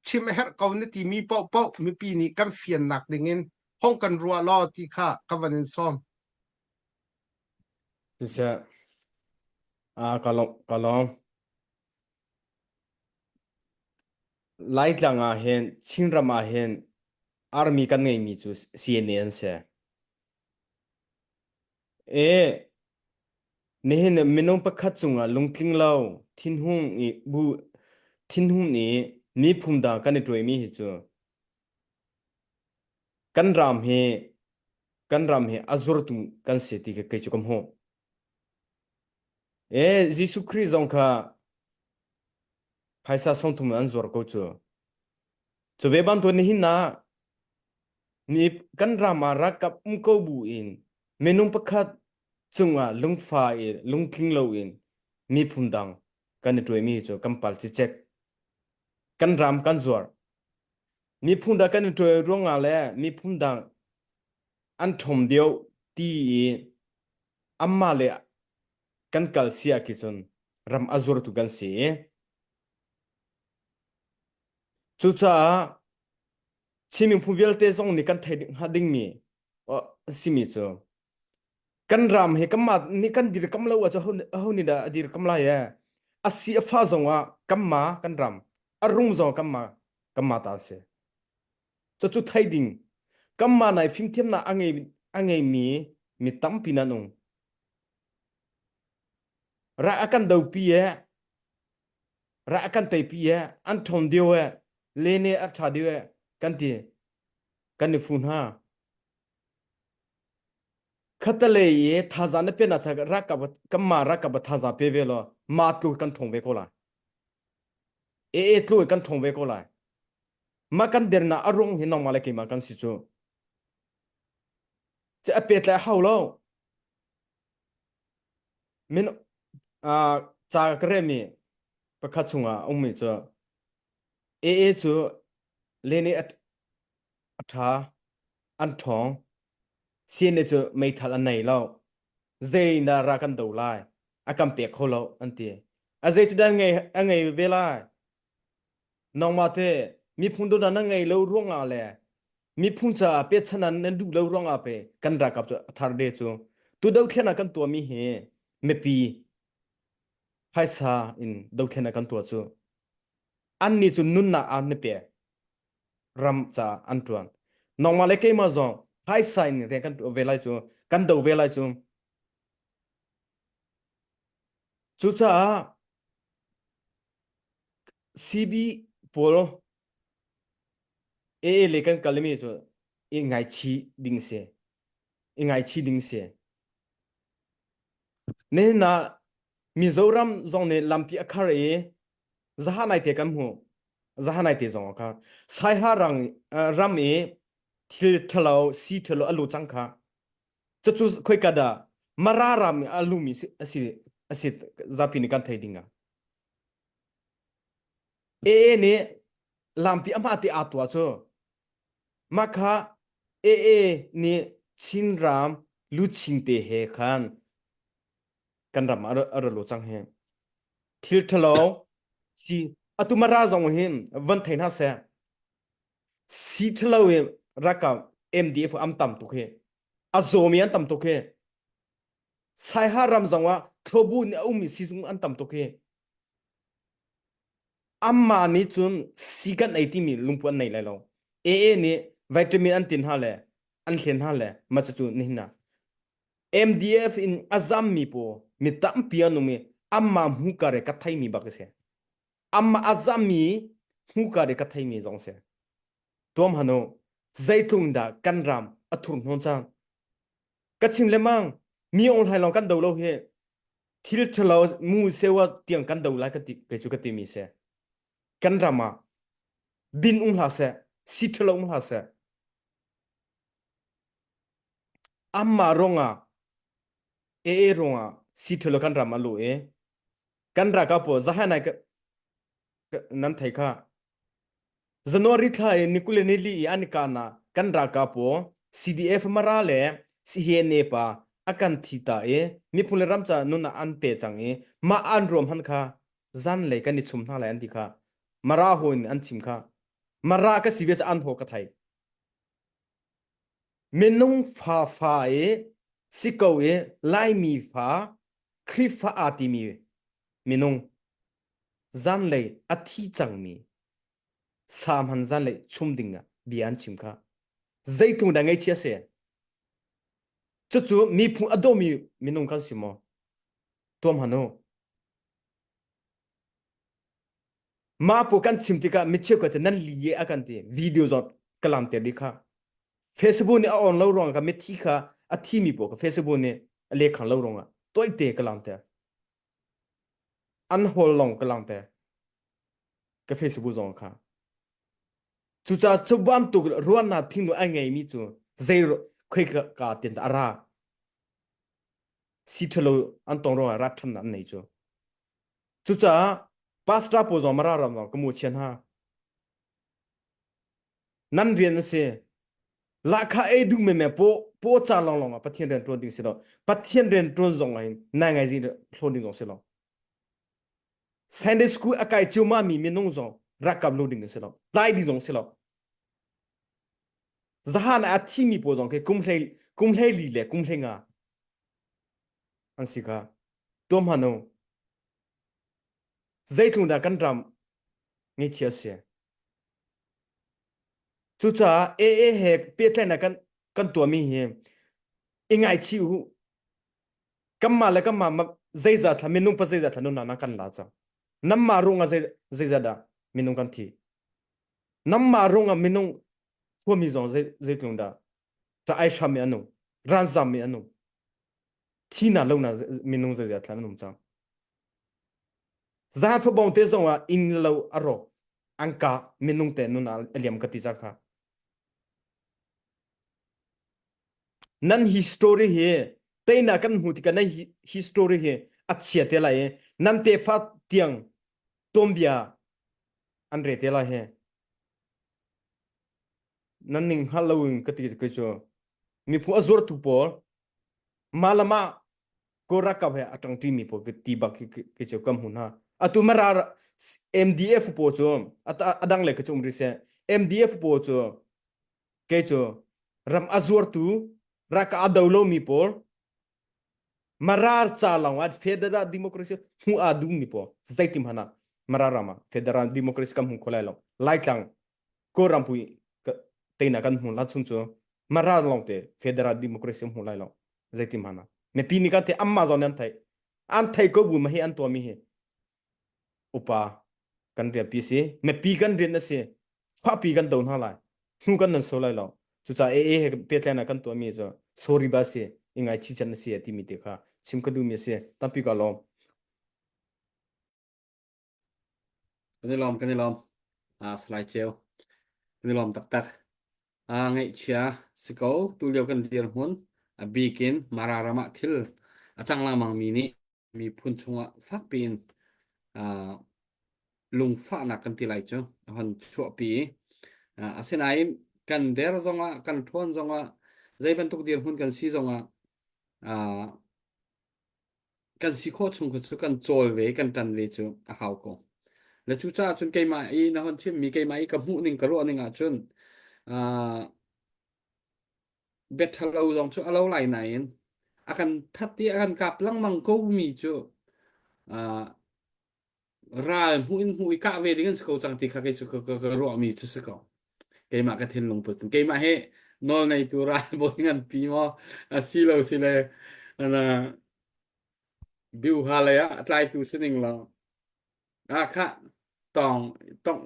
chim a herh ko na timi paohpaoh mipi nih kan fiannak dingin hong kan ruah law ti kha ka van in sawm. Siseh, ah ka lawm, ka lawm. Laitlang ah hin, Chinram ah hin army kan ngeimi cu CNA an si. E, nihin minung pakhat cungah lungtling lo, thinhung i bu, thinhung i miphun dang kan i tuaimi hi cu kan ram hi kan ram hi a zurtu kan si ti kha kei cu ka hmuh. E Jesuh Khrih zong kha phaisa sawmthum an zuar ko cu. Cu ve bantuk nihin ah ni kan ram ah ralkap um ko bu in minung pakhat cungah lungfa i lungtling loin miphun dang kan i tuaimi cu kan pal cicek. Kan ram kan zuar. Miphun dang kan i ṭuai ruangah le miphun dang an ṭhawm deuh ti i anmah le kan kal si ah khi cun ram a zuartu kan si i cucaah Chin miphun vialte zong nih kan theih hnga dingmi simi cu kan ram hi kanmah nih kan dirkam lo ahcun aho nih dah a dirkam lai e a si a fa zong ah kanmah kan ram a rung zong kanmah kanmah ta a si cucu thei ding kanmah nai fimthiamnak a ngei a ngeimi mi tampi nan um ra a kan dopi e ra a kan teipi e an ṭhawn deuh e le ne a ṭha deuh e kan ti kan i fu hna Khatalei i thazaang na pe na cha ralkap kanmah ralkap thazaang pe ve law mah tlu kan ṭhawng ve ko lai. AA tlu kan ṭhawng ve ko lai. Mah kan dernak a ruang hi nangmah le keimah kan si cu. Ci a petlai hau lo. Min uh, ca ka remi pakhat chungah a ummi cu AA cu lene a a ṭha an ṭhawng CNA cu meithal an nei lo zei na ra kan do lai a kan pek kho lo an ti a zei cu dan ngei a ngei ve lai nangmah te miphun dawtnak na ngei lo ruangah le miphun caah pekchanh nan duh lo ruangah pe kan ralkap cu a thar de cu tu dothlen ah kan tuahmi hi mipi phaisa in dothlen ah kan tuah cu an nih cu nunnak aan na pek ram caah an tuan nangmah le keimah zong phaisa in rian kan tuah ve lai cu kan do ve lai cu cucaah CB pawl AA le kan kal mi cu i ngaichih ding si. I ngaichih ding si. Nihin ah Mizoram zong nih lampi a khar i zaha nai te kan hmuh. Zaha nai te zong a khar. Saiha rang, uh, ram i thil ṭhalo, si ṭhalo a lu cang kha. Cucu khoika dah Mara ram i a lumi si, a si, a si zapi nih kan thei ding ah. AA nih lampi amah te aa tuah cu mah kha AA nih Chinram luchin te he khan kan ram ah a ra lo cang hi. Thil ṭhalo si atu mara zong hin van thei hna seh si ṭhalo i ralkap MDF am tam tuk hi a zawmi an tam tuk hi Saiha ram zong ah thlobu nih a ummi sizung an tam tuk hi Amma nih cun si kan ei timi lungpu an nei lai lo. AA nih vitamin an tin hna le an hlen hna le mah cucu nihin ah MDF in a zammi paw mi tampi an um i amma hmuka re ka theimi bak a si. Amma a zammi hmuka re ka theimi zong si. Tuam hanu zeitlung dah kan ram a thurhnawn cang. Ka chim lemang mi ong hlai long kan do lo hi thil ṭhalo mu sewa tiang kan do lai ka ti kei cu ka timi si kan ram ah bin um hlah seh si ṭhalo um hlah seh amma rongah AA rongah si ṭhalo kan ram a lu i kan ralkap pawl zahanai nan thei kha January thla i ni kul le ni li i an i kahnak kan ralkap pawl CDF Mara le CNA pa a kan thi ta i miphun le ram ca nun ah an pe cang i mah an ruam han kha zanlei kan i chum hna lai an ti kha Mara ho in an chim kha Mara ka si ve ca an ho ka thei minung fa fa i si ko i Laimi fa Khrihfa aa timi minung zanlei a thi cangmi sa hman zanlei chum ding ah bia an chim kha zeitlung dah ngaihchia si cucu miphun a dawmi minung kan si maw tuam han u mah pu kan chim tikah mi cheukhat cu nan li ye a kan ti video zong ka lam ter dih kha Facebook nih a on lo ruang ka mithi kha a thi mi pawl ka Facebook nih a lekhang lo ruangah toite ka lam ter an hawl long ka lang te ka Facebook zong kha cucaah cu bantuk ruahnak thingnu a ngeimi cu zei khoi ka ka tin a ra si thalo an tong ruangah rat than an nei cu cucaah pastor pawl zong mara ram zong ka mu chian ha nan rian a si lahkhah ei duh me me po po ca long long ah pathian rian tuan ding si lo pathian rian tuan zong ah hin nai ngai zi hlawn ding zong si lo Sunday school a kai ciuma mi minung zong rakam lo ding si lo tlai ding zong si lo zahan a thi mi pawl zong khi kum hlei kum hlei li le kum hlei nga an si kha tuam hanu zeitlung dah kan ram ngeichia si Cucaah AA he pehtlaihnak kan kan tuahmi hi i ngaichih u. Kanmah le kanmah zeizat thla minung pa zeizat thla nunnak kan la cang. Namah ruangah zei zeizat dah minung kan thi. Namah ruangah minung khuami zong zei zeitlung dah ta ai hram mi an um, ranzam mi an um. Thi na lo na minung zeizat thla an um cang. Zan fabong te zong ah inn lo a rawk. An ka minung te nun a liam ka ti cang kha. Nan hi story hi teina kan hmu tikah nan hi story hi a chia te lai i nan tefa tiang tuanbia an re te lai hi. Nan ning hngal lo in ka ti kei cu. Miphun a zuartu pawl mah le mah Kawl ralkap he a ṭangṭi mi pawl ti bak khi cu kan hmu hna. Atu Mara MDF pawl cu a dang le ka cu um rih seh. MDF pawl cu kei cu ram a zuartu ralkap a do lomi pawl Mara ca lawng ah federal democracy hmu aa duhmi pawl zeiti hmanh ah Mara ram ah federal democracy kan hmu kho lai lo. Laitlang Kawlram pui teina kan hmu la chung cu Mara lawng te federal democracy hmu lai lo. Zeiti hmanh ah mipi nih kan theih amma zawn an theih an thei ko bu ma hi an tuahmi hi upa kan rianpi si mipi kan rian a si fahpi kan do hna lai hnu kan nan so lai lo cucaah AA he pehtlaihnak kan tuahmi cu sorry ba si i ngaichih can a si timi te kha chim ka duhmi a si tampi ka lawm Kan i lawm, kan i lawm. Ah, Salai Ceu. Kan i lawm taktak. Ah, ngaihchia si ko. Tulio kan dirhmun a bikin Mara ram ah thil a cang lengmang mi nih miphun chungah fakpi in ah, lungfahnak kan ti lai cu a hon chuahpi. Ah, asinain kan der zongah kan ṭhawn zongah zei bantuk dirhmun kan si zongah ah, kan si khawh chung kha cu kan cawl ve kan ṭan ve cu a hau ko. Le cucaah cun keimah i na hon chimmi keimah i ka hmuh ning ka ruah ning ahcun uh, biaṭhalo zong cu a lo lai nain a kan that i a kan kap lengmang ko mi cu uh, ral hmuh in hmuh i kah ve ding an si ko cang ti kha kei cu ka, ka, ka ruahmi cu si ko. Keimah ka thinlung put cun keimah hi nawl ngeitu ralbawi nganpi maw a si lo si le ana biuha lei ah a tlaitu si ning law ah kha tong tong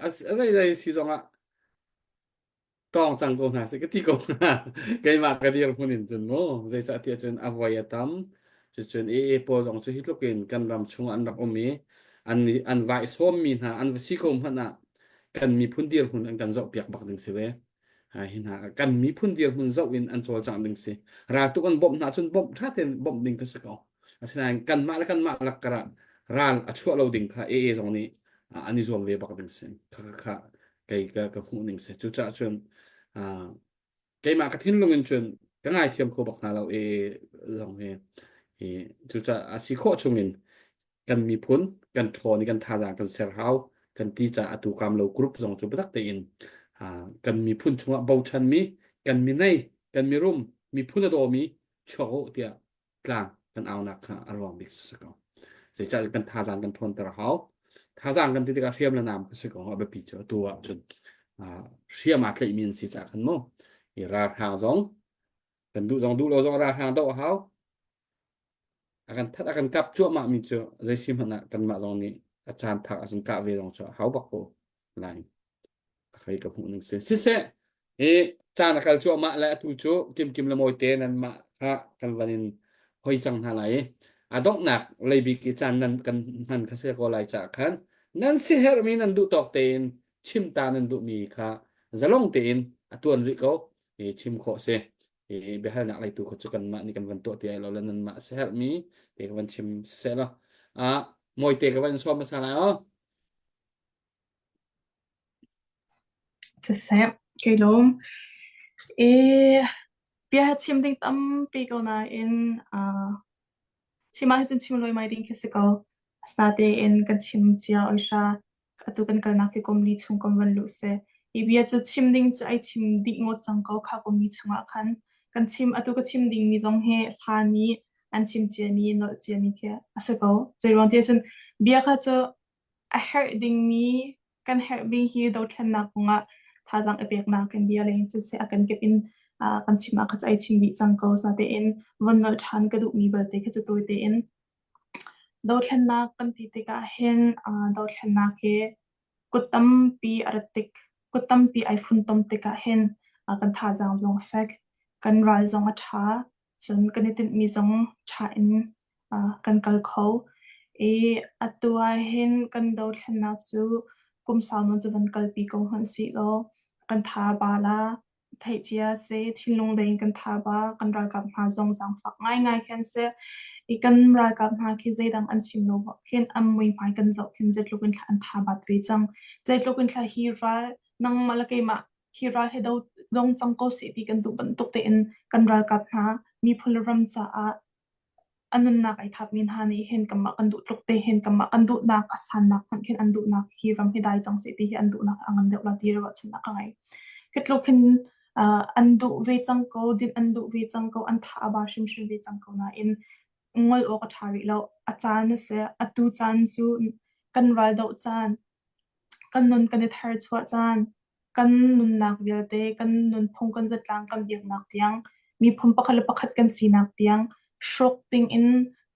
a zei zei si zong ah tawng cang ko hna seh ka ti ko hna keimah ka dirhmun in cun mu zeicah tiah cun a voi a tam cucun AA pawl zong cu hi tluk in kan ram chung an rak um i an an vai sawmmi hna an va si ko hmanh ah kan miphun dirhmun an kan zohpiak bak ding si ve hi hna kan miphun dirhmun zoh in an cawlcangh ding si raltuk an bawmh hna cun bawmh ṭha tein bawmh ding ka si ko asinain kanmah le kanmah lak karah ral a chuah lo ding kha AA zong nih an i zuam ve bak ding si kha kha kha kei ka ka hmuh ning si cucaah cun keimah ka thinlung in cun ka ngaithiam kho bak hna lo e zong hi hi cucaah a si khawh chung in kan miphun kan ṭhawn i kan thazaang kan ser hau kan ti caah atu kam lo group zong cu biatak tein kan miphun chungah bochanmi kan minei kan mirum miphun a dawmi chuak u tiah tlang kan aunak kha a ruang bik si ko. Zeicah kan thazaang kan ṭhawnter a hau. Thazaang kan ti tikah hriam le nam ka si ko a biapi cu atu ah cun hriam aa tlaihmi an si caah khan mu i ralhrang zong kan duh zong duh lo zong ralhrang doh a hau. A kan that a kan kap cuahmah mi cu zei si hmanh ah kanmah zong nih a caan phak ahcun kah ve zong cu a hau bak ko lai. Khei ka hmuh ning si. Siseh, hi caan a kal cuahmah le atu cu Kimkim le Mawite nanmah kha kan van in hoi cang hna lai i a donghnak leibik i caan nan kan hman kha si ko lai caah khan nan si herhmi nan duh tawk tein chim ta nan duhmi kha zalong tein a tuan rih ko i chim khawh si. I biahalnak lei tu kha cu kanmah nih kan van tuah ti ai lo le nanmah si herhmi te ka van chim siseh law. Ah, Mawite ka van sawm hmasa lai aw. Siseh, kei lawm. I bia chim ding tampi ko nain uh, chim ahcun chim luaimai ding khi si ko. Asinain kan chim cia oihra atu kan kalnak hi kum li chung kan van luh si. Hi bia cu chim ding cu ai chim dih ngawt cang ko kha kum li chungah khan. Kan chim atu ka chim dingmi zong hi hlan i an chim ciami nolh ciami khi a si ko. Zeiruang tiah cun bia kha cu A herh dingmi kan herhmi hi dothlennak kongah thazaang i peknak kan bia leng siseh a kan kip in kan chim ah kha ai chim dih cang ko. Natein von nolh ṭhan ka duhmi belte kha cu tawi tein dothlennak kan ti tikah hin dothlennak hi kut tampi a rat tik, kut tampi ai funtom tikah hin kan thazaang zong a fek, kan ral zong a ṭha. Cun kan i tinhmi zong ṭha in kan kal kho. I atu ahhin kan dothlennak cu Kum sau nawn cu van kalpi ko hmanh sih law kan tha ba la. Theih cia si, thinlung lei in kan tha ba. Kan ralkap hna zong zaangfak ngaingai khi an si. I kan ralkap hna khi zeidang an chim lo khin an muihmai kan zoh khin zeitluk in thla an tha bat ve cang. Zeitluk in thla hi ral nangmah le keimah hi ral hi do dong cang ko seh ti kan duh bantuk tein kan ralkap hna miphun le ram caah a nunnak ai thapmi hna nih hin kanmah kan duh tluk te hin kanmah kan duhnak a sannak hmanh khin an duhnak hi ram hi dai cang seh ti hi an duhnak a ngan deuh la ti ruahchannak ka ngei. Hi tluk hin uh, an duh ve cang ko, din an duh ve cang ko, an tha a ba hrimhrim ve cang ko nain ngol awk a ṭha rih lo. A caan a si. Atu caan cu kan ral doh caan, kan nun kan i tharchuah caan, kan nunnak vialte, kan nunphung, kan zatlang, kan biaknak tiang, miphun pakhat le pakhat kan sinak tiang hrawk dingin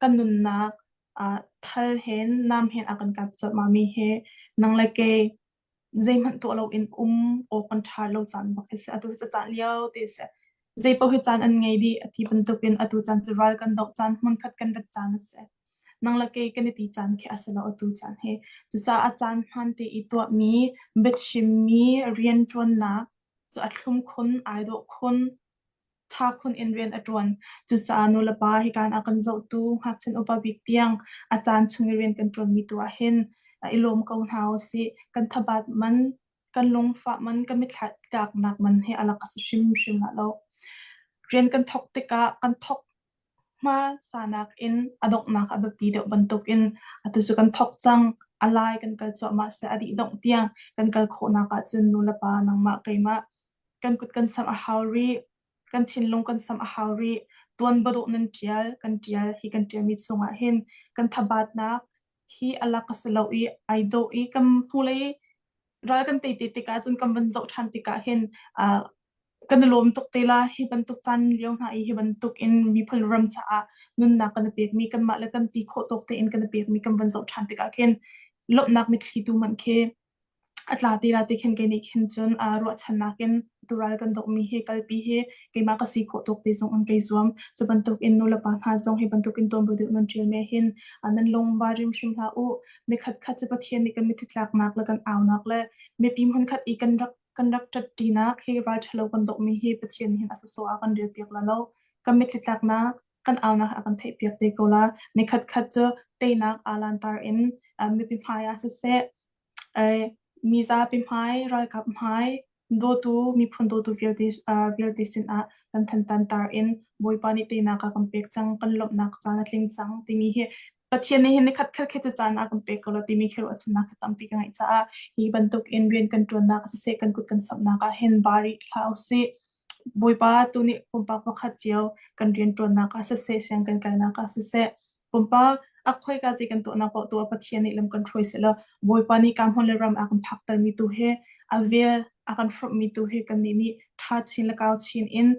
kan nunnak uh, thal hen nam hen a kan kap cuahmah mi hi nang le kei zeihmanh tuah loin um awk kan ṭha lo caan bak hi si. Atu hi caan lio te si. Zei paoh hi caan an ngei dih a ti bantukin atu caan cu ral kan doh caan, hmunkhat kan rat caan a si. Nang le kei kan i ti caan khi a si lo atu caan hi. Cucaah a caan hmaan te i tuahmi, biachimmi, rianṭuannak cu a thlum khun, ai dawh khun, ṭha khun in rian a ṭuan. Cucaah nulepa hikaan a kan zohtu ngakchia upa bik tiang a caan chung i rian kan ṭuanmi tu ah hin i lawm ko hna usih. Kan thabat man, kan lungfah man, kan mitthla tlaknak man hi a lak a si hrimhrim lah lo. Rian kan thawk tikah kan thawk hmasa in a donghnak a biapi deuh bantukin atu cu kan thawk cang. A lai kan kal cuahmah seh a dih dongh tiang kan kal khawhnak ahcun nulepa nangmah keimah kan kut kan samh a hau rih. Kan thinlung kan samh a hau rih. Tuanbia dawh nan ṭial, kan ṭial. Hi kan ṭialmi chungah hin kan thabatnak hi a lak a si lo i ai dawh i kan hnulei ral kan tei te tikah cun kan van zoh ṭhan tikah hin uh, kan i lawm tuk te la. Hi bantuk caan lio hna i hi bantuk in miphun ram caah nunnak kan i pekmi kanmah le kan ti khawh tawk tein kan i pekmi kan van zoh ṭhan tikah khin lawmhnak mitthli tu hmanh khi a tla ti la ti khin kei nih khin cun aa ruahchannak in tural kan dohmi hi kalpi hi keimah ka si khawh tuk ti zong in kei zuam. Cu bantuk in nulepa hna zong hi bantuk in tuanbia deuh nan ṭial me hin nan lung ba hrimhrim hlah u. Nikhat khat cu Pathian nih kan mitthli tlaknak le kan aunak le mipi hmunkhat i kan rak kan rak ṭatṭinak hi ral ṭhalo kan dohmi hi Pathian hin a sawsawh ah kan relpiak la lo. Kan mitthli tlaknak kan aunak a kan theihpiak te ko la. Nikhat khat cu teinak aa lantar in mipi hmai ah siseh mizapi hmai, ralkap hmai, dawtu miphun dawtu vialte vialte sinah kan thantan tar in Bawipa nih teinak a kan pek cang, kan lawmhnak caan a tling cang timi hi Pathian nih hin nikhat khat khi cu caan a kan pek ko lo timi khi ruahchannak hi tampi ka ngeih caah hi bantuk in rian kan ṭuannak siseh kan kut kan samhnak ah hin bari hlah usih. Bawipa tu nih pumpak pakhat cio kan rian ṭuannak ah siseh, siang kan kalnak ah siseh, pumpak a khoika zei kan tuahnak paoh tu ah Pathian nih lam kan hruai sehlaw Bawipa nih ka hmun le ram a kan phaktermi tu hi a vel a kan hrawmhmi tu hi kannih nih ṭha chin le kau chin in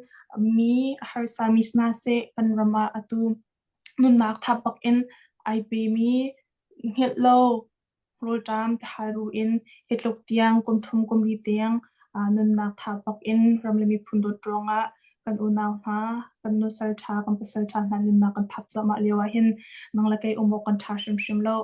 mi harsa mi sna seh kan ram ah atu nunnak thap bak in ai pemi hngilh lo rawlṭam tihal ru in hi tluk tiang kum thum kum li tiang nunnak tha bak in ram le miphun dawt ruangah kan unau hna kan nusal ṭha kan pasal ṭha hna nunnak kan thap cuahmah lio ah hin nang le kei um awk kan ṭha hrimhrim lo.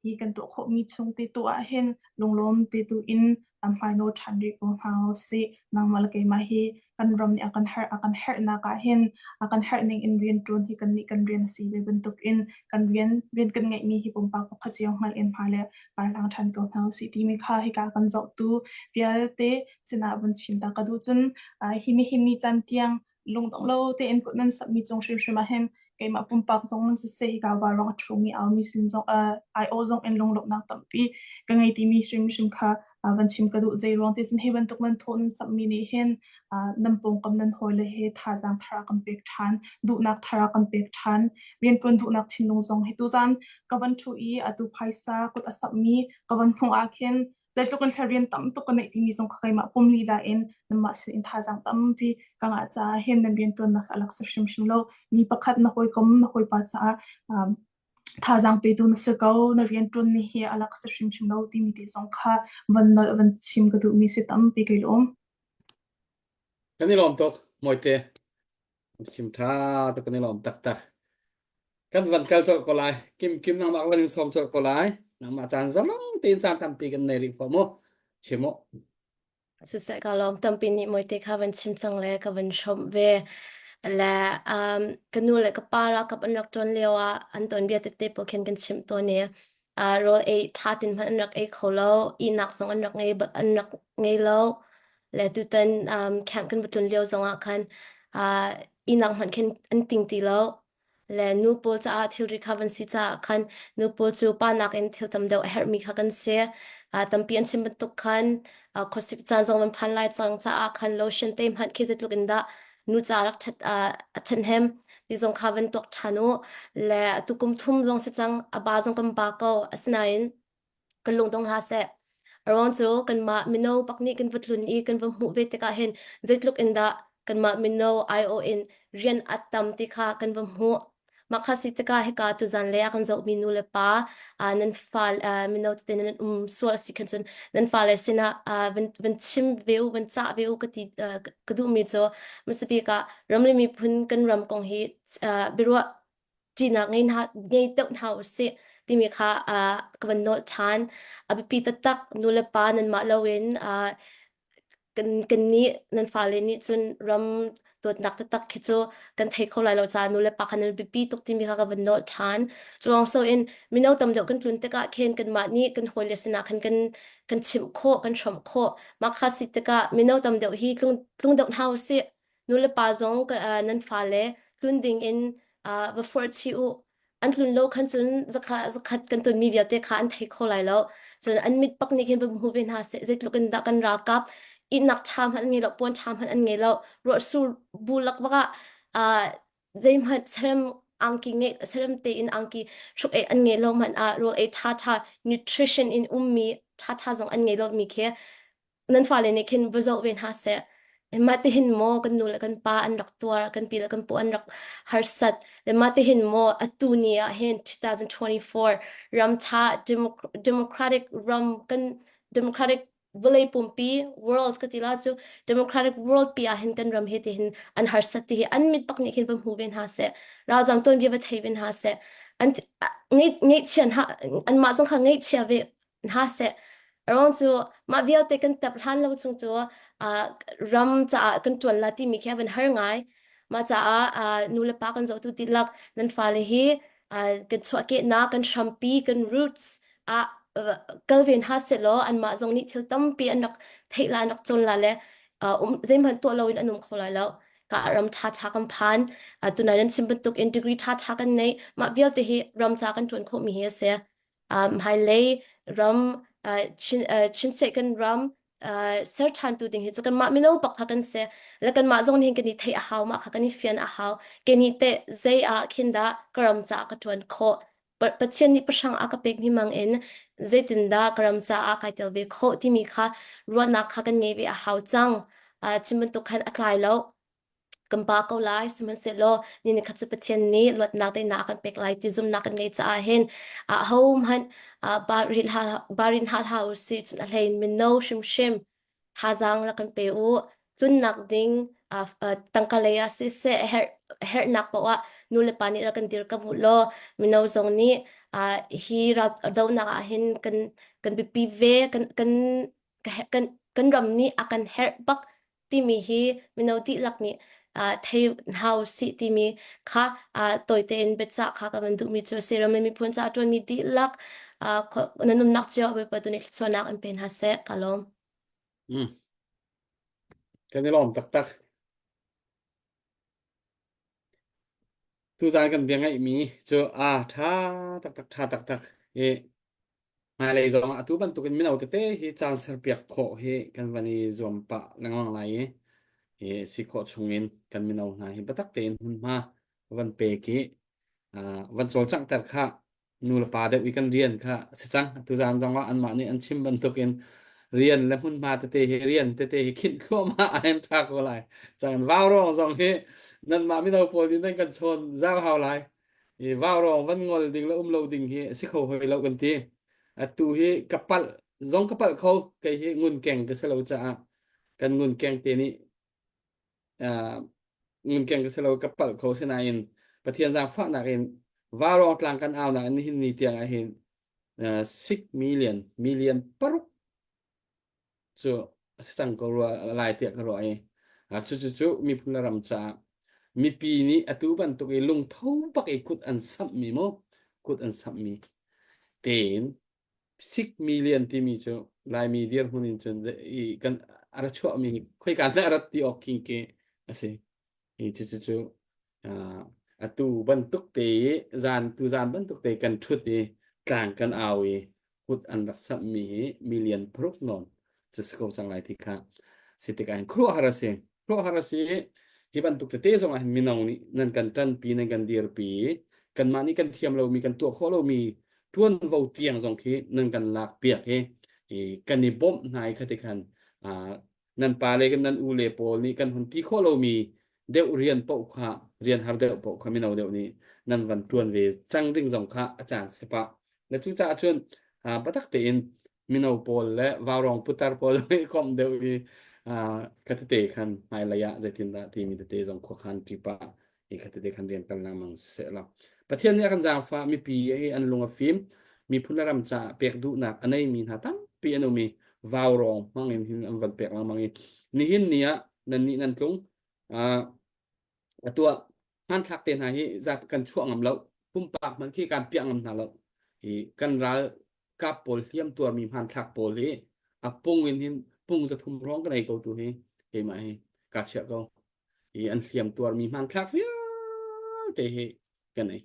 Hi kan tuah khawhmi chung te tu ah hin lunglawm te tu in hmainawl ṭhan rih ko hna usih. Nangmah le keimah hi kan ram nih a kan herh a kan herhnak ah hin a kan herh ning in rian ṭuan hi kannih kan rian a si ve bantuk in kan rian rian kan ngeihmi hi pumpak pakhat cio hngalh in hmai le karhlang ṭhan ko hna usih timi kha hika kan zohtu vialte sinah vun chim ta ka duh cun hi nihin ni caan tiang lungdong lo tein kut nan sakmi cung hrimhrim ah hin keimah pumpak zong in siseh hika vaurawng a ṭhumi aumi sin zong ai-aw zong in lunglawmhnak tampi ka ngei timi hrimhrim kha van chim ka duh. Zei ruang ti cun hi bantuk nan thawh nan samhmi nih hin nan pawngkam nan hawile he thazaang thar a kan pek ṭhan, duhnak thar a kan pek ṭhan, rianṭuan duhnak thinlung zong hi tuzaan ka van ṭhu i atu phaisa kut a samhmi ka van hmuh ah khin zeitluk in rian tam tuk ka neih timi zong kha keimah pum lila in nanmah sin in thazaang tampi ka ngah caah hin nan rianṭuannak a lak si hrimhrim lo. Mi pakhat na hawikom na hawipa caah um, thazaang petu na si ko, na rianṭuanmi hi a lak si hrimhrim lo timi te zong kha van nolh van chim ka duhmi si tampi kai lawm. Kan i lawm tuk, Mawite. Chim ṭha tuk kan i lawm taktak. Kan van kal colh ko lai. Kim Kim nangmah van in sawm colh ko lai. Nangmah caan zalong tein caan tampi kan nei rih fo mu. Chim u. Siseh ka lawm tampi nih mawite kha van chim cang le ka van hrawmh ve. Le um, ka nu le ka pa ralkap an rak ṭuan lio ah an tuanbia tete pawl khin kan chimh tawn i uh, rawl ei ṭha tin hmanh an rak ei kho lo, ihnak zong an rak ngei an rak ngei lo. Le tutan um, camp kan va tlun lio zong ah khan uh, ihnak hmanh khin an ting ti lo. Le nu pawl caah thilri kha van si caah khan nu pawl cu pa nakin thil tam deuh a herhmi kha kan si. Uh, tampi an chim bantuk khan uh, khuasik caan zong van phan lai cang caah khan lotion te hmanh khi zeitluk in dah nu ca rak ṭhat uh, a ṭhahnem ti zong kha van tuak ṭhan u. Le atu kum thum zong si cang a ba zong kan ba ko. Asinain kan lungdong hlah seh. A ruang cu kanmah mino pak nih kan va tlun i kan va hmuh ve tikah hin zeitluk in dah kanmah mino aiawh in rian a tam ti kha kan va hmuh. Mah kha si tikah hika tuzan lei ah kan zohmi nu le pa uh, nan fa uh, mino tete nan um sual si khan cun nan fale sinah uh, van, van chim ve u van cah ve u ka ti uh, ka duhmi cu hmasabik ah ram le miphun kan ram kong hi uh, biaruah ṭihnak ngei hna ngei deuh hna usih timi kha uh, ka van nawl ṭhan. A biapi taktak nu le pa nanmah loin uh, kan kannih nan fale nih cun ram dawtnak taktak khi cu kan thei kho lai lo caah nu le pa kha nan biapi tuk timi kha ka van nawl ṭhan. Cu so in mino tam deuh kan tlun tikah khin kanmah nih kan hawile sinah khan kan kan chimh khawh, kan hrawmh khawh. Mah kha si tikah mino tam deuh hi tlung tlung deuh hna usih. Nulepa zong nan fale tlun ding in va forh chih u. An tlun lo khan cun zakhat kan tonmi vialte kha an thei kho lai lo. Cun an mit pak nih khin va hmu ve hna seh. Zeitluk in dah kan ralkap ihnak ṭha hmanh an ngei lo, puan ṭha hmanh an ngei lo. Ruahsur bu lak bak ah zeihmanh serem angki ngeih serem tein angki hruk ei an ngei lo hmanh ah rawl ei ṭha ṭha nutrition in ummi ṭha ṭha zong an ngei lo mi khi nan fale nih khin va zoh ve hna seh. Mah tihin maw kan nu le kan pa an rak tuar, kan pi le kan pu an rak harsat. Le mah tihin maw atu ni ah hin 2024 ram tha democratic ram kan democratic vawlei pumpi world ka ti la cu democratic world pi ah hin kan ram hi tihin an harsat ti hi an mit bak nih khin va hmu ve hna seh ralzam tuanbia va thei ve hna seh an ngeihchia anmah zong kha ngeihchia ve hna seh. Aruang cu mah vialte kan tap hlan lo chung cu uh, ram caah kan ṭuan la timi khi a van har ngai. Mah caah uh, nu le pa kan zohtu dihlak nan fale hi uh, kan chuahkehnak, kan hrampi, kan roots ah uh, kal ve hna seh law anmah zong nih thil tampi an rak theih la, an rak cawn la le uh, um, zeihmanh tuah loin an um kho lai lo. Ka ram ṭha ṭha kan phan. Uh, tunai nan chim bantuk in degree ṭha ṭha kan nei. Mah vialte hi ram ca kan ṭuan khawhmi hi a si. Hmailei ram Chin, Chin State kan ram ser ṭhan tu ding hi cu kanmah mino bak kha kan si le kanmah zong nih kan i theih a hau mah kha kan i fian a hau ke nih teh zei ah khin dah ka ram caah ka ṭuan khawh Pathian nih pahrang a ka pek mi mang in zeitindah ka ram caah kai tel ve khawh timi kha ruahnak kha kan ngei ve a hau cang chim bantuk khan a tlai lo kan pa ko lai sihmanhsehlaw ni ni khat cu Pathian nih luatnak teinak a kan pek lai ti zumhnak kan ngei caah hin ahohmanh barin hal hlah u sih cun a hlei in mino hrimhrim thazaang rak kan pe u tlunnak ding tangka lei ah siseh herhnak paoh ah nu le pa nih rak kan dirkamh u law mino zong nih hi dohnak ah hin kan kan biapi ve kan kan kan kan ram nih a kan herh bak timi hi mino dihlak nih uh, thei hau sih timi kha uh, tawi tein biacah kha ka van duhmi cu a si ram le miphun ca ṭuanmi dihlak uh, nan umnak cio Bawipa tu nih thluachuahnak in pe hna seh ka lawm. Mm. Kan i lawm taktak. Tuzaan kan bia ngaihmi cu a ṭha taktak ṭha taktak i hmailei zong ah atu bantukin mino tete hi caan serpiak khawh hi kan van i zuam pah lengmang lai i hi si khawh chungin kan mino hna hi biatak tein hmunhma van pek i van cawlcanghter kha nu le pa deuh i kan rian kha si cang. Tuzaan zong ah anmah nih an chim bantukin rian le hmunhma tete hi rian tete hi khinh thluahmah a hem ṭha ko lai. Cang vaurawng zong hi nanmah mino pawl nih nan kan chawn zau hau lai. I vaurawng van ngol ding le um lo ding hi si kho hoi lo kan ti. Atu hi ka palh zong ka palh kho kei hi ngun keng ka si lo caah kan ngun keng te nih ngunkeng ka si lo ka palh kho sinain Pathian zaangfahnak in Vaurawng tlang kan aunak in nihin ni tiang ah hin 6 million million paruk cu a si cang ko rua lai tiah ka ruah i cu cu cu miphun le ram caah mipi nih atu bantuk i lungtho bak i kut an samhmi mu kut an samhmi tein 6 million timi cu Laimi dirhmun in cun i kan a ra chuahmi hi khoika dah a rat ti awk king ke a si. Hi cu cu cu atu bantuk te i zan tu zan bantuk te kan ṭhut i tlang kan au i kut an rak samhmi hi million paruk nawn cu si ko cang lai ti kha si tikah hin khuaruahhar a si. Khuaruahhar a si i hi bantuk tete zong ah hin mino nih nan kan ṭanpi nan kan dirpi i kanmah nih kan thiam lomi kan tuah khawh lomi ṭuanvo tiang zong khi nan kan lak piak i i kan i bawmh hna i khati khan nan pa le nan u le pawl nih kan hun ti khawh lomi deuh rian paoh kha rian har deuh paoh kha mino deuh nih nan van ṭuan ve cang ding zong kha a caan si pah. Na cucaah cun biatak tein mino pawl le vaurawng putar pawl i komh deuh i kha tete khan hmailei ah zeitindah timi tete zong khuakhan ṭipa i kha tete khan rian kal lengmang siseh law Pathian nih a kan zaangfah mipi hi an lung a fim miphun le ram caah pek duhnak a neimi hna tampi an um i vaurawng hmang in hin an van pek lengmang i nihin ni ah nannih nan tlung atu ah hmanthlak te hna hi zat kan chuah ngam lo pumpak hmanh khi kan piah ngam hna lo i kan ral kap pawl hliam tuarmi hmanthlak pawl hi a pung in hin pung zathum hrawng ka nei ko tu hi keimah hi ka chiah ko i an hliam tuarmi hmanthlak vialte hi ka nei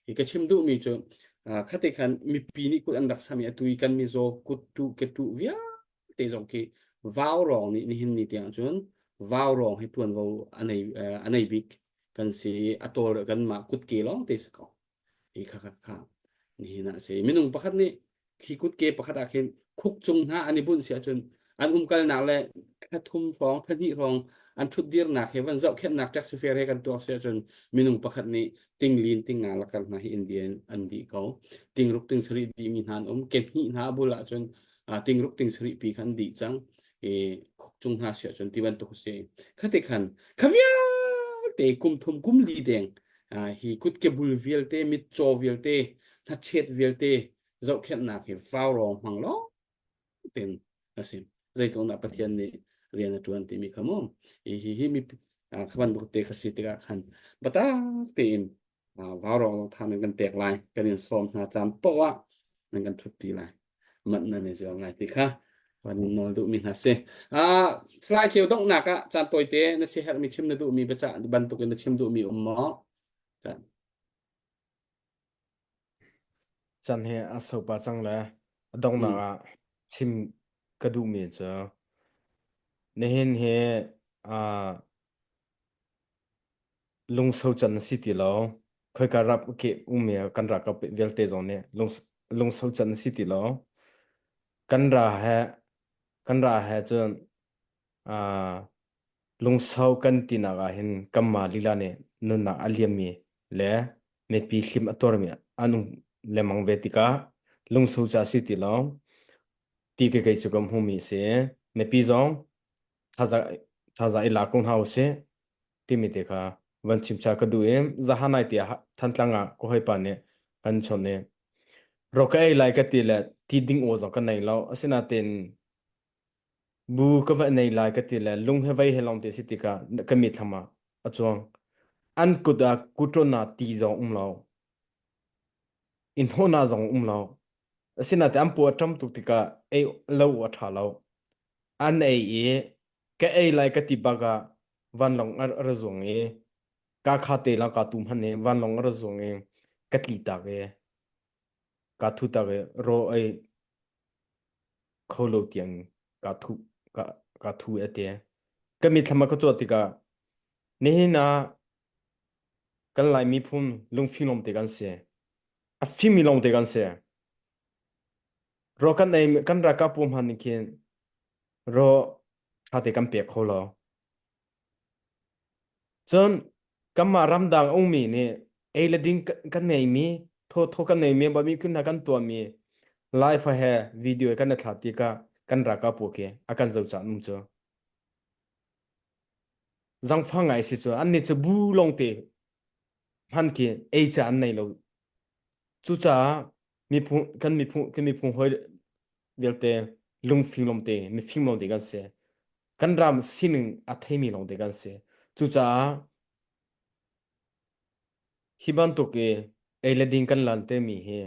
hi ka chim duhmi cu khate khan mipi nih kut an rak sami atu i kan mizaw kut tu ke tu vialte zong khi vau rawng nih nihin ni tiang cun vau rawng hi tuanvo a nei a nei bik kan si i a tawl kan mah kutke lawng te si ko hi kha kha kha nihin ah si minung pakhat nih khi kutke pakhat ah khin khuk cung hna an i bunh si ahcun an umkalnak le thla thum hrawng thla hnih hrawng an ṭhutdirnak he van zohkhenhnak taxi fare he kan tuak si ahcun minung pakhat nih tinglin tinga lakar hna hi India in an dih ko tingruk ting sarih dihmi hna an um ke hnih hna a bul ahcun tingruk ting sarih pi kha an dih cang i khuk cung hna si ahcun ti bantuk a si khati khan kha vialte kum thum kum li deng hi kutke bul vialte mitcaw vialte hnachet vialte zohkhenhnak hi vaurawng hmang lo tin a si zeitluk dah Pathian nih rian a ṭuan timi kha mu hi hi hi mi kha bantuk te kha si tikah khan biatak tein vaurawng zong tha nan kan pek lai kan in sawm hna caan poah ah nan kan ṭhut ti lai manh nan i zuam lai ti kha van nawl duhmi hna si. Uh, Salai Ceu donghnak ah caan tawite na si herhmi chim na duhmi biacah bantukin na chim duhmi um maw? Caan. Chan he a sopa cang le a donghnak Mm. ah chim ka duhmi cu nihin hi uh, lungso can a si ti lo. Khoika rap ke ummi kan ralkap vialte zong nih lungso can a si ti lo. Kan ra he kan ra he cun uh, lungsau kan tinak ah hin kanmah lila nih nunnak a liammi le mipi hlim a tuarmi an um lengmang ve tikah lungsau ca si ti lo ti ke kei cu ka hmumi a si. Mipi zong thaza i lak ko hna usih timi te kha van chim cha ka duh i zahanai tiah Thantlang ah ka hawipa nih kan chawnh i ro ka ei lai ka ti le ti ding aw zong ka nei lo asinain bu ka va nei lai ka ti le lung he vei he lawng te si tikah ka mitthlam ah a cuang an kut ah kuṭawn ah ti zong um lo in hawna zong um lo asinain an paw a ṭam tuk tikah ei lo a ṭha lo An ei i ka ei lai ka ti bak ah vanlawng a ra zuang i ka kha te la ka tu hman i vanlawng a ra zuang i ka tli tak i ka thu tak i raw ei kho lo tiang ka thu ka ka thu a ti. Ka mitthlam ah ka tuah tikah nihin ah kan Lai miphun lungfim lawngte kan si. A fimmi lawngte kan si. Raw kan ei kan ralkap pawl hmanh nih khin raw ṭha te kan pek kho lo. Cun kanmah ramdang a ummi nih ei le ding kan ngeimi, thawthaw kan ngeimi, bami kun hna kan tuahmi live he video kan i thlah tikah kan ralkap pawl khi a kan zoh caan um cu. Zangfang ngai si cu annih cu bu lawngte hman khi ei ca an nei lo. Cucaah. Miphun kan miphun kan miphun hawi vialte lungfim lawngte mifim lawngte kan si. Kan ram sining a theimi lawngte kan si. Cucaah hi bantuk i ei le ding kan lan temi hi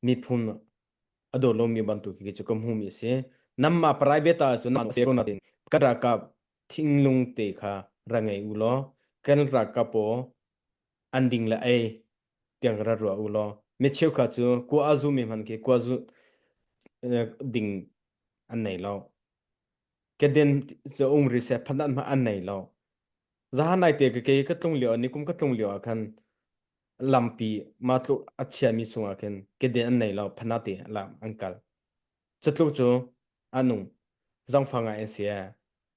miphun a daw lomi bantuk hi cu ka hmuhmi a si. Nanmah private ah cun nan ko nain kan ralkap thinglung te kha ra ngei u law kan ralkap paw an ding le ei tiang ra ruah u law mi cheukhat cu kua a zumi hman khi kua zu ding an nei lo. Keden cu um ri seh phanat hmanh an nei lo. Zahan nai te ka ke ka tlung lio ni kum ka tlung lio ah khan lampi mah tluk a chiami chungah khin keden an nei lo phanat te lam an kal. Catluk cu a nung zangfang ngai an si ee.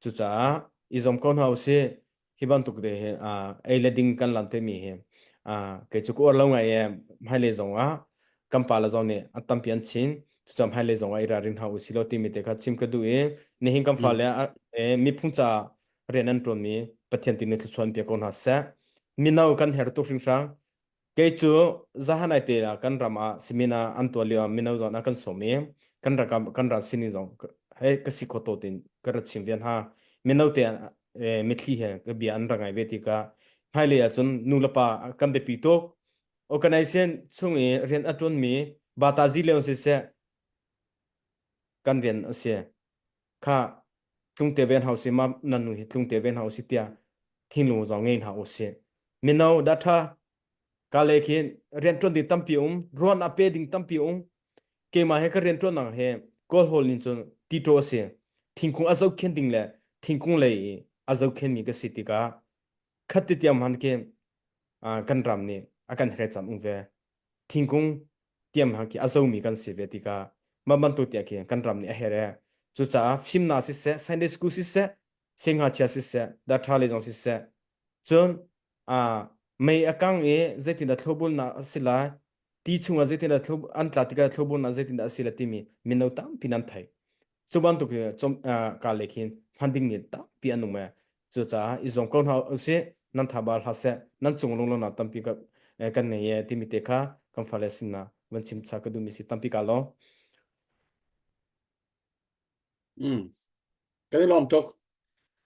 Cucaah i zuam ko hna usih. Hi bantuk te hi ei le ding kan lan timi hi kei cu ka uar lo ngai ee. Hmailei zong ah kan pa le zong nih an tampi an chin. Cucaah hmailei zong ah i ralrin hna usih law timi te kha chim ka duh i nihin kan fale miphun ca rian an ṭuanmi Pathian tu nih thluachuah in pe ko hna seh. Mino kan herh tuk hringhran. Kei cu zahanai te ah kan ram ah seminar an tuah lio ah mino zong an kan sawm i kan rakam kan ram sining zong he ka si kho to tin ka ra chim ve hna. Mino te mitthli he ka bia an ra ngai ve tikah hmailei ah cun nu le pa kan biapi tuk. Organization chung i rian a ṭuanmi bata zi leon siseh kan rian a si. Kha tlungte ven hau si ma nan nu hi tlungte ven hau si tiah thinlung zong ngei hna usih. Mino datha ka le khin rianṭuan ding tampi um, ruan a pe ding tampi um. Keimah he ka rianṭuannak he kawl hawl ning cun tito a si. Thingkung a zohkhen ding le thingkung lei i a zohkhenmi ka si tikah khat ti tiang hman khi kan ram nih a kan her cam um ve. Thingkung tiam hang khi a zomi kan si ve tikah mah bantuk tiah khi kan ram nih a her e. Cucaah fimnak siseh, Sunday school siseh, singngakchia siseh, datha lei zong siseh, cun mei a kang i zeitindah thlopbulnak a si lai, ti chungah zeitindah an tla tikah thlopbulnak zeitindah a si lai timi mino tampi nan theih. Cu bantuk ka le khin hman ding mi tampi an um e. Cucaah i zuam ko hna usih, nan tha bal hlah seh, nan cung lunglonak tampi kan ngei e timi te kha kan fale sinah van chim cha ka duhmi si tampi ka lawm. Mm. Kan i lawm tuk.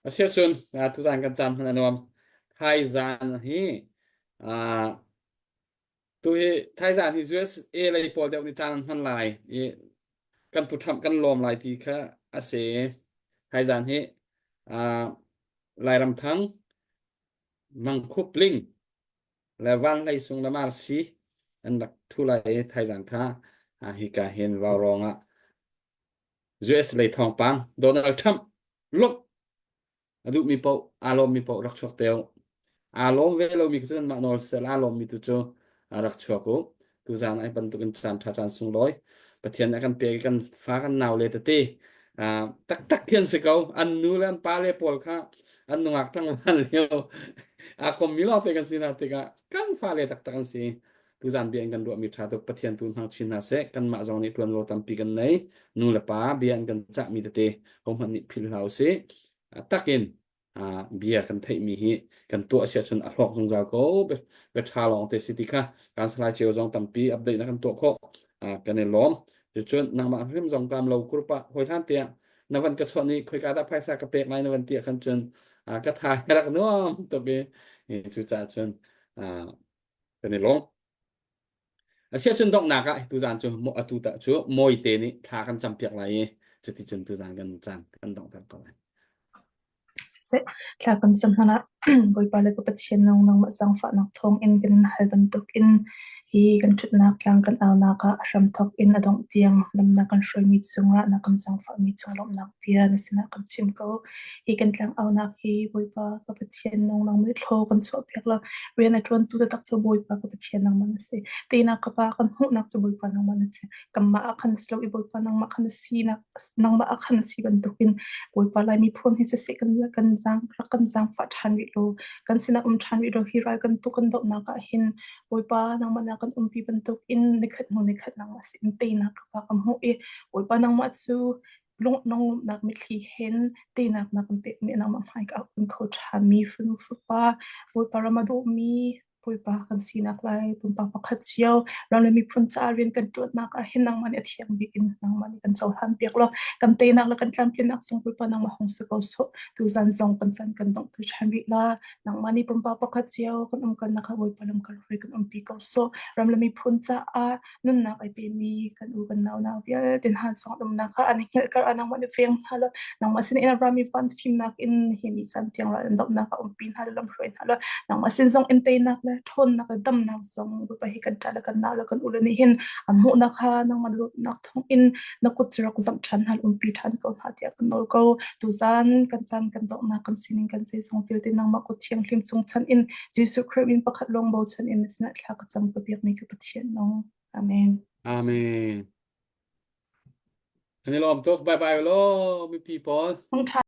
Asiahcun tuzaan kan caan hman a nuam. Thaizaan hi uh, tu hi thaizaan hi USA lei pawl deuh nih caan an hman lai i kan pu Trump kan lawm lai ti kha a si. Thaizaan hi uh, Lairam Thang, Mangkhup Ling le Van Hlei Sung le Marsi an rak thu lai i thaizaan kha uh, hika hin vaurawng ah US lei thawngpang Donald Trump lawmh a duhmi paoh aa lawmmi paoh rak chuak te u. Aa lawm ve lomi cu nanmah nawl sel aa lawmmi tu cu rak chuak u. Tuzaan ai bantukin caan ṭha caan sunglawi Pathian a kan pek i kan fa kan nau le tete taktak khi an si ko. An nu le an pa le pawl kha an nungak tlangval lio aa kommi lawngte kan si hna tikah kan fale taktak an si. Tuzaan bia in kan ruahmi ṭha tuk Pathian tu hmang chin hna seh. Kanmah zong nih ṭuanvo tampi kan nei. Nu le pa bia an kan cahmi tete hohmanh nih philh hlah usih. Takin bia kan theihmi hi kan tuah si ahcun a hlawk zungzal ko. Bia ṭha lawng te si ti kha kan salai cio zong tampi update na kan tuah khawh. Kan i lawm. Cucun nangmah hrim zong kaam lo kurpa hawi hlan tiah na van ka chawnh i khoika dah phaisa ka pek lai na van ti ah khan cun ka tha rak nuam tuk i cucaah cun kan i lawm. Asiahcun donghnak ah tuzaan cu atu ta cu mawite nih thla kan campiak lai i cuticun tuzaan kan caan kan donghter ko lai. Siseh, thla kan cam hlan ah Bawipa le ka Pathian nung nangmah zaangfahnak thawng in kan in hal bantuk in hi kan ṭhutnak tlang kan aunak ah a hramthawk in a dongh tiang lam na kan hruaimi cungah na kan zaangfahmi cung lawmhnak bia na sinah kan chim ko. Hi kan tlang aunak hi Bawipa ka Pathian nung nangmah nih thlaw kan chuahpiak law rian a ṭuantu taktak cu Bawipa ka Pathian nangmah na si. Teinak ka Pa kan hmuhnak cu Bawipa nangmah na si. Kanmah ah khan si lo i Bawipa nangmah khan na sinak nangmah ah khan na si bantukin Bawipa Lai miphun hi siseh kan kan zaang rak kan zaangfah ṭhan rih law kan sinah um ṭhan rih law hi ral kan tuk kan dohnak ah hin Bawipa nangmah na kan umpi bantukin nikhat hnu nikhat nangmah sin teinak ka Pa ka hmuh i Bawipa nangmah cu Lunglawmhnak mitthli hen teinak na kan pekmi nangmah hmai ka un kho ṭhanmi fanu fapa Bawipa ram a dawhmi. Bawipa kan sinak lai pumpak pakhat cio ram le miphun caah rian kan ṭuannak ah hin nangmah nih a thiang bik in nangmah nih kan cohlan piak law kan teinak le kan tlamtlinnak zong Bawipa nangmah hung si ko sawh. Tuzan zong kan caan kan donghter ṭhan rih la. Nangmah nih pumpak pakhat cio kan umkalnak ah Bawipa lam kan hruai kan umpi ko sawh. Ram le miphun caah nunnak ai pemi kan u kan nau nau vialte hna zong umnak kha an i hngalh kar ah nangmah nih veng hna law nangmah sin in a rami van fimnak in hi ni caan tiang ral an dohnak ah umpi hna law lamhruai hna law nangmah sin zong in teinak le ṭhawnnak le damnak zong Bawipa hi kan ṭa le kan nau le kan u le nih hin an hmuhnak kha nangmah dawtnak thawng in na kut cu rak zamh ṭhan hna umpi ṭhan ko hna tiah kan nawl ko tuzan kan caan kan donghnak kan sining kan zeizong vialte nangmah kut thianghlim cung chan in Jesuh Khrih min pakhat lawng bochan in na sinah thla ka cam ka biakmi ka Pathian nung. Amen. Amen. Kan i lawm tuk. Bye bye law mipi pawl. Thawngṭha.